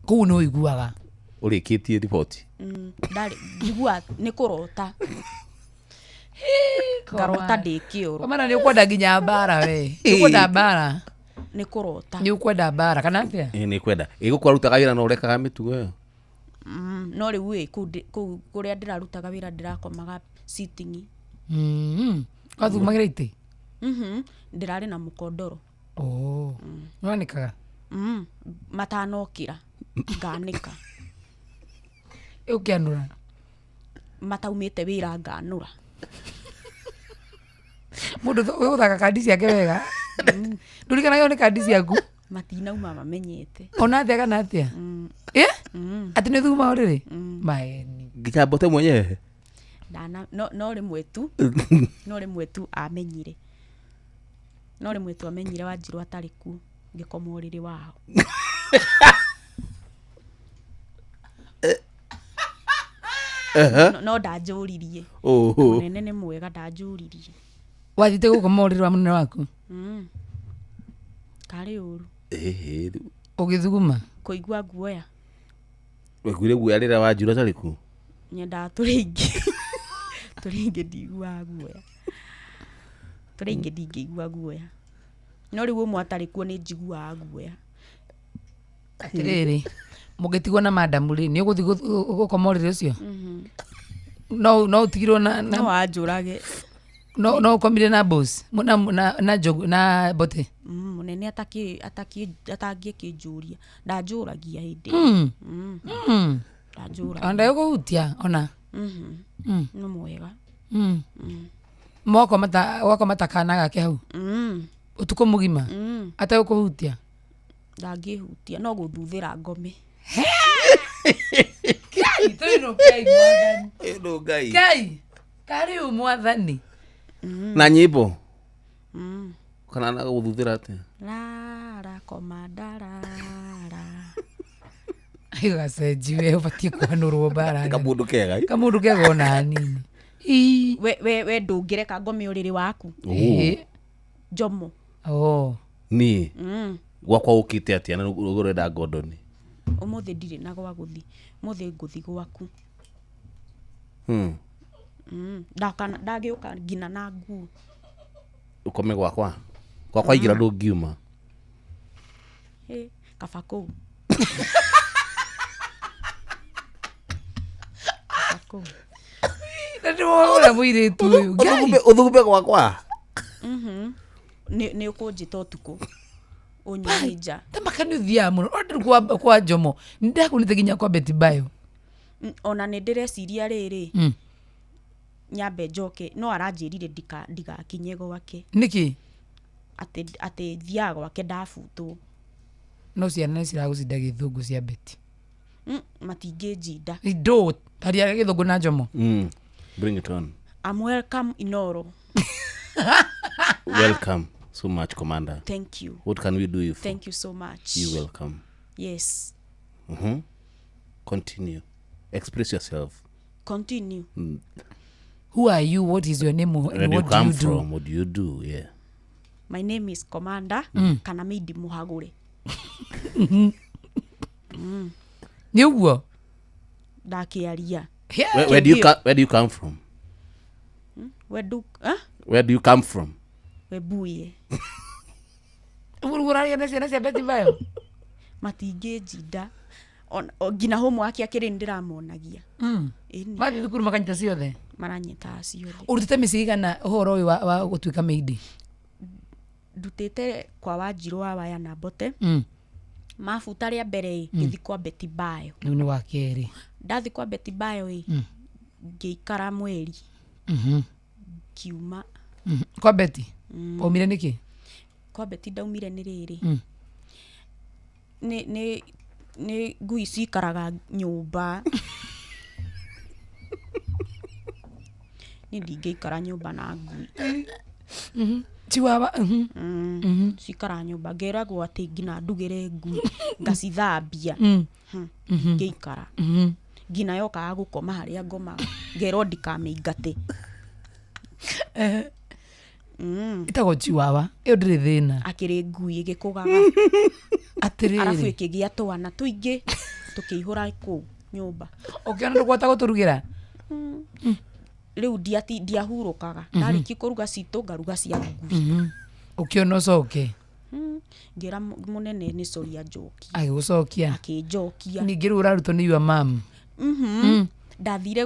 Kũu nĩ ũiguaga. Ũrĩkĩtie riboti? Njiguaga nĩ kũrota. Ngarota ndĩ kĩoro. Komana nĩ ũkwenda nginya mbara we. Nĩ ũkwenda mbara. Nĩ kũrota. Nĩ ũkwenda mbara kana atĩa? Ĩ nĩ kwenda. Ĩ gũkũ arutaga wĩra na ũrekaga mĩtugo ĩyo. No rĩu ĩ kũu kũu kũrĩa ndĩrarutaga wĩra ndĩrakomaga sitting. Wathumagĩra itĩ? Ndĩrarĩ na mũkondoro. Oh. Nĩwanĩkaga? Matanokĩra nganĩka. Ũkĩanũra? Mataumĩte wĩra nganũra. Mũndũ ũgũthaka kandi ciake wega. Ndũriganagĩrwo nĩ kandi ciaku? Matinauma mamenyete. Ona atĩa kana atĩa? Ĩ? Atĩ nĩ thuma ũrĩrĩ? Maeni. Nginya mbote mwenyewe. Ndana no rĩmwe tu. No rĩmwe tu amenyire. No rĩmwe tu amenyire Wanjirũ atarĩ kuo ngĩkoma ũrĩrĩ wao. No ndanjũririe. Mũnene nĩ mwega ndanjũririe. Wathiĩte gũkoma ũrĩrĩ wa mũnene waku? Karĩ ũru. Ũgĩthuguma? Kũigua guoya. Waiguire guoya rĩrĩa Wanjirũ atarĩ kuo? Nyendaga tũrĩ aingĩ. Tũrĩ aingĩ ndiguaga guoya. Tũrĩ aingĩ ndingĩigua guoya. No rĩu ũmwe atarĩ kuo nĩ njiguaga guoya. Atĩrĩrĩ, mũngĩtigwo na madamu rĩ, nĩ ũgũthiĩ gũkoma ũrĩrĩ ũcio? No ũtigirwo na No anjũrage. No ũkomire na boss, na njogu na bote. Mũnene atangĩkĩnjũria. Ndanjũragia hĩndĩ ĩyo. Ndanjũragia. Ona ndegũkũhutia ona. Nĩ mwega. Wakoma ta kana gake hau. Ũtukũ mũgima. Ategũkũhutia. Ndangĩhutia no gũthuthĩra ngome. Ngai, tũinũkei mwathani. Ĩno Ngai. Ngai, karĩ ũ mwathani. Na nyĩmbo? Kana na gũthuthĩra atĩa? Rara komanda rara. Gacenji we ũbatiĩ kwanũrwo mbara. Kamũndũ kega. Kamũndũ kega ona hanini. We ndũngĩreka ngome ũrĩrĩ waku. Njomo. Niĩ. Gwakwa ũkĩte atĩa na ũrenda ngondoni? Ũmũthĩ ndirĩ na gwa gũthiĩ. Ũmũthĩ ngũthiĩ gwaku. Ndagĩũka nginya na nguo. Ũkome gwakwa? Gwakwa ingĩra ndũngiuma. Kaba kũu. Na nĩwona mũirĩtu ũyũ. Ũthugume gwakwa? Nĩ ũkũnjĩta ũtukũ. Ũnyume nja. Tamaka nĩ ũthiaga mũno. Ona kwa Njomo. Nĩ ndakuonete nginya kwa Betty Bayo. Ona nĩ ndĩreciria rĩrĩ. Nyambe njoke no aranjĩrire ndigakinye gwake. Nĩkĩ? Atĩ thiaga gwake ndabutwo. No ciana nĩ ciragũcinda gĩthũngũ cia Betty. Matingĩnjinda. Ndũ, taria gĩthũngũ na Njomo. Bring it on. I'm welcome Inoro. Welcome so much, Commander. Thank you. What can we do you for? Thank you so much. You're welcome. Yes. Continue. Express yourself. Continue. Who are you? What is your name? Where do you come from? What do you do? Yeah. My name is Commander kana Midi Muhagure. Nĩ ũguo? Ndakĩaria. Where do you come from? Where do you come from? Webuye. Ũraria na ciana cia Betty Bayo? Matingĩnjinda. Nginya homework akĩrĩ nĩndĩramonagia. Mathiĩ thukuru makanyita ciothe? Maranyita ciothe. Ũrutĩte mĩciĩ igana ũhoro ũyũ wa gũtuĩka maid? Ndutĩte kwa Wanjirũ wa Waya na Mbote. Mabuta rĩa mbere ĩ ngĩthiĩ kwa Betty Bayo. Rĩu nĩ wa kerĩ. Ndathiĩ kwa Betty Bayo ĩ ngĩikara mweri. Ngiuma. Kwa Betty? Waumire nĩkĩ? Kwa Betty ndaumire nĩ rĩrĩ. Nĩ ngui cikaraga nyũmba. Niĩ ndingĩikara nyũmba na ngui. Chihuahua. Cikaraga nyũmba ngeragwo atĩ nginya ndugĩre ngui ngacithambia. Ngĩikara. Nginya yokaga gũkoma harĩa ngomaga ngerwo ndikamĩingate. Ĩtagwo chihuahua. Ĩyo ndĩrĩ thĩna. Akĩrĩ ngui ĩgĩkũgaga. Atĩrĩrĩ. Arabu ĩkĩgĩa twana tũingĩ tũkĩihũra kũu nyũmba. Ũkĩona ndũkũhota gũtũrugĩra? Rĩu ndiahurũkaga. Ndarĩkia kũruga citũ, ngaruga cia ngui. Ũkĩona ũcoke? Ngĩra mũnene nĩ coria njoki. Agĩgũcokia? Akĩnjokia. Ningĩ rĩu ũrarutwo nĩ your mum? Mhm. Ndathire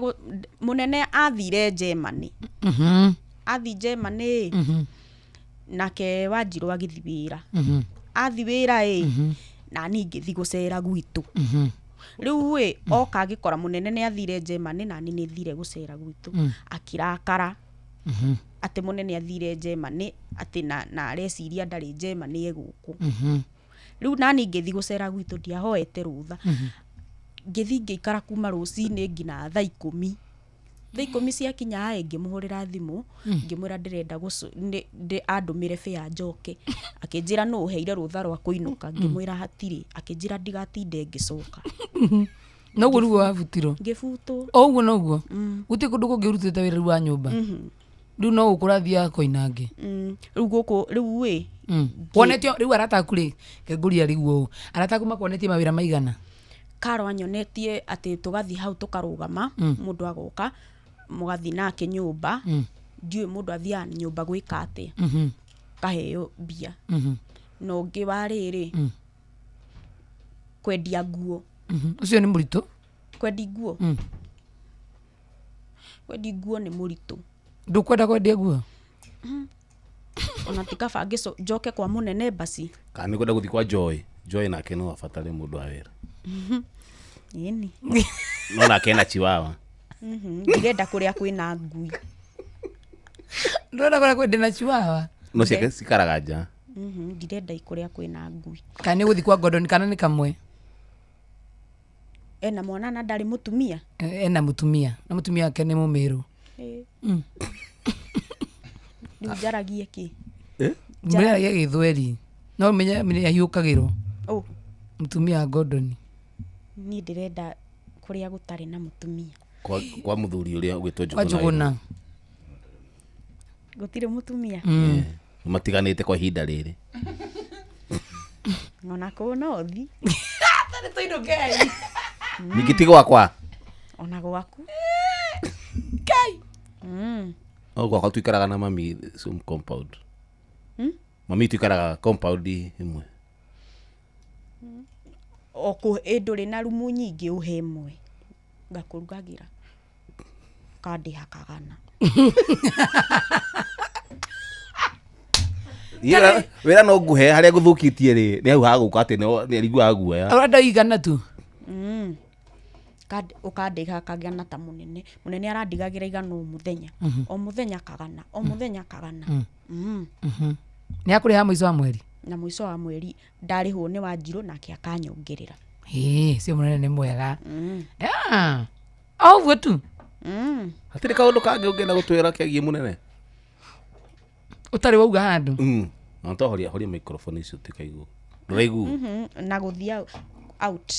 mũnene athire Germany. Athi Germany, nake Wanjirũ agĩthi wĩra. Athi wĩra ĩ, nani ngĩthi gũcera gwitũ. Rĩu ĩ, oka agĩkora mũnene nĩ athire Germany, nani nĩ thire gũcera gwitũ. Akĩrakara atĩ mũnene athire Germany, atĩ na areciria ndarĩ Germany, e gũkũ. Rĩu nani ngĩthi gũcera gwitũ, ndiahoete rũtha. Ngĩthi ngĩikara kuma rũcinĩ nginya thaa 10. Thaa 10 ciakinya ĩ, ngĩmũhũrĩra thimũ. Ngĩmwĩra ndĩrenda andũmĩre fare njoke. Akĩnjĩra nũ ũheire rũtha rwa kũinũka? Ngĩmwĩra hatirĩ. Akĩnjĩra ndigatinde ngĩcoka. Noguo rĩu wabutirwo? Ngĩbutwo. O ũguo noguo? Gũtirĩ kũndũ kũngĩ ũrutĩte wĩra rĩu wa nyũmba? Rĩu no gũkũ ũrathiaga koinange? Rĩu gũkũ rĩu ĩ. Wonetio rĩu arata aku rĩ, ngũria rĩu ũũ, arata aku makuonetie mawĩra maigana? Karo anyonetie atĩ tũgathiĩ hau tũkarũgama. Mũndũ agoka, mũgathiĩ nake nyũmba. Ndiũĩ mũndũ athiaga nyũmba gwĩka atĩa. Kaheo mbia. Na ũngĩ wa rĩrĩ, kwendia nguo. Ũcio nĩ mũritũ. Kwendia nguo. Kwendia nguo nĩ mũritũ. Ndũkwenda kwendia nguo? Ona ti kaba njoke kwa mũnene basi. Kana nĩ kwenda gũthiĩ kwa Joy? Joy nake no abatare mũndũ wa wĩra. Ĩni. No nake ena chiwawa. Ndirenda kũrĩa kwĩna ngui. Ndũrenda kũrĩa kwĩna na chiwawa? No ciake cikaraga nja. Ndirenda kũrĩa kwĩna ngui. Kana nĩ gũthiĩ kwa Gordon, kana nĩ kamwe? Ena mwana na ndarĩ mũtumia? Ena mũtumia, na mũtumia wake nĩ mũmĩrũ. Rĩu njaragie kĩ? Mũrĩaragia gĩthweri. No menye nĩ ahiũkagĩrwo. Oh. Mũtumia wa Gordon. Niĩ ndĩrenda kũrĩa gũtarĩ na mũtumia. Kwa mũthuri ũrĩa ũgwĩtwo Kwa Njũgũna. Gũtirĩ mũtumia? Matiganĩte kwa ihinda rĩrĩ. Ona kũu no thi. Tarĩ tũinũkei. Ningĩ ti gwakwa. Ona gwaku. Kai. No gwakwa tuikaraga na mami same compound. Mami tuikaraga compound ĩmwe. O kũ ĩ ndũrĩ na rumu nyingĩ, ũhe ĩmwe. Ngakũrugagĩra. Kandĩha kagana. Wĩra no nguhe harĩa ngũthũkĩtie rĩ, nĩ hau hagũka atĩ nĩ ariguaga guoya. Ũrenda igana tu? Ũkandĩha kagana ta mũnene. Mũnene arandigagĩra igana o mũthenya. O mũthenya kagana, o mũthenya kagana. Nĩ akũrĩha mũico wa mweri? Na mũico wa mweri ndarĩhwo nĩ Wanjirũ, nake akanyongerera. Ĩĩ, cio mũnene nĩ mwega. O ũguo tu? Hatirĩ kaũndũ kangĩ ũngĩenda gũtwĩra kegiĩ mũnene? Ũtarĩ wauga handũ? Na to horia horia microphone icio tikaigua. Ndũraigua? Na gũthiĩ out.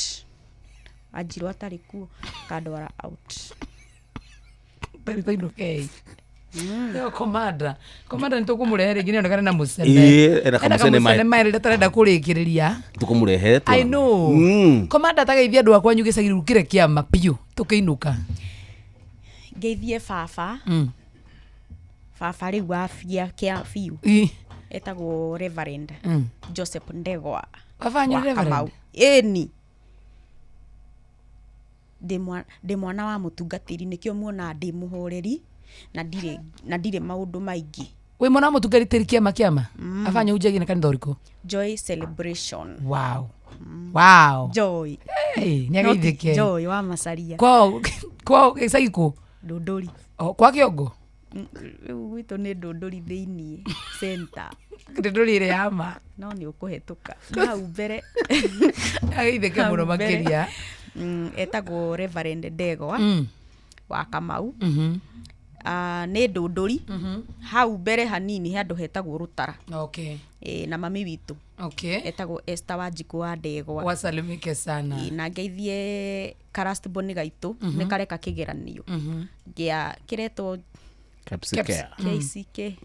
Wanjirũ atarĩ kuo, kandwara out. Tarĩ tũinũkei. Yo komanda. Komanda nĩ tũkũmũrehe rĩngĩ, nĩonekane na mũcene. Ĩĩ, ena Ena kamũcene kamũcene maĩ rĩrĩa tarenda kũrĩkĩrĩria. Tũkũmũrehe. I know. Komanda tageithia andũ akwanyu gĩcagi rĩu kĩrĩa kĩama biũ tũkĩinũka. Ngeithie baba. Baba rĩu wa kĩa biũ. Etagwo Reverend Joseph Ndegwa. Baba wanyu Wa nĩ Reverend? Kamau. Ĩni. Ndĩ mwana wa mũtungatĩri, nĩkĩo muonaga ndĩ mũhoreri na ndirĩ maũndũ maingĩ. Wĩ mwana wa mũtungatĩri kĩama kĩama? Baba wanyu ahunjagia na kanitha ũrĩkũ? Joy Celebration. Wow. Wow. Joy. Hey, nĩ ageithĩke. Joy wa Macaria. Kwao gĩcagi kũ? Ndũndũri. O, kwa Kĩongo? Rĩu gwitũ nĩ Ndũndũri thĩiniĩ center. Ndũndũri ĩrĩa ya ma. No nĩ ũkũhetũka. Nĩ hau mbere. Ageithĩke Hau mũno mbere. makĩria. Etagwo Reverend Ndegwa wa Kamau. Nĩ Ndũndũri. Hau mbere hanini he handũ hetagwo Rũtara. Na mami witũ. Etagwo Esther Wanjikũ wa Ndegwa. Wasalimike sana. Na ngeithie karastboni gaitũ. Nĩ kareka kĩgeranio. Gĩa kĩretwo Kepsicare. KCK.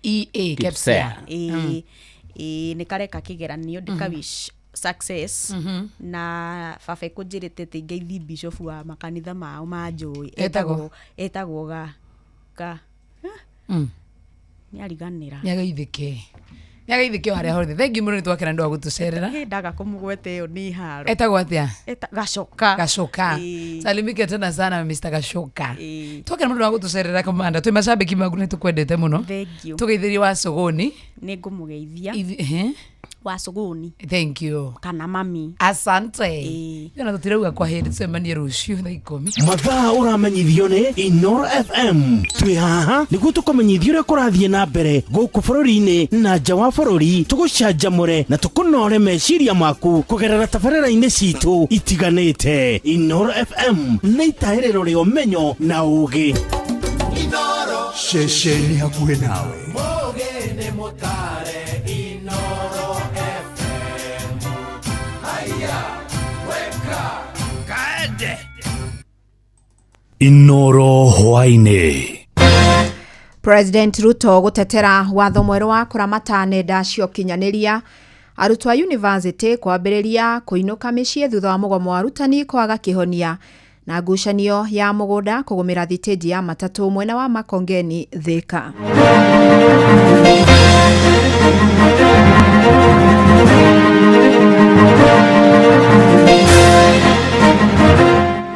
EA, Kepsea. Nĩ kareka kĩgeranio, ndĩka wish Success. Na baba ekũnjĩrĩte atĩ ngeithi bishop wa makanitha mao ma njũĩ. Etagwo? Etagwo ga ga nĩariganĩra. Nĩageithĩke, nĩageithĩke o harĩa hothe. Thengiũ mũno, nĩ twakena nĩ ũndũ wa gũtũcerera. Ĩ, ndaga kũmũgweta ĩyo nĩ haro. Etagwo atĩa? Gacoka. Gacoka. Ĩĩ. Salimike tena sana Mr. Gacoka. Ĩĩ. Twakena mũno wa gũtũcerera, kamanda. Twĩ macambĩki maku, nĩ tũkwendete mũno. Thank you. Tũgeithĩrie wa Sogoni. Nĩ ngũmũgeithia. Wa Sogoni. Thank you. Kana mami. Asante. Ona tũtirauga kwa hĩndĩ, tũcemanie rũciũ thaa 10. Mathaa ũramenyithio nĩ Inoro FM. Twĩ haha nĩguo tũkũmenyithia ũrĩa kũrathiĩ na mbere gũkũ bũrũri-inĩ na nja wa bũrũri, tũgũcanjamũre na tũkũnore meciria maku kũgerera tabarĩra-inĩ citũ itiganĩte. Inoro FM nĩ itahĩrĩro rĩa ũmenyo na ũũgĩ. Ceceni hakuhĩ nawe. Mũgĩ nĩ mũtare Inoro FM. Haya, weka kaende. Inoro hwainĩ. President Ruto gũtetera watho mwerũ wa kũramata nenda cia ũkinyanĩria. Arutwo a university kwambĩrĩria kũinũka mĩciĩ thutha wa mũgomo wa arutani kwaga kĩhonia, na ngucanio ya mũgũnda kũgũmĩra thitĩnji ya matatũ mwena wa Makongeni, Thika.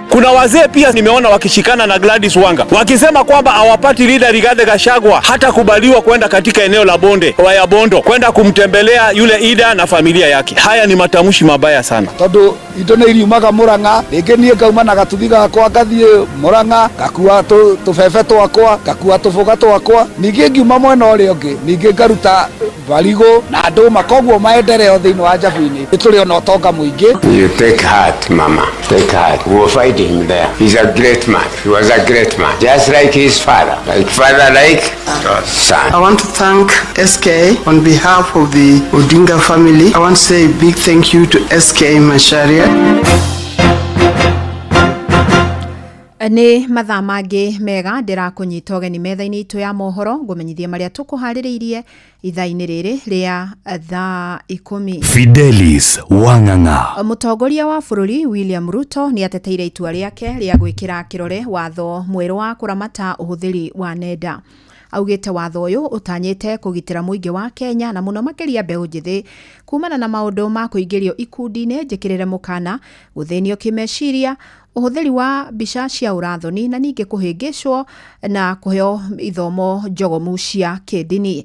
Kuna wazee pia nimeona wakishikana na Gladys Wanga wakisema kwamba our party leader Rigathi Gachagua hatakubaliwa kwenda katika eneo la bonde wa Bondo kwenda kumtembelea yule Ida na familia yake. Haya ni matamshi mabaya sana. Tondu indo nĩ iriumaga Murang'a, rĩngĩ niĩ ngauma na gatuthi gakwa ngathiĩ Murang'a, ngakua tũbebe twakwa, ngakua tũbũga twakwa, ningĩ ngiuma mwena ũrĩa ũngĩ ningĩ ngaruta marigũ na ndũma, koguo maendeleo thĩinĩ wa Njabuinĩ nĩ tũrĩ ona ũtonga mũingĩ. You take heart, Mama. Take heart. We will find him there. He's a great man. He was a great man. Just like his father. Like father, like son. I want to thank SK on behalf of the Odinga family. I want to say a big thank you to SK Macharia. Nĩ mathaa mangĩ mega, ndĩrakũnyita ũgeni metha-inĩ itũ ya mohoro, ngũmenyithie marĩa tũkũharĩrĩirie ithaa-inĩ rĩrĩ rĩa thaa 10. Fidelis Wang'ang'a. Mũtongoria wa bũrũri William Ruto nĩ ateteire itua rĩake rĩa gwĩkĩra kĩrore watho mwerũ wa kũramata ũhũthĩri wa nenda. Augĩte watho ũyũ ũtanyĩte kũgitĩra mũingĩ wa Kenya na mũno makĩria mbeũ njĩthĩ kumana na maũndũ ma kũingĩrio ikundi-inĩ njĩkĩrĩre mũkana, gũthĩnio kĩmeciria, ũhũthĩri wa mbica cia ũrathoni na ningĩ kũhĩngĩcwo na kũheo ithomo njogomu cia kĩndini.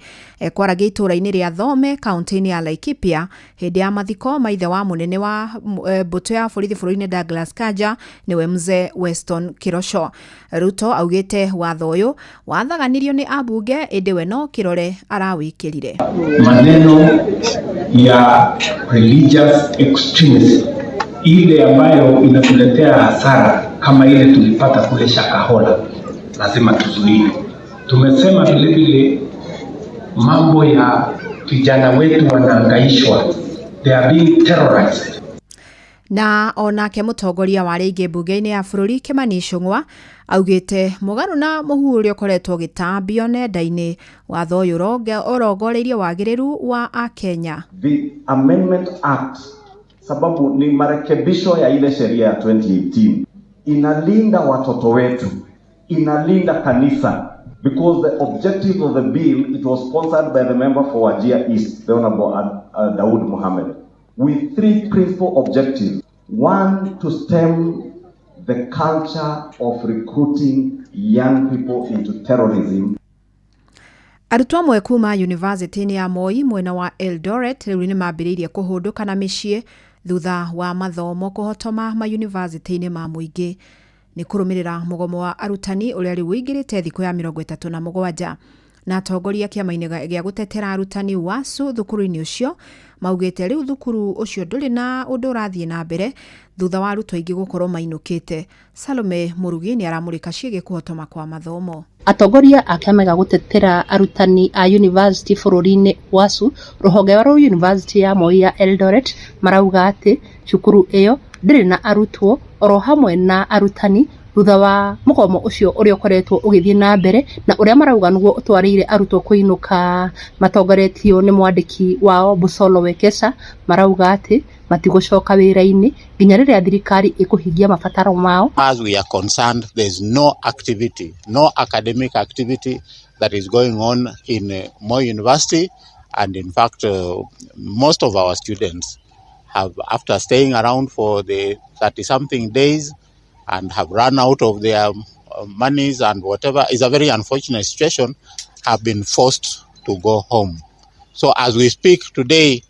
Kwaragia itũũra-inĩ rĩa Thome kaunti-inĩ ya Laikipia hĩndĩ ya mathiko ma ithe wa mũnene wa mbũtũ ya borithi bũrũri-inĩ Douglas Kanja, nĩwe mzee Weston Kirocho. Ruto augĩte watho ũyũ wathaganirio nĩ ambunge, ĩndĩ we no kĩrore arawĩkĩrire. Maneno ya religious extremism ile ambayo inatuletea hasara kama ile tulipata kule Shakahola, lazima tuzuie. Tumesema vile vile mambo ya vijana wetu wanaangaishwa, they are being terrorized. Na onake mũtongoria wa rĩngĩ mbunge-inĩ ya bũrũri Kimani Ichung'wa augĩte mũgarũ na mũhu ũrĩa ũkoretwo ũgĩtambio nenda-inĩ, watho ũyũ ũrongoreirie wagĩrĩru wa Akenya. The Amendment Act, sababu ni marekebisho ya ile sheria ya 2018, inalinda watoto wetu, inalinda kanisa, because the objective of the bill, it was sponsored by the member for Wajir East, the Honorable Daud Mohammed, with three principal objectives. One, to stem the culture of recruiting young people into terrorism. Arutwo amwe kuma yunivasĩtĩ-inĩ ya Moi mwena wa Eldoret rĩu nĩ mambĩrĩirie kũhũndũka na mĩciĩ thutha wa mathomo kũhotoma mayunivasĩtĩ-inĩ ma mũingĩ. Nĩ kũrũmĩrĩra mũgomo wa arutani ũrĩa rĩu ũingĩrĩte thikũ ya 37. Na atongoria kĩama-inĩ gĩa gũtetera arutani WASU thukuru-inĩ ũcio maugĩte rĩu thukuru ũcio ndũrĩ na ũndũ ũrathiĩ na mbere thutha wa arutwo aingĩ gũkorwo mainũkĩte. Salome Mũrugi nĩ aramũrĩka ciĩgiĩ kũhotoma kwa mathomo. Atongoria a kĩama gĩa gũtetera arutani a yunivasĩtĩ bũrũri-inĩ WASU rũhonge rwa yunivasĩtĩ ya Moi ya Eldoret marauga atĩ cukuru ĩyo ndĩrĩ na arutwo oro hamwe na arutani Thutha wa mũgomo ũcio ũrĩa ũkoretwo ũgĩthiĩ na mbere na ũrĩa marauga nĩguo ũtwarĩire arutwo kũinũka, matongoretio nĩ mwandĩki wao Busolo Wekesa, marauga atĩ matigũcoka wĩra-inĩ nginya rĩrĩa thirikari ĩkũhingia mabataro mao. As we are concerned, there is no activity, no academic activity that is going on in Moi University. And in fact, most of our students have, after staying around for the 30-something days and have run out of their monies and whatever, is a very unfortunate situation, have been forced to go home. So as we speak today,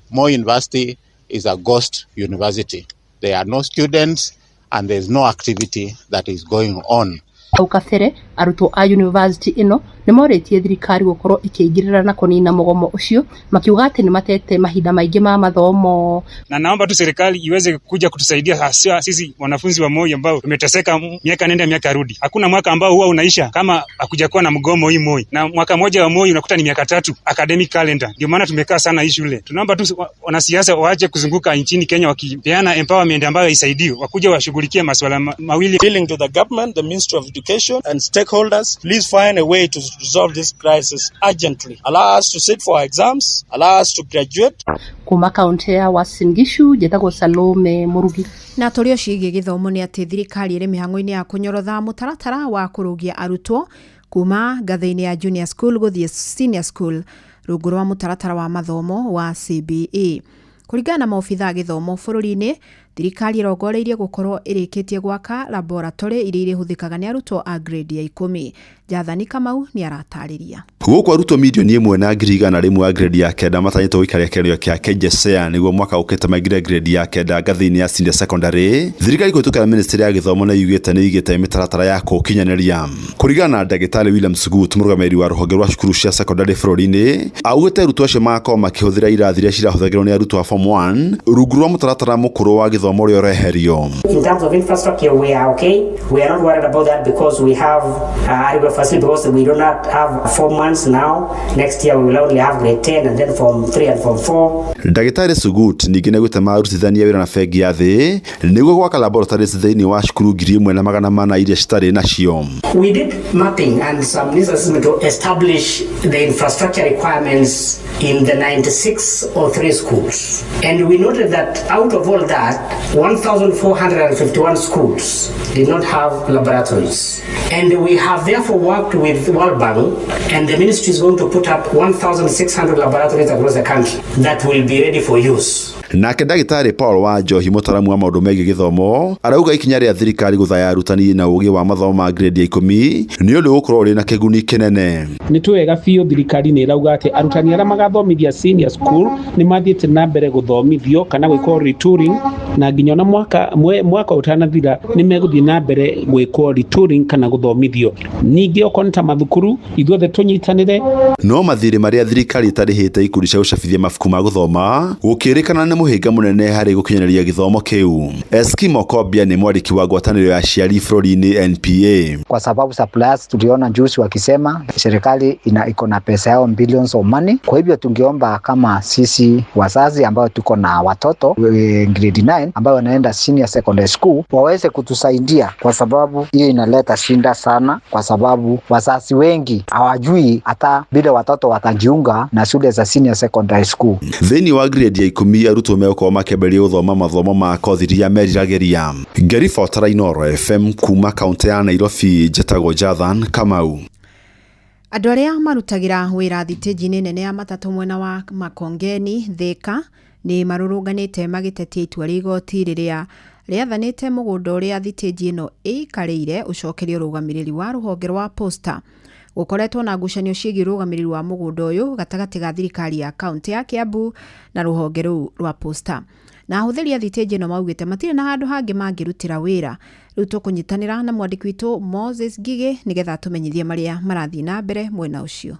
Moi University is a ghost university. There are no students and there's no activity that is going on. Hau kabere arutwo a university ĩno nĩ morĩtie thirikari gũkorwo ĩkĩingĩrĩra na kũnina mũgomo ũcio, makiuga atĩ nĩ matete mahinda maingĩ ma mathomo. Na naomba tu serikali iweze kuja kutusaidia haswa sisi wanafunzi wa Moi ambao tumeteseka miaka nenda miaka rudi. Hakuna mwaka ambao huwa unaisha kama hakujakuwa na mgomo hii Moi, na mwaka mmoja wa Moi unakuta ni miaka 3 academic calendar. Ndio maana tumekaa sana hii shule. Tunaomba tu wanasiasa waache kuzunguka nchini Kenya wakipeana empowerment ambayo haisaidii, wakuja washughulikie masuala mawili. Appealing to the government, the Ministry of Education and stakeholders, please find a way to resolve this crisis urgently. Allow us to sit for our exams, allow us to graduate. Kuma kaunti ya Uasin Gishu, njĩtagwo Salome Murugi. Na tũrĩ o ciĩgiĩ gĩthomo nĩ atĩ thirikari ĩrĩ mĩhang'o-inĩ ya kũnyorotha mũtaratara wa kũrũgia arutwo kuma ngathĩ-inĩ ya junior school gũthiĩ senior school rungu rwa mũtaratara wa mathomo wa CBE. Kũringana na maobitha a gĩthomo bũrũri-inĩ, thirikari ĩrongoreirie gũkorwo ĩrĩkĩtie gwaka laboratory iria irĩhũthĩkaga nĩ arutwo a grade ya 10. Jathani Kamau nĩ aratarĩria. Gũkũ arutwo 1,100,000 a grade ya 9 matanyĩtwo gũikaria kĩgerio kĩa KJSEA nĩguo mwaka ũkĩte maingĩre grade ya 9 ngathĩ-inĩ ya senior secondary. Thirikari kũhĩtũkĩra ministry ya gĩthomo nĩ yugĩte nĩ ĩigĩte mĩtaratara ya kũkinyanĩria. Kũringana na ndagĩtarĩ William Sugut, mũrũgamĩrĩri wa rũhonge rwa cukuru cia secondary bũrũri-inĩ, augĩte arutwo acio magakorwo makĩhũthĩra irathi iria cirahũthagĩrwo nĩ arutwo a form 1 rungu rwa mũtaratara mũkũrũ wa gĩthomo ũrĩa ũreherio. In terms of infrastructure, we are okay. We are not worried about that because we have adequate facility, because we do not have 4 months now. Next year we will only have grade 10 and then form 3 and form 4. Ndagĩtarĩ Sugut ningĩ nĩaugĩte marutithania wĩra na bengi ya thĩ nĩguo gwaka laboratories thĩinĩ wa cukuru 1,400 iria citarĩ nacio. We did mapping and some needs assessment to establish the infrastructure requirements in the 96 or 3 schools. And we noted that out of all that, 1,451 schools did not have laboratories. And we have therefore worked with World Bank, and the ministry is going to put up 1,600 laboratories across the country that will be ready for use. Nake ndagĩtarĩ Paul Wanjohi, mũtaramu wa maũndũ megiĩ gĩthomo, arauga ikinya rĩa thirikari gũthaya arutani na ũgĩ wa mathomo ma grade ya 10 nĩ ũndũ ũgũkorwo ũrĩ na kĩguni kĩnene. Nĩ twega biũ thirikari nĩ ĩrauga atĩ arutani arĩa magathomithia senior school nĩ mathiĩte na mbere gũthomithio kana gwĩkwo retooling, na nginya ona mwaka ũtanathira nĩ megũthiĩ na mbere gwĩkwo retooling kana gũthomithio. Ningĩ okorwo nĩ ta mathukuru, ithuothe tũnyitanĩre. No mathirĩ marĩa thirikari ĩtarĩhĩte ikundi cia gũcabithia mabuku ma gũthoma gũkĩrĩkana nĩ mũhĩnga mũnene harĩ gũkinyanĩria gĩthomo kĩu. Eskimo Kobia nĩ mwandĩki wa ngwatanĩro ya aciari bũrũri-inĩ NPA. Kwa sababu suppliers tuliona juzi wakisema serikali iko na pesa yao billions of money. Kwa hivyo tungeomba kama sisi wazazi ambao tuko na watoto grade 9 ambao wanaenda senior secondary school waweze kutusaidia, kwa sababu hiyo inaleta shinda sana, kwa sababu wazazi wengi hawajui hata vile watoto watajiunga na shule za senior secondary school. Thĩinĩ wa grade ya 10 arutwo megũkorwo makĩambĩrĩria gũthoma mathomo ma kothi iria meriragĩria. Ngĩribotera Inooro FM kuma kaunti ya Nairobi, njĩtagwo Jathan Kamau. Andũ arĩa marutagĩra wĩra thitĩnji-inĩ nene ya matatũ mwena wa Makongeni, Thika, nĩ marũrũnganĩte magĩtetia itua rĩa igoti rĩrĩa rĩathanĩte mũgũnda ũrĩa thitĩnji ĩno ĩikarĩire ũcokerio ũrũgamĩrĩri wa rũhonge rwa Posta. Gũkoretwo na ngucanio ciĩgiĩ ũrũgamĩrĩri wa mũgũnda ũyũ gatagatĩ ga thirikari ya kaunti ya Kiambu na rũhonge rũu rwa Posta. Na ahũthĩri a thitĩnji ĩno maugĩte matirĩ na handũ hangĩ mangĩrutĩra wĩra. Rĩu tũkũnyitanĩra na mwandĩki witũ Moses Ngigĩ nĩgetha atũmenyithie marĩa marathiĩ na mbere mwena ũcio.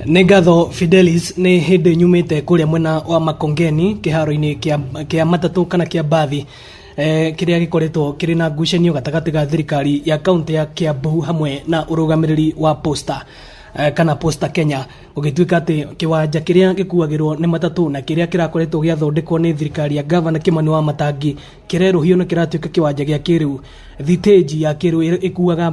Nĩ ngatho Fidelis, nĩ hĩndĩ nyumĩte kũrĩa mwena wa Makongeni kĩharo-inĩ kĩa matatũ kana kĩa mbathi kĩrĩa gĩkoretwo kĩrĩ na ngucanio gatagatĩ ga thirikari ya kaunti ya Kiambu hamwe na ũrũgamĩrĩri wa Posta kana Posta Kenya. Gũgĩtuĩka atĩ kĩwanja kĩrĩa gĩkuagĩrwo nĩ matatũ na kĩrĩa kĩrakoretwo gĩathondekwo nĩ thirikari ya gavana Kimani wa Matangi kĩrerũhio na kĩratuĩka kĩwanja gĩa kĩrĩu, thitĩnji ya kĩrĩu ĩkuaga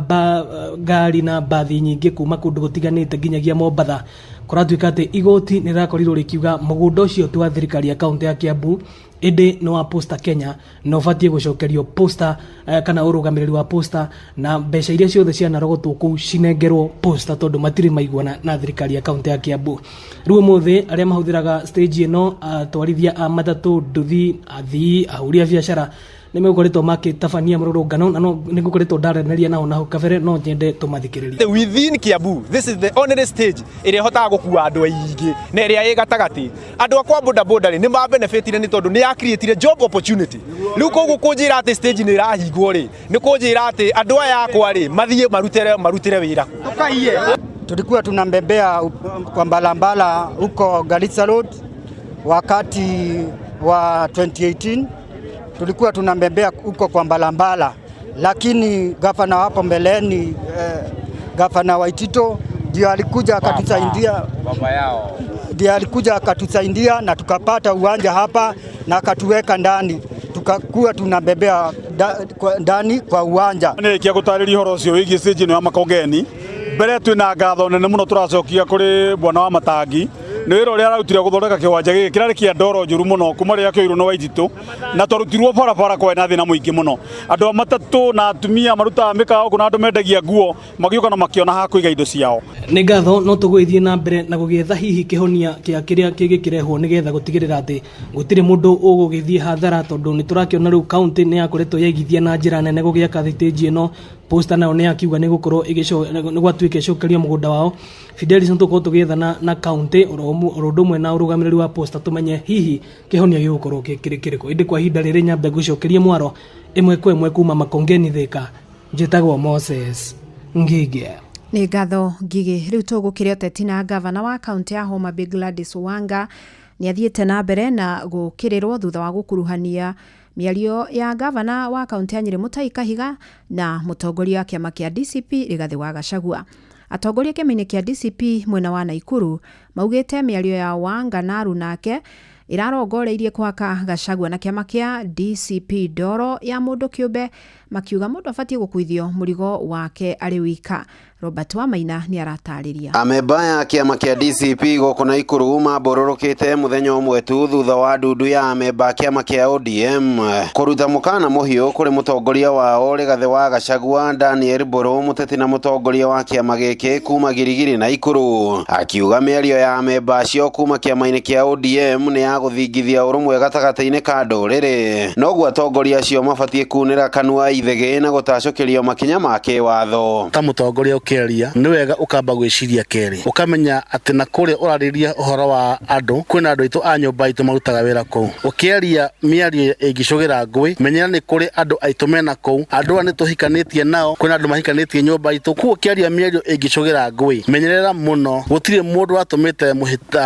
ngari na mbathi nyingĩ kuma kũndũ gũtiganĩte nginyagia Mombatha. Kũratuĩka atĩ igoti nĩ rĩrakorirwo rĩkiuga mũgũnda ũcio ti wa thirikari ya kaũntĩ ya Kiambu, ĩndĩ nĩ wa Posta Kenya na ũbatiĩ gũcokerio Posta, kana ũrũgamĩrĩri wa Posta, na mbeca iria ciothe cianarogotwo kũu cinengerwo Posta tondũ matirĩ maiguana na thirikari ya kaũntĩ ya Kiambu. Rĩu ũmũthĩ arĩa mahũthĩraga stage ĩno, atwarithia a matatũ, nduthi, athii, ahũri a biacara nĩ megũkoretwo makĩtabania mũrũrũngano, na no nĩ ngũkoretwo ndaranĩria nao na hau kabere, no nyende tũmathikĩrĩrie. Within Kiambu, this is the only stage ĩrĩa ĩhotaga gũkua andũ aingĩ na ĩrĩa ĩ gatagatĩ. Andũ akwa boda boda rĩ, nĩ ma benefitire nĩ tondũ nĩ ya creatire job opportunity. Rĩu koguo kũnjĩra atĩ stage nĩ ĩrahingwo rĩ, nĩ kũnjĩra atĩ andũ aya akwa rĩ, mathiĩ marutĩre wĩra. Tulikuwa tunambembea kwa mbalambala huko Garissa Road wakati wa 2018, tulikuwa tunambembea huko kwa mbalambala, lakini gavana hapo mbeleni, gavana Waitito ndio alikuja akatusaidia, baba yao ndio alikuja akatusaidia na tukapata uwanja hapa na akatuweka ndani, tukakuwa tunabebea ndani kwa uwanja. Nĩ gũtarĩria ũhoro ũcio wĩgiĩ stage ĩno ya Makongeni, mbere twĩna ngatho nene mũno tũracokia kũrĩ bwana wa Matangi nĩ wĩra ũrĩa ararutire gũthondeka kĩwanja gĩkĩ kĩrarĩ kĩa ndoro njũru mũno kuma rĩrĩa kĩoirwo nĩ Waititũ, na twarutirwo barabara kwarĩ na thĩna mũingĩ mũno. Andũ a matatũ na atumia marutaga mĩkawa gũkũ na andũ mendagia nguo magĩũka na makĩona ha kũiga indo ciao. Nĩ ngatho, no tũgũgĩthiĩ na mbere na gũgĩetha hihi kĩhonia kĩa kĩrĩa kĩngĩkĩrehwo nĩgetha gũtigĩrĩra atĩ gũtirĩ mũndũ ũgũgĩthiĩ hathara, tondũ nĩ tũrakĩona rĩu kaũntĩ nĩ yakoretwo yaigithia na njĩra nene gũgĩaka thitĩnji ĩno. Posta nayo nĩ yakiuga nĩ gũkorwo nĩ gwatuĩka ĩcokerio mũgũnda wao. Fidelis, nĩ tũgũkorwo tũgĩethana na kaũntĩ oro ũndũ ũmwe na ũrũgamĩrĩri wa Posta tũmenye hihi kĩhonia gĩgũkorwo kĩrĩ kĩrĩkũ. Ĩndĩ kwa ihinda rĩrĩ nyambe ngũcokerie mwaro ĩmwe kwa ĩmwe kuma Makongeni Thika. Njĩtagwo Moses Ngige. Nĩ ngatho Ngige. Rĩu tũgũkĩrĩa ũteti na gavana wa kaũntĩ ya Homa Bay Gladys Wanga nĩ athiĩte na mbere na gũkĩrĩrwo thutha wa gũkuruhania mĩario ya gavana wa kaũntĩ ya Nyĩrĩ Mutahi Kahiga na mũtongoria wa kĩama kĩa DCP Rigathĩ wa Gachagua. Atongoria kĩama-inĩ kĩa DCP mwena wa Naikuru maugĩte mĩario ya Wanga na aruna ake ĩrarongoreirie kũhaka Gachagua na kĩama kĩa DCP ndoro ya mũndũ kĩũmbe, makiuga mũndũ abatiĩ gũkuithio mũrigo wake arĩ wika. Robert Wamaina nĩ aratarĩria. Amemba ya kĩama kĩa DCP gũkũ Naikuru mambũrũrũkĩte mũthenya ũmwe tu thutha wa ndundu ya amemba a kĩama kĩa ODM kũruta mũkana mũhiũ kũrĩ mũtongoria wao Rigathĩ wa Gachagua Daniel Mbũrũ, mũteti na mũtongoria wa kĩama gĩkĩ kuma Girigiri Naikuru, akiuga mĩario ya amemba acio kuma kĩama-inĩ kĩa ODM nĩ ya gũthingithia ũrũmwe gatagatĩ-inĩ ka ndũrĩrĩ, noguo atongoria acio mabatiĩ kunĩra kanua ithegĩ na gũtacũkĩrio makinya ma kĩwatho. Ta mũtongoria ũkĩaria nĩ wega ũkamba gwĩciria kerĩ, ũkamenya atĩ na kũrĩa ũrarĩria ũhoro wa andũ kwĩna andũ aitũ a nyũmba itũ marutaga wĩra kũu. Ũkĩaria mĩario ĩngĩcũgĩra ngũĩ, menyera nĩ kũrĩ andũ aitũ mena kũu, andũ aya nĩ tũhikanĩtie nao, kwĩna andũ mahikanĩtie nyũmba itũ. Koguo ũkĩaria mĩario ĩngĩcũgĩra ngũĩ, menyerera mũno, gũtirĩ mũndũ watũmĩte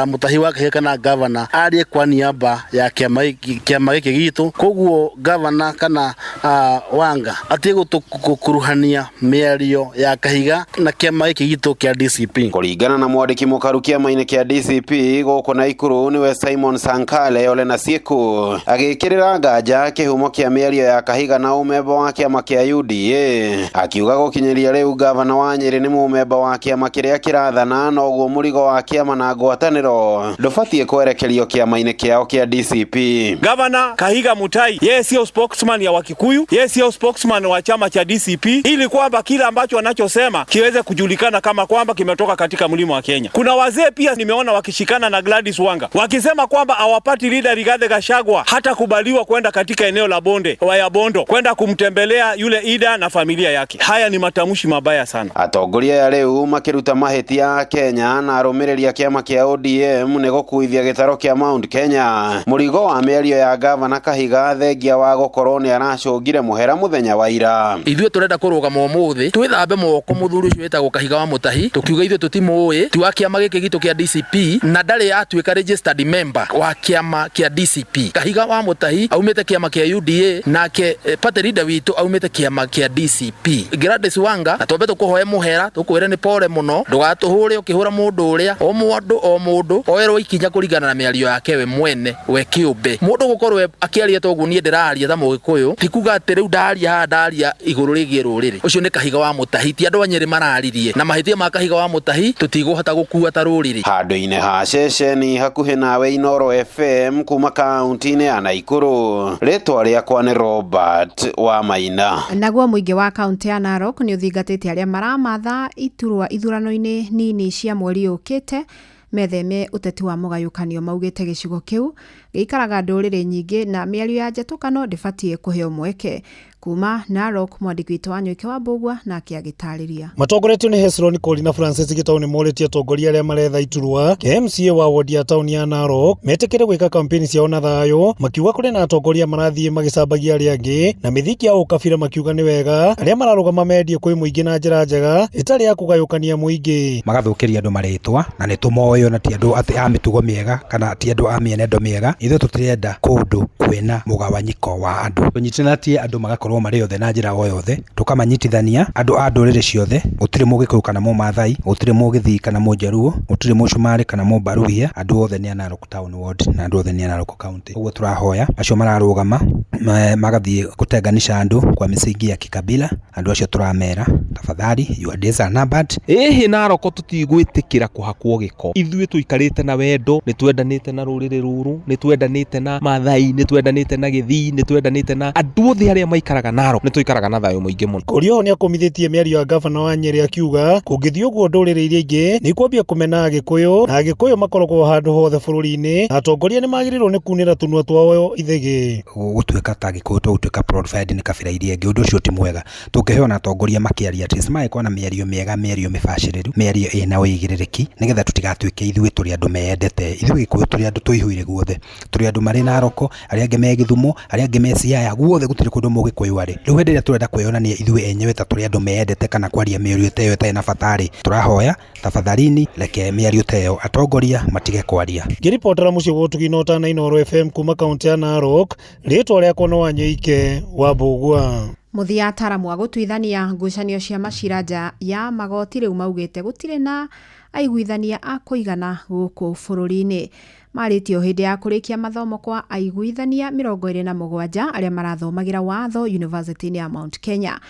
Mũtahi wa Kahiga kana gavana arie kwa niaba ya kĩama gĩkĩ gitũ. Koguo gavana kana Wanga atige gũkuruhania mĩario ya Kahiga na kĩama gĩkĩ gitũ kĩa DCP. Kũringana na mwandĩki mũkaru kĩama-inĩ kĩa DCP gũkũ Naikuru nĩwe Simon Sankale Ole Nasieku, agĩkĩrĩra nganja kĩhumo kĩa mĩario ya Kahiga na ũmemba wa kĩama kĩa UDA, akiuga gũkinyĩria rĩu gavana wa Nyĩrĩ nĩ mũmemba wa kĩama kĩrĩa kĩrathana, noguo mũrigo wa kĩama na ngwatanĩro ndũbatiĩ kwerekerio kĩama-inĩ kĩao kĩa DCP. Gavana Kahiga Mutai, yeye sio spokesman ya Wakikuyu, yeye sio spokesman wa chama cha DCP, ili kwamba kila ambacho anachosema kiweze kujulikana kama kwamba kimetoka katika mlima wa Kenya. Kuna wazee pia nimeona wakishikana na Gladys Wanga wakisema kwamba hawapati leader Rigathi Gachagua hata kubaliwa kwenda katika eneo la bonde wa Bondo kwenda kumtembelea yule Ida na familia yake. Haya ni matamshi mabaya sana. Atongoria ya rĩu makĩruta mahĩtia a Kenya na arũmĩrĩri a kĩama kĩa ODM nĩ gũkuithia gĩtaro kĩa Mount Kenya mũrigo wa mĩario ya gavana Kahiga thengia wa gũkorwo nĩ aracũngire mũhera mũthenya wa ira. Ithuĩ tũrenda kũrũgama ũmũthĩ twĩthambe moko mũthuri ũcio Ũcio wĩtagwo Kahiga wa Mũtahi tũkiuga ithuĩ tũtimũĩ, ti wa kĩama gĩkĩ gitũ kĩa DCP na ndarĩ atuĩka registered member wa kĩama kĩa DCP. Kahiga wa Mũtahi aumĩte kĩama kĩa UDA, nake party leader witũ aumĩte kĩama kĩa DCP. Gladys Wanga, na twambe tũkũhoe mũhera, tũkwĩre nĩ pore mũno, ndũgatũhũre ũkĩhũra mũndũ ũrĩa, o mũndũ o mũndũ oerwo ikinya kũringana na mĩario yake we mwene we kĩũmbe. Mũndũ gũkorwo akĩaria ta ũguo niĩ ndĩraria ta Mũgĩkũyũ ti kuga atĩ rĩu ndaria haha ndaria igũrũ rĩgiĩ rũrĩrĩ. Ũcio nĩ Kahiga wa Mũtahi, ti andũ a Nyĩrĩ mararirie, na mahĩtia ma Kahiga wa Mũtahi tũtigũhota gũkua ta rũrĩrĩ. Handũ-inĩ ha ceceni hakuhĩ nawe Inoro FM kuma kaunti-inĩ ya Naikuru, rĩtwa rĩakwa nĩ Robert wa Maina. Naguo mũingĩ wa kaunti ya Narok nĩ ũthingatĩte arĩa maramatha iturwa ithurano-inĩ nini cia mweri ũkĩte metheme ũteti wa mũgayũkanio. Maugĩte gĩcigo kĩu gĩikaraga ndũrĩrĩ nyingĩ na mĩario ya njatũkano ndĩbatiĩ kũheo mweke. Kuma Narok, mwandĩki witũ wa Nyoike wa Mbũgua nake agĩtarĩria. Matongoretio nĩ Hezron Kori na Francis Gitau nĩ morĩtie atongoria arĩa maretha iturwa kĩa MCA wa wodi ya taũni ya Narok metĩkĩre gwĩka kampeni ciao na thayũ, makiuga kũrĩ na atongoria marathiĩ magĩcambagia arĩa angĩ na mĩthingi ya ũkabira, makiuga nĩ wega arĩa mararũgama mendie kwĩ mũingĩ na njĩra njega ĩtarĩ ya kũgayũkania mũingĩ. Magathũkĩria andũ marĩtwa na nĩ tũmoĩ ona ti andũ atĩ a mĩtugo mĩega kana ti andũ a mĩenendo mĩega. Ithuĩ tũtirenda kũndũ kwĩna mũgawanyiko wa andũ, tũnyitanatie andũ magakorwo marĩ othe na njĩra o yothe, tũkamanyitithania andũ a ndũrĩrĩ ciothe. Gũtirĩ Mũgĩkũyũ kana Mũmathai, gũtirĩ Mũgĩthii kana Mũnjaruo, gũtirĩ Mũcumarĩ kana Mũmbaruhia, andũ othe nĩ a Narok Town Ward na andũ othe nĩ a Narok County. Ũguo tũrahoya acio mararũgama magathiĩ gũtenganisha andũ kwa misingi ya kikabila, andũ acio tũramera tafadhali, your days are numbered. Ĩhĩ Narok tũtigwĩtĩkĩra kũhakwo gĩko. Ithuĩ tũikarĩte na wendo, nĩ twendanĩte na rũrĩrĩ rũrũ, nĩ twendanĩte na Mathai, nĩ twendanĩte na Gĩthii, nĩ twendanĩte na andũ othe arĩa maikaraga Narok, nĩ tũikaraga na thayũ mũingĩ mũno. Kori oho nĩakũmithĩtie mĩario ya gavana wa Nyĩrĩ akiuga kũngĩthiĩ ũguo ndũrĩrĩ iria ingĩ nĩ ikwambia kũmena Agĩkũyũ na Agĩkũyũ makoragwo handũ hothe bũrũri-inĩ na atongoria nĩ magĩrĩirwo nĩ kunĩra tũnua twao ithĩgĩ. Gũtuĩka ta Gĩkũyũ to gũtuĩka profiling nĩ kabira iria ingĩ, ũndũ ũcio ti mwega. Tũngĩheo na atongoria makĩaria at least magĩkorwo na mĩario mĩega, mĩario mĩbacĩrĩru, mĩario ĩna ũigĩrĩrĩki, nĩgetha tũtigatuĩke ithuĩ tũrĩ andũ meyendete. Ithuĩ Gĩkũyũ tũrĩ andũ tũihũire guothe, tũrĩ andũ marĩ Naroko, arĩa angĩ me Gĩthumo, arĩa angĩ me Siaya, guothe gũtirĩ kũndũ Mũgĩkũyũ arĩ. Rĩu hĩndĩ ĩrĩa tũrenda kwĩyonania ithuĩ enyewe ta tũrĩ andũ meyendete kana kwaria mĩario ta ĩyo ĩtarĩ na bata rĩ, tũrahoya tafadhalini reke mĩario ta ĩyo atongoria matige kwaria. Ngĩribotera mũciĩ wa ũtugi na ũtana Inooro FM kuma kaunti ya Narok, rĩtwa rĩakwa no Wanyoike wa Mbũgua. Mũthia, ataaramu a gũtuithania ngucanio cia macira nja ya magoti rĩu maugĩte gũtirĩ na aiguithania a kũigana gũkũ bũrũri-inĩ. Marĩtio hĩndĩ ya kũrĩkia mathomo kwa aiguithania 27 arĩa marathomagĩra watho University-inĩ ya Mount Kenya.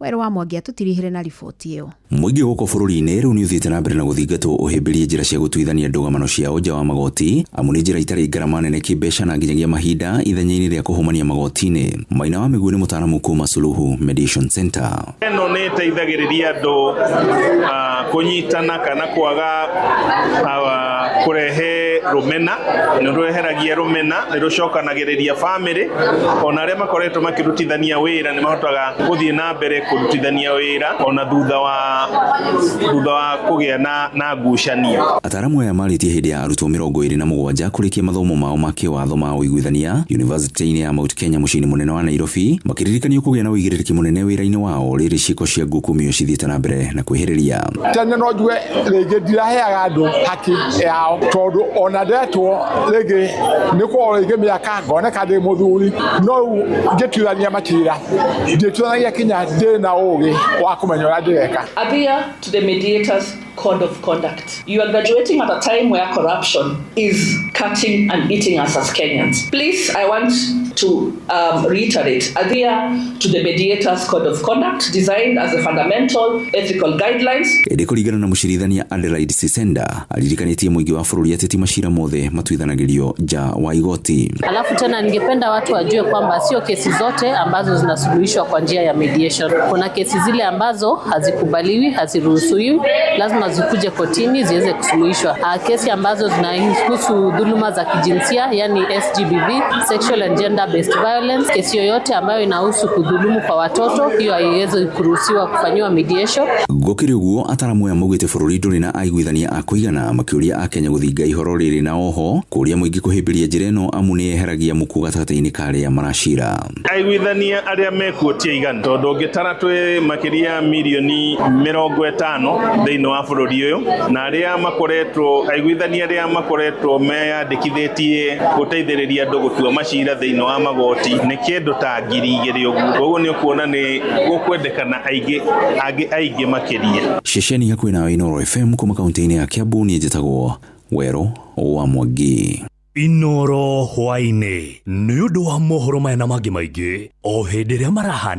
Werũ wa Mwangi atũtirihire na riboti ĩyo. Mũingĩ gũkũ bũrũri-inĩ rĩu nĩ ũthiĩte na mbere na gũthingatwo ũhĩmbĩrie njĩra cia gũtuithania ndũgamano ciao nja wa magoti, amu nĩ njĩra itarĩ ngarama nene kĩmbeca na nginyagia mahinda ithenya-inĩ rĩa kũhũmania magoti-inĩ. Maina wa Mĩguĩ nĩ mũtaaramu kuma Suluhu Mediation Center. Ĩno nĩ ĩteithagĩrĩria andũ kũnyitana kana kwaga kũrehe rũmena, nĩ rweheragia rũmena, nĩ rũcokanagĩrĩria bamĩrĩ, ona arĩa makoretwo makĩrutithania wĩra nĩ mahotaga gũthiĩ na mbere kũrutithania wĩra ona thutha wa kũgĩa na ngucanio. Ataaramu aya marĩtie hĩndĩ ya arutwo 27 kũrĩkia mathomo mao ma kĩwatho ma ũiguithania University-inĩ ya Mount Kenya mũciĩ-inĩ mũnene wa Nairobi, makĩririkanio kũgĩa na ũigĩrĩrĩki mũnene wĩra-inĩ wao rĩrĩ ciĩko cia ngukumio cithiĩte na mbere na kwĩhĩrĩria. Tene no njuge rĩngĩ ndiraheaga andũ haki yao tondũ ona ndetwo rĩngĩ nĩ kwao rĩngĩ mĩaka ngoneka ndĩ mũthuri, no rĩu ngĩtuithania macira ndĩtuithanagia kinya ndĩ na ũgĩ wa kũmenya ũrĩa ndĩreka. Adhere to the mediators' code of conduct. You are graduating at a time where corruption is cutting and eating us as Kenyans. Please, I want to reiterate, adhere to the mediators' code of conduct designed as a fundamental ethical guidelines. Ĩndĩ kũringana na mũcirithania Adelaide Sisenda, aririkanĩtie mũingĩ wa bũrũri atĩ ti macira mothe matuithanagĩrio nja wa igoti. Alafu tena ningependa watu wajue kwamba sio kesi zote ambazo zinasuluhishwa kwa njia ya mediation. Kuna kesi zile ambazo hazikubaliwi, haziruhusiwi, lazima lazima zikuje kotini ziweze kusuluhishwa. Kesi ambazo zinahusu dhuluma za kijinsia, yani SGBV, sexual and gender based violence, kesi yoyote ambayo inahusu kudhulumu kwa watoto, hiyo haiwezi kuruhusiwa kufanyiwa mediation. Gũkĩrĩ ũguo ataramu aya maugĩte bũrũri ndũrĩ na aiguithania a kũigana, makĩũria akenya gũthinga ihoro rĩrĩ na oho kũria mũingĩ kũhĩmbĩria njĩra ĩno amu nĩ yeheragia muku gatagatĩ-inĩ ka arĩa maracira. Aiguithania arĩa mekuo ti aiganu, tondũ ũngĩtara twĩ makĩria mirioni 50 thĩinĩ wa bũrũri ũyũ, na arĩa makoretwo aiguithania arĩa makoretwo meyandĩkithĩtie gũteithĩrĩria andũ gũtua macira thĩinĩ wa magoti nĩ kĩndũ ta 2,000 ũguo. Koguo nĩ ũkuona nĩ gũkwendekana aingĩ angĩ aingĩ makĩria. Ceceni hakuhĩ nawe Inooro FM kuma kaunti-inĩ ya Kiambu, niĩ njĩtagwo Werũ wa Mwangi. Inooro hwaĩ-inĩ nĩ ũndũ wa mohoro maya na mangĩ maingĩ o hĩndĩ ĩrĩa marahana.